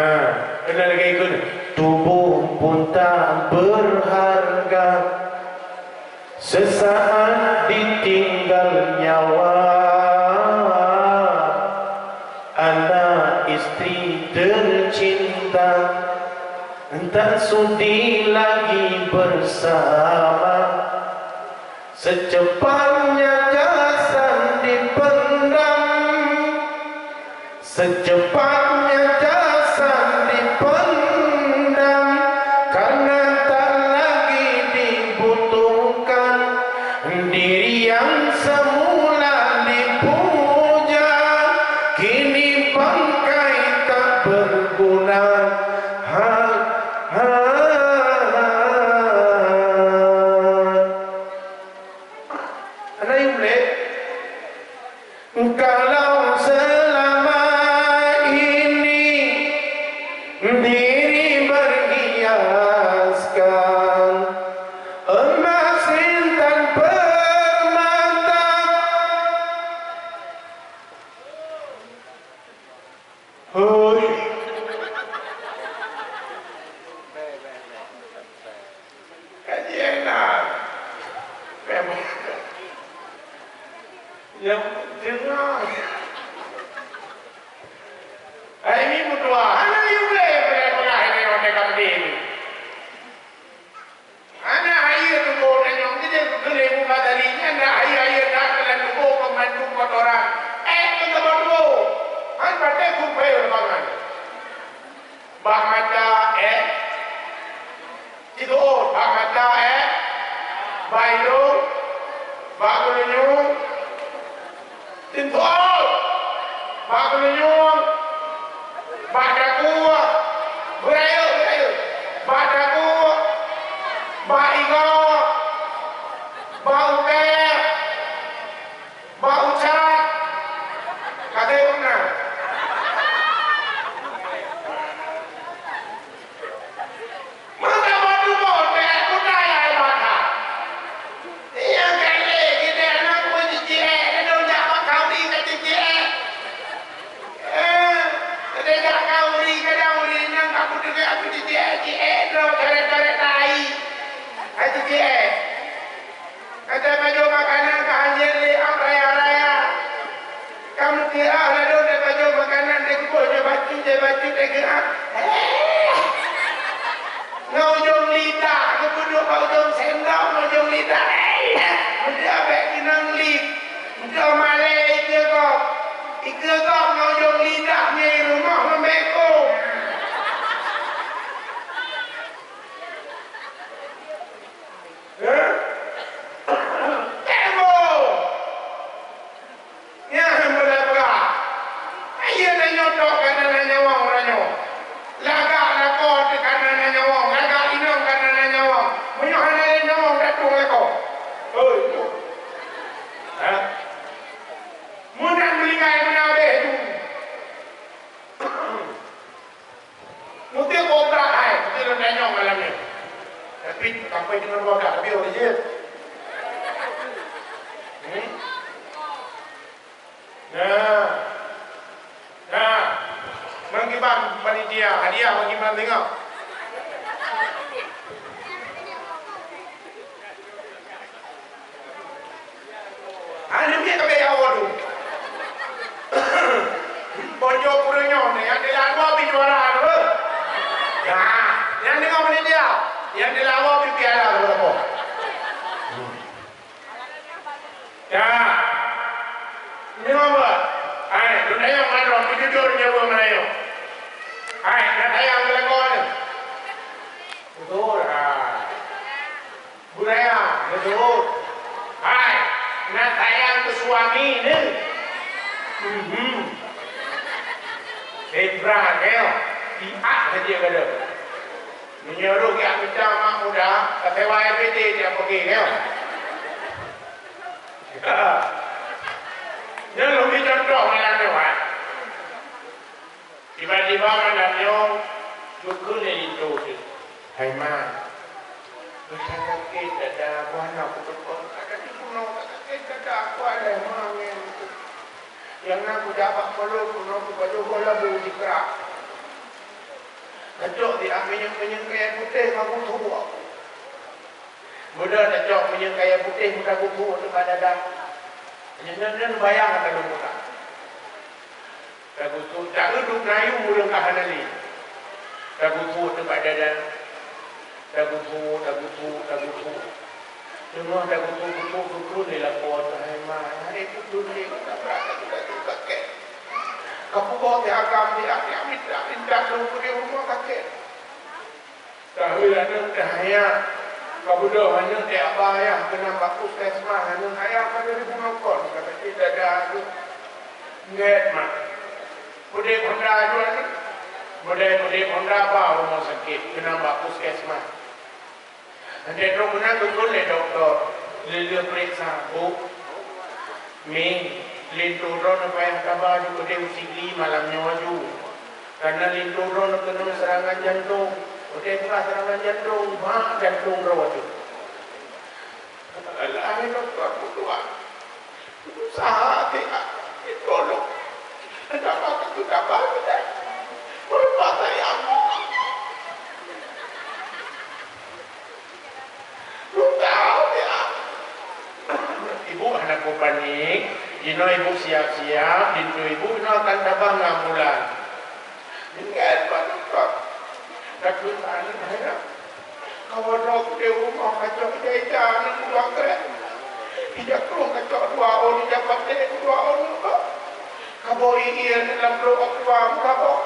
keunan lagèe ikheun, tuboh pun tak berharga. Sesaat ditinggal nyawa, anak istri tercinta, tak sudi lagi bersama. Secepatnya jasad dipendam, Secepatnya jasad dipendam, karena tak lagi dibutuhkan. Diri yang semula dipuja, kini bangkai tak berguna. Ha, ha, ha. Hana yum lé. Kalau selama Nyang teungoh. Hai, mi meutuah, hana yue lé peugah-peugah ini watée ka meudeh nyoe. Hana hayeue tuboh tanyong, jadi keuneuk buka tali nyan, hana hayeue-hayeue that keulan tuboh keu mandum kotoran. Eh, keu teubah tuboh. Han patéh kupée bangai. Bak mata, eh. Sigoe, bak mata, eh. Bak idong, bak geulinyueng. Sintoe, bak geulinyueng, bak dagu, beurayeuk, beurayeuk, bak dagu, bak igoe, bak utée, bak ucat, ka teuh na. Maka bak tuboh teuh, keutai ai bak that. Nyang keu lhée, geutanyoe peucicék, neudong jak bak khanduri ka cicék. Eh, neudong jak khanduri, kadang ureueng inong ka peuteubiet peucicék, cicék droe, coret-coret tai. Ka cicék. Ka tapajoh makanan ka hanjeuet lé ôk raya-raya. Ka meuteuk ôk ladôm tapajoh makanan, takeubôh jeuet bacut, jeuet bacut, takeuak. Ngon ujong lidah, geupeuduek bak ujong sendok, ngon ujong lidah. Meuteuk bék keunong lip. Meuteuk malée ikeue gob. Ikeue gob ngon ujong lidah, nyan i rumoh ngon beko. Hah? Tempo! Nyan beulagak. Ayo tanyoe tok ka na nyawöng uroe nyoe. Lagak lakoe teuh ka na nyawöng, lagak inong ka na nyawöng. Meunyoe hana lé nyawöng, dak tueng lakoe. Hoi, nyoe. Hah? Meunan meulinggai meunan abéh tu. Mungkin kobra hai, mungkin lôn tanyong malam nyoe. Tapi sampai dengan dua belas, tapi orang je. Hmm? Nah. Nah. Mengkiban panitia, hadiah mengkiban tengok. Hana miet ka bèk awai tu. Bonjong ureueng nyoe, nyang dilawa pi juara tu. Nah, nyang deungoe panitia, nyang dilawa pi piala tu apa? Ya. Nyoe apa? Hai, tu tayang mandrom, tu jujur nyawa Melayu. Hai, nak tayang lagu ni. Betul, hai. Budaya, beutôi. Hai, na sayang keu suami ni. Mhm. Hebat, ya. Siat saja kada. Meunyoe roh jak mita mak muda, ka sewa L P T jak pergi, ya. Nyoe lôn bri contoh malam nyoe, hai. Tiba-tiba malam nyoe, geukheun lé linto teuh, "Hai ma, ka sakét dada, bunoe kuteupon, ka sakét bunoe, ka sakét dada, kuat lé ma nyan." Nyang na kujak bak mulod, bunoe kupajoh boh labu jikrak. Geucok di minyeuk-minyeuk kayèe putéh ngon guthu. Muda tacok minyeuk kayèe putéh, muda guthu teuk bak dada. Nyan, nyan, nyan bayang ata lôn muda. Tagusu, taeudup na yue ureueng ka hana lé. Tagusu teuk bak dada. Tagusu, tagusu, tagusu. Teungoh tagusu-gusu, geukheun lé lakoe teuh, "Hai ma, hai keupeue lé, tabrak laju sakét. Ka peugoe teuh agam, tiak-tiak minta-minta lôn keudéh rumoh sakét." Taheu aneuk teuh ayah, ka beudôh aneuk teuh aba ayah keunan bak puskesmas, aneuk ayah ka dari bunoe kon, ka sakét dada tu. Gét mak. Peudép honda ju aneuk. Modai peudép honda ba rumoh sakét keunan bak puskesmas. Aneuk trok meunan geukheun lé dokto, lheuh-lheuh peuriksa, "Bu, Mi, linto droeneuh payah taba ju keudéh u Sigli malam nyoe ju." Kareuna linto droeneuh keunong seurangan jantong. Watèe peugah seurangan jantong, bak jantong droe teuh. Alah, hai dokto, meutuah. Usaha até, ah, ditolong. Ada apa tu, tak apa tu, dah. Meuleupah sayang. Lu tahu, ya. Ibu hana ku panik. Jinoe ibu siap-siap, linto ibu nyoe akan tabang ngon bulan. Ingat bak nyoe, takheun aneuk hai nyoe. Kawa droe keudeh rumoh kacok ija-ija aneuk dua krek. Ija krong kacok dua ôn, ija patéh dua ôn nyoe. Kaboh ie-ie lam blok aqua meukaboh.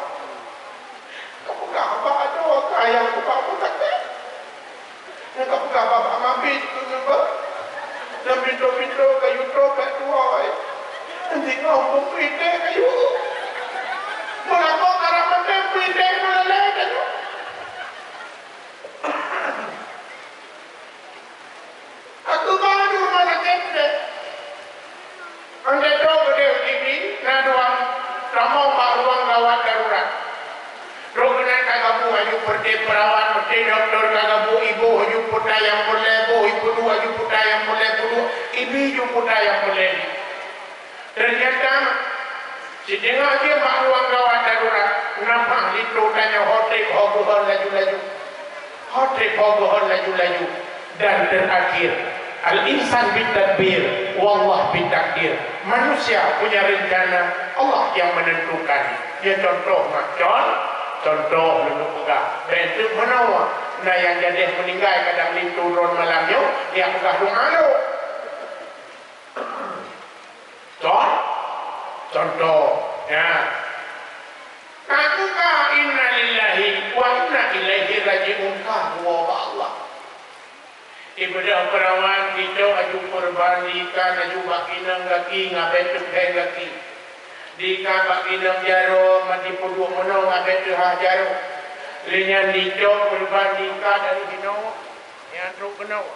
Kapeugah bak adoe keu ayah kuba pun takheun. Nyang kapeugah babah mabit keu ngon bak. Nyang pintoe-pintoe kayu trok bak tuwoe. Singoh beupeurintah kayu. Meulakoe karab mandum peurintah meuleleh kayu. Aku baru mana cek deh. Andai droe beudeuh gini na ruang tamong bak ruang gawat darurat. Droe keunan ka gabu aju peureté perawat, peureté doktor ka gabu iboh aju puta nyang peureulée boh, ipeudua aju puta nyang peureulée peudua, ibi aju puta nyang peureulée bi. Teunyata, siteungoh jeuem bak ruang gawat darurat, nampak linto tanyoe ho treb ho geuhon laju-laju. Ho treb ho geuhon laju-laju. Dan terakhir, al-insan bit tadbir, wallah bit takdir. Manusia punya rencana, Allah yang menentukan. Ya contoh mah, con, contoh lôn peugah. Bék teuk meunoe, na nyang jadeh meuninggai kadang linto droen malam nyoe, ya peugah doa lom. Con-, contoh, ya. Aku ka inna lillahi wa inna ilaihi raji'un ka geuwoe bak Allah. Ibeudôh peurawan dicok aju peureuban diikan aju bak inong gaki ngabét teuphé gaki. Diikan bak inong jaroe mati peuduek meunoe ngabét teuhah jaroe. Lheueh nyan dicok peureuban diikan dari jinoe nyang trok keunoe.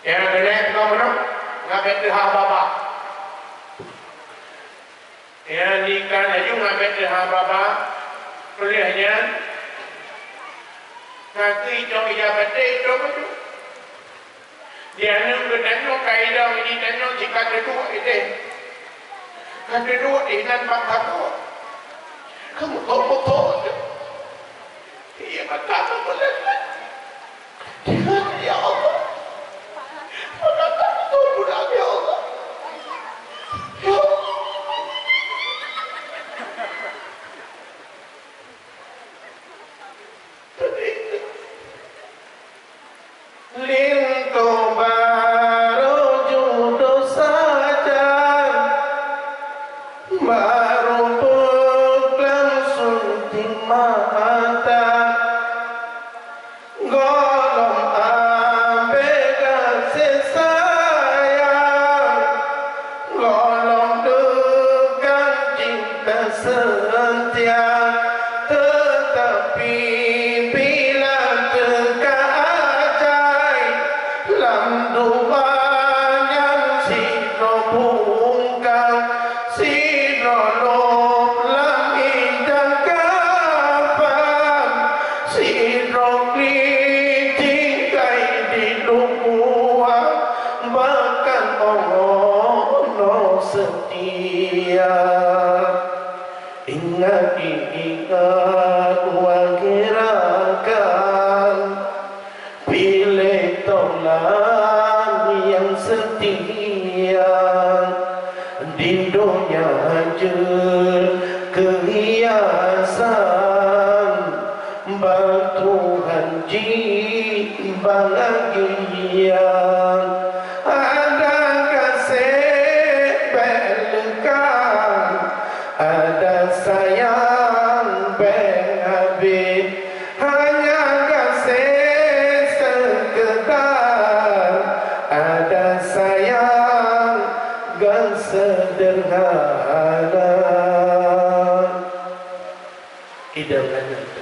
Nyang keuneuk keunoe meunoe, ngabét teuhah babah. Nyang diikan laju ngabét teuhah babah, peuleueh nyan, kaki cok ija baté cok baju. Di aneuk geutanyoe ka idong di tanyoe jika teuduek ideh. Ka teuduek di nan bak saboh. Ka meuthok-meuthok. Iya, mata ka meuleupah. Tuhan, ya Allah. Mata ka meuthok budak, ya Allah. Ya Allah. Teuingat. Linto barô judoe sajan, barô peuk langsung timata. Gohlom abée gaséh sayang, gohlom deuh kan cinta seutia, teutapi bila teuka ajai, lam dua nyan sidroe bungkang, sidroe lôb lam injang kafan, sidroe kli tinggai di luwa, bahkan uroe seutia. Ingat, ingat, wahai rakan, piléh taulan nyang seutia. Di donya jeuet keuhiasan, bak Tuhan jih bahagia. Ada gaséh bék leungkab, ada sayang bék habéh. Hanya gaséh seukeudar, ada sayang gan seudeurhana. Idong aneuk.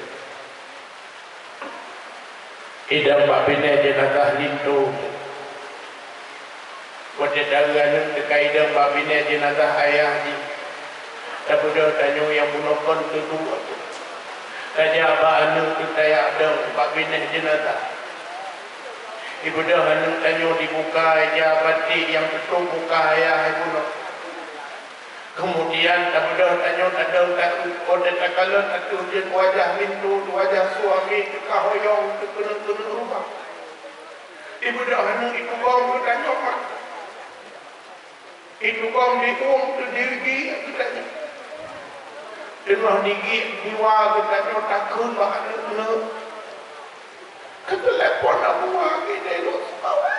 Idong bak binéh jeunazah linto. Watée taeu aneuk teuka idong bak binéh jeunazah ayah jih, tabeudôh tanyoe nyang bunoe kon teuduek. Tajak bak aneuk teutajak dong bak binéh jeunazah. Ibeudôh aneuk tanyoe dibuka ija batik nyang teutuek muka ayah ibunoe. Keumudian tabeudôh tanyoe tadong taeu, watée takalon ateueh jeuet wajah linto, wajah suami teuka hoyong teukeuneuk-keuneuk rumoh. Ibeudôh aneuk itugom geutanyoe mat. Tukang diuem tu digiek geutanyoe. Teungoh digiek diwa geutanyoe takheun bak aneuk-aneuk. Ka teulepon Abu Wahab lé lôn seumawe.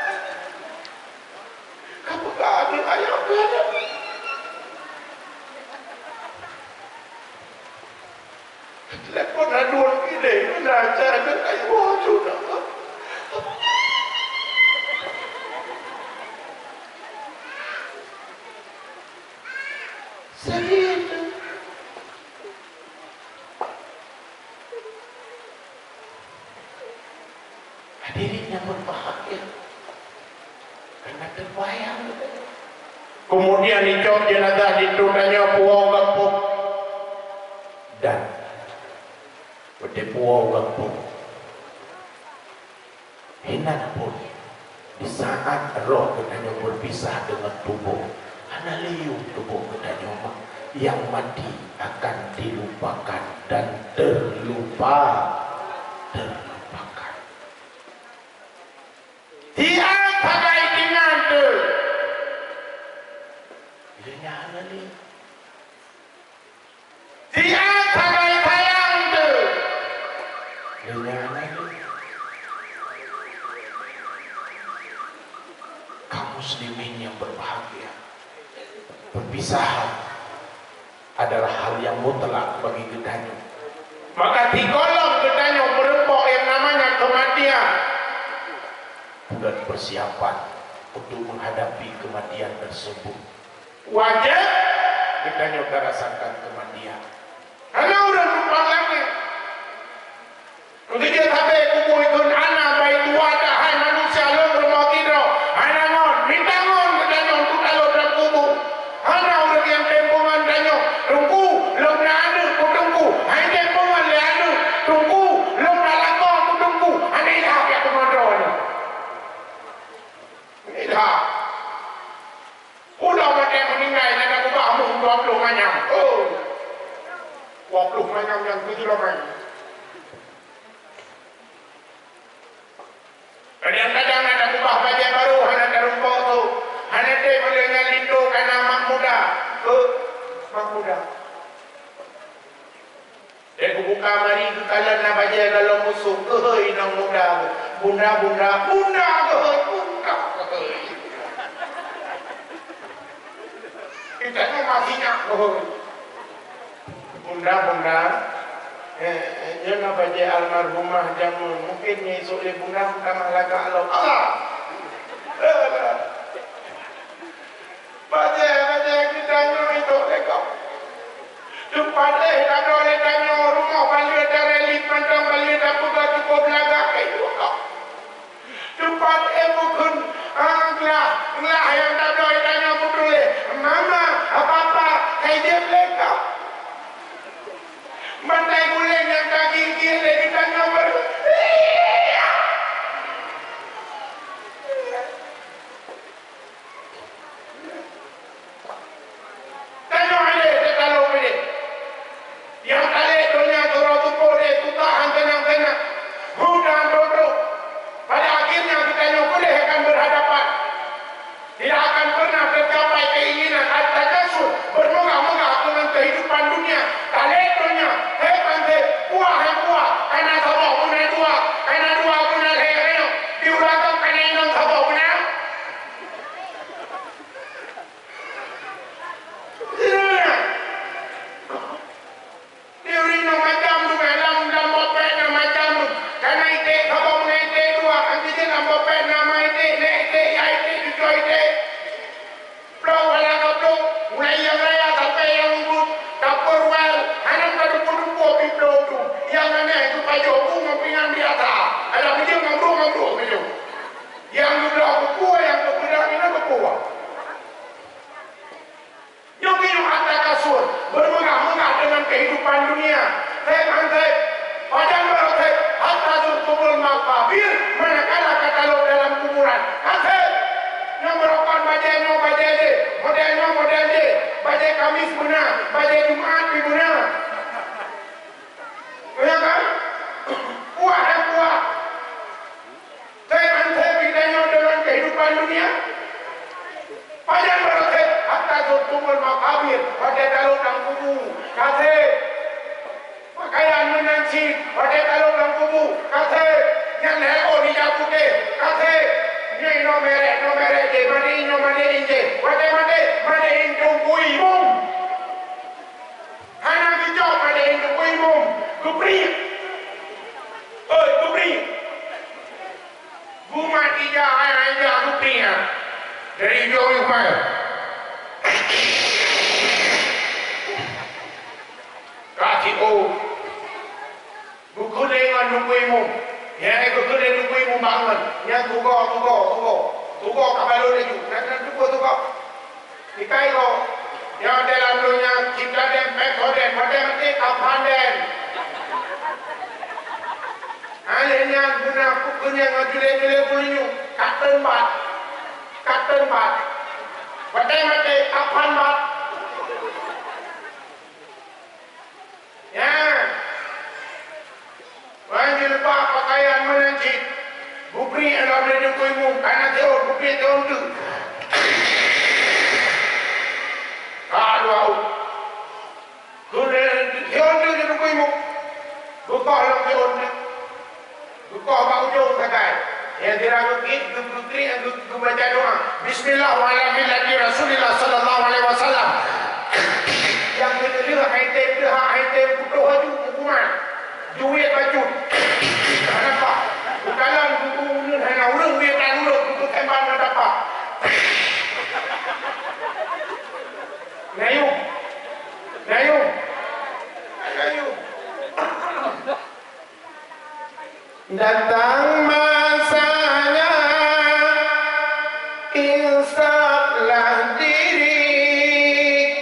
Ka peugah aneuk ayah keu aneuk. Telepon aduan ilée, na cara keu kayu tu dah. Serius tu. Hadirin yang berbahagia, karena terbayang. Kemudian dicok jenazah di tanyoe puwoe u gampông. Dan watée puwoe u gampông, hinan pun di saat roh geutanyoe berpisah dengan tubuh, hana lé yuem tubuh geutanyoe ma-, yang mati akan dilupakan dan terlupa, terlupakan. Siat sagai tingan teuh. Lé nyan na lé. Siat sagai sayang teuh. Lé nyan na lé. Kaum muslimin yang berbahagia, perpisahan adalah hal yang mutlak bagi geutanyoe. Maka sigohlom geutanyoe meureumpok yang namanya kematian, bukan persiapan untuk menghadapi kematian tersebut. Wajéb geutanyoe tarasakan kematian. Hana ureuëng numpang langét. Meunyoe sabe kubu ikheun hana bayi dua dah hai manusia lôn rumoh sidroe, hana ngon, mita ngon geutanyoe untuk talo lam kubu. Hana ureuëng nyang tempongan tanyoe, Teungku, lôn na aneuëk, Teungku, hai tempongan lé aneuëk, Teungku, lôn na lakoe, Teungku, hana ilham ya peumadroe nyoe. Ilham. Udah maté meuninggai na geuba meuh dua ploh manyam. Oh. Dua ploh manyam nyang tujoh lomai. Kadang-kadang na takeubah bajée barô hana tarumpok tu, hana teuh meuleueh nyan linto kana mak muda. Keu mak muda. Dek geubuka mari geukalon na bajée galom musoh, keuhôi inong muda. Bunda, bunda, bunda keuhôi, bunda keuhôi. Kita nyoe masih nyak keuhôi. Bunda, bunda, eh, eh, nyoe na bajée almarhumah jameun. Mungkin nyoe isok lé bunda meutamah lagak lom. Allah! Bajée, bajée geutanyoe itu lé gob. Teumpat éh tabloe lé tanyoe, rumoh ban lheueh tareli mantong ban lheueh tapeugah cukup lagak keu itu gob. Teumpat éh bukon, ah, glah, glah nyang tabloe tanyoe meutuléh, "Mama, Papa, hai jeuet lé kah." Bantai guleng nyang ka gieng-gieng lé geutanyoe ber-, Tanyoe ilée teutalô ilée. Nyang talét donya keudroe teupôt lé tutohan teunang-teunang, hudang trok-trok. Pada akhirnya geutanyoe keudeh akan berhadapan. Tidak akan pernah tercapai keinginan at-takatsur, bermegah-megah dengan kehidupan dunia. Talét donya, hé pansé, puah han puah, kana saboh beuna dua, kana dua beuna lhée reunong, di uroe nyoe kana inong saboh beuna. Di ureueng nyoe macam tu, lam, lam bopet nyoe macam tu. Kana iték saboh, kana iték dua, anti jih lam bopet na ma iték, nèk iték, yah iték, cucoe iték. Ploh wala ka ploh, mulai nyang raya sampai nyang lubuk, dapur wal, hana ka dumpuk-dumpuk pih ploh tu. Nyang aneh tu pajoh bu ngon pingan biasa. Ada bijeu ngon bruek, ngon bruek bijeu. Nyang geubloe keupeue, nyang keupeudang inan keupeue. Nyoe keunoe atra kasur, bermegah-megah dengan kehidupan dunia. Seb han seb, pajan baroe seb, hatta zurtumul maqabir, manakala ka talop dalam kuburan. Han seb, nyang beurokon bajée nyoe bajée jih, model nyoe model jih, bajée Kamis beuna, bajée Jumat pih beuna. Ya kan? Puah, eh, puah. Seb han seb geutanyoe deungon kehidupan dunia. Pajan baroe seb, hatta Makabir, watèe tarot lam kubu, ka sép. Pakaian meunan cit, watèe tarot lam kubu, ka sép. Nyang lhèe ôn ija putéh, ka sép. Nyoe inoe merek, inoe merek jih, maté inoe maté jih. Watèe maté, maté Teungku Imum. Hana geucok maté Teungku Imum. Geupriek. Oi, geupriek. Geumat ija, hai, hai, ija geupriek. Dari ujong yue mai. Ka jiôh. Geukheun lé ngon Teungku Imum. Nyan geukheun lé Teungku Imum bangon. Nyan tugoe, tugoe, tugoe. Tugoe ka balot laju. Nyan, nyan tugoe, tugoe. Ikai goe. Nyoe dalam donya cit ka dèm, pèng goe dèm. Watèe maté ka phan dèm. Alèh nyan guna peue nyang ngon julé-julé buleuen nyoe. Ka teun bat. Ka teun bat. Watèe maté ka phan bat. Nyan. Wan jilbab pakaian meunan cit. Bukri lam lé Teungku Imum, kana sihon, bukri sihon teuk. Ka dua ôk. Keu lé sihon teuk Teungku Imum. Bukah lam sihon teuk. Geukoh bak ujong sagai. Nyang sira geuklik, geu-, geuklik, geu-, geubaca doa. Bismillah wa ala millati Rasulillah sallallahu alaihi wasallam. Nyang keudua hai tem teuhah, hai tem putôh laju hukuman. Jeuet bacut. Kenapa? Bukalan guru ulôn hana ureueng wietan ulôn untuk tembakan dapat. Nayuh. Nayuh. Nayuh. Datang masanya, insaflah diri,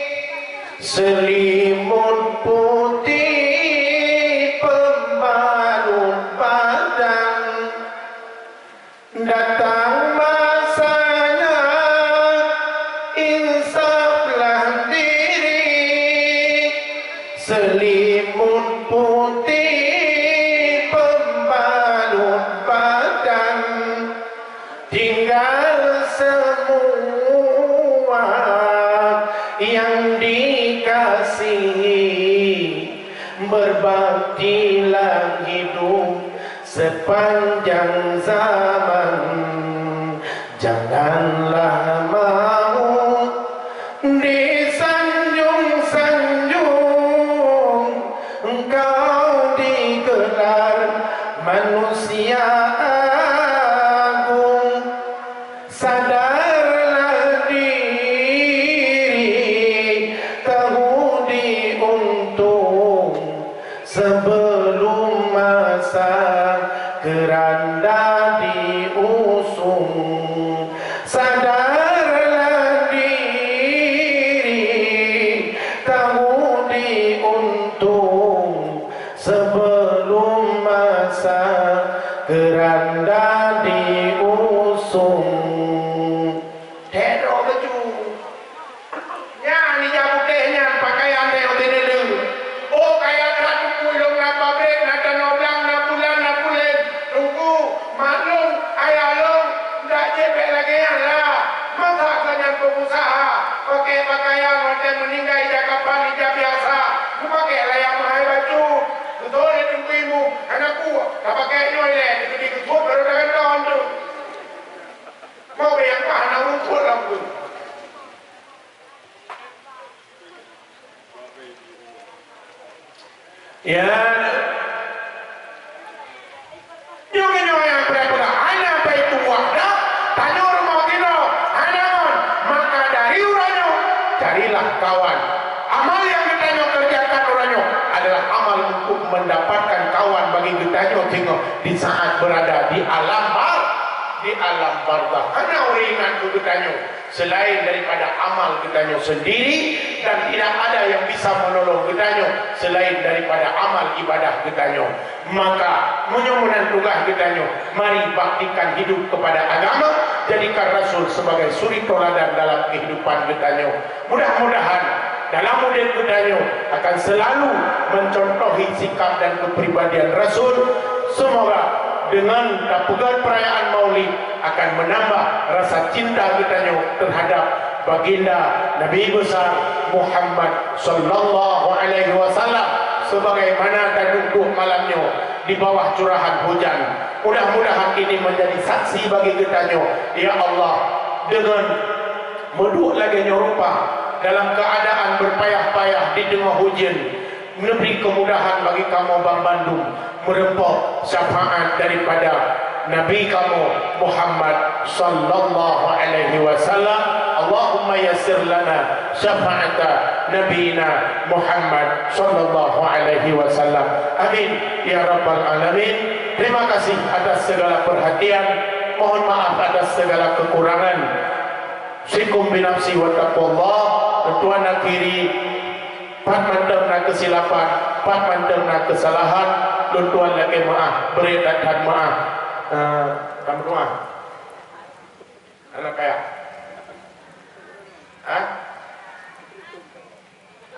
selimut putih pembalut badan. Datang masanya, insaflah diri, selimut putih pembalut badan, tinggal semua yang dikasihi, berbaktilah hidup sepanjang zaman. Janganlah maut disanjung-sanjung, engkau digelar manusia agung. Sadarlah diri, tahu diuntung sebelum masa keranda diusung. Sadarlah diri, tahu diuntung sebelum masa keranda diusung. Tero baju. Nyan ija putéh nyan pakaian lé Teungku Imum. Oh, kaya that Teungku, lôn na pabrék, na tanoh blang, na bulan, na puléng. Teungku, mak lôn, ayah lôn, ndak jeuet bèk lagèe nyan lah. Masa geuh nyan peungusaha, pakèk pakaian watèe meuninggai ija kapan ija biasa, geupakèk layang meuhai bacut. Beutôi lé Teungku Imum, hana peue, tapakèk nyoe ilèe, dikeudi geusuet barô tagantoe antu. Mau bèk nyang ka hana ureueng suet lam buleuen. Ya. Nyoe nyoe nyang peuraya peugah, ana Baitullah dah, tanyoe rumoh inoe, hana ngon, maka dari uroe nyoe, carilah kawan. Amal nyang geutanyoe kerjakan uroe nyoe adalah amal untuk mendapatkan kawan bagi geutanyoe singoh di saat berada di alam bar-, di alam barzakh. Hana ureueng ingat keu geutanyoe selain daripada amal geutanyoe sendiri, dan tidak ada yang bisa menolong geutanyoe selain daripada amal ibadah geutanyoe. Maka, meunyoe meunan tugaih geutanyoe, mari baktikan hidup kepada agama, jadikan Rasul sebagai suri tauladan dalam kehidupan geutanyoe. Mudah-mudahan dalam udép geutanyoe akan selalu mencontohi sikap dan kepribadian Rasul. Semoga dengan tapeugöt perayaan Maulid akan menambah rasa cinta geutanyoe terhadap Baginda Nabi Besar Muhammad sallallahu alaihi wasallam, sebagaimana taduek-duek malam nyoe di bawah curahan hujan. Mudah-mudahan ini menjadi saksi bagi geutanyoe, ya Allah, dengan meuduek lagée nyoe rupa dalam keadaan berpayah-payah di teungoh hujan. Neubri keumudahan bagi kamoe banmandum meureumpok syafaat daripada Nabi kamoe Muhammad sallallahu alaihi wasallam. Allahumma yassir lana syafa'ata nabiyina Muhammad sallallahu alaihi wasallam. Amin ya rabbal alamin. Terima kasih atas segala perhatian. Mohon maaf atas segala kekurangan. Usikum binafsi wa taqwallah. Lôn tuan akhiri, pat mantong na keusilapan, pat mantong na keusalahan, lôn tuan lakée meuáh, bri that-that meuáh. Eh, tameudoá. Hana payah. Ha?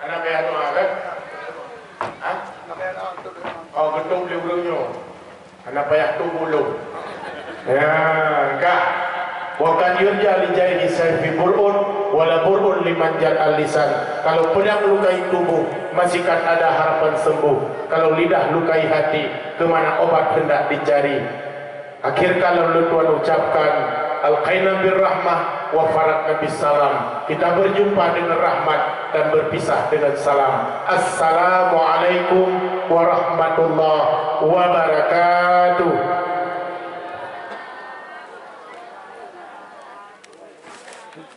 Hana payah doa, kan? Ha? Oh, geutôb lé ureueng nyoe. Hana payah tôb ulôn. Ya, ka. Wa qad yurja li jarihi sayfi bur'un, wa la bur'un liman jal al-lisan. Kalau pedang lukai tubuh, masih kan ada harapan sembuh. Kalau lidah lukai hati, ke mana obat hendak dicari? Akhir kalam lôn tuan ucapkan, alqaina bir rahmah wa faratna bis salam. Kita berjumpa dengan rahmat dan berpisah dengan salam. Assalamualaikum warahmatullahi wabarakatuh.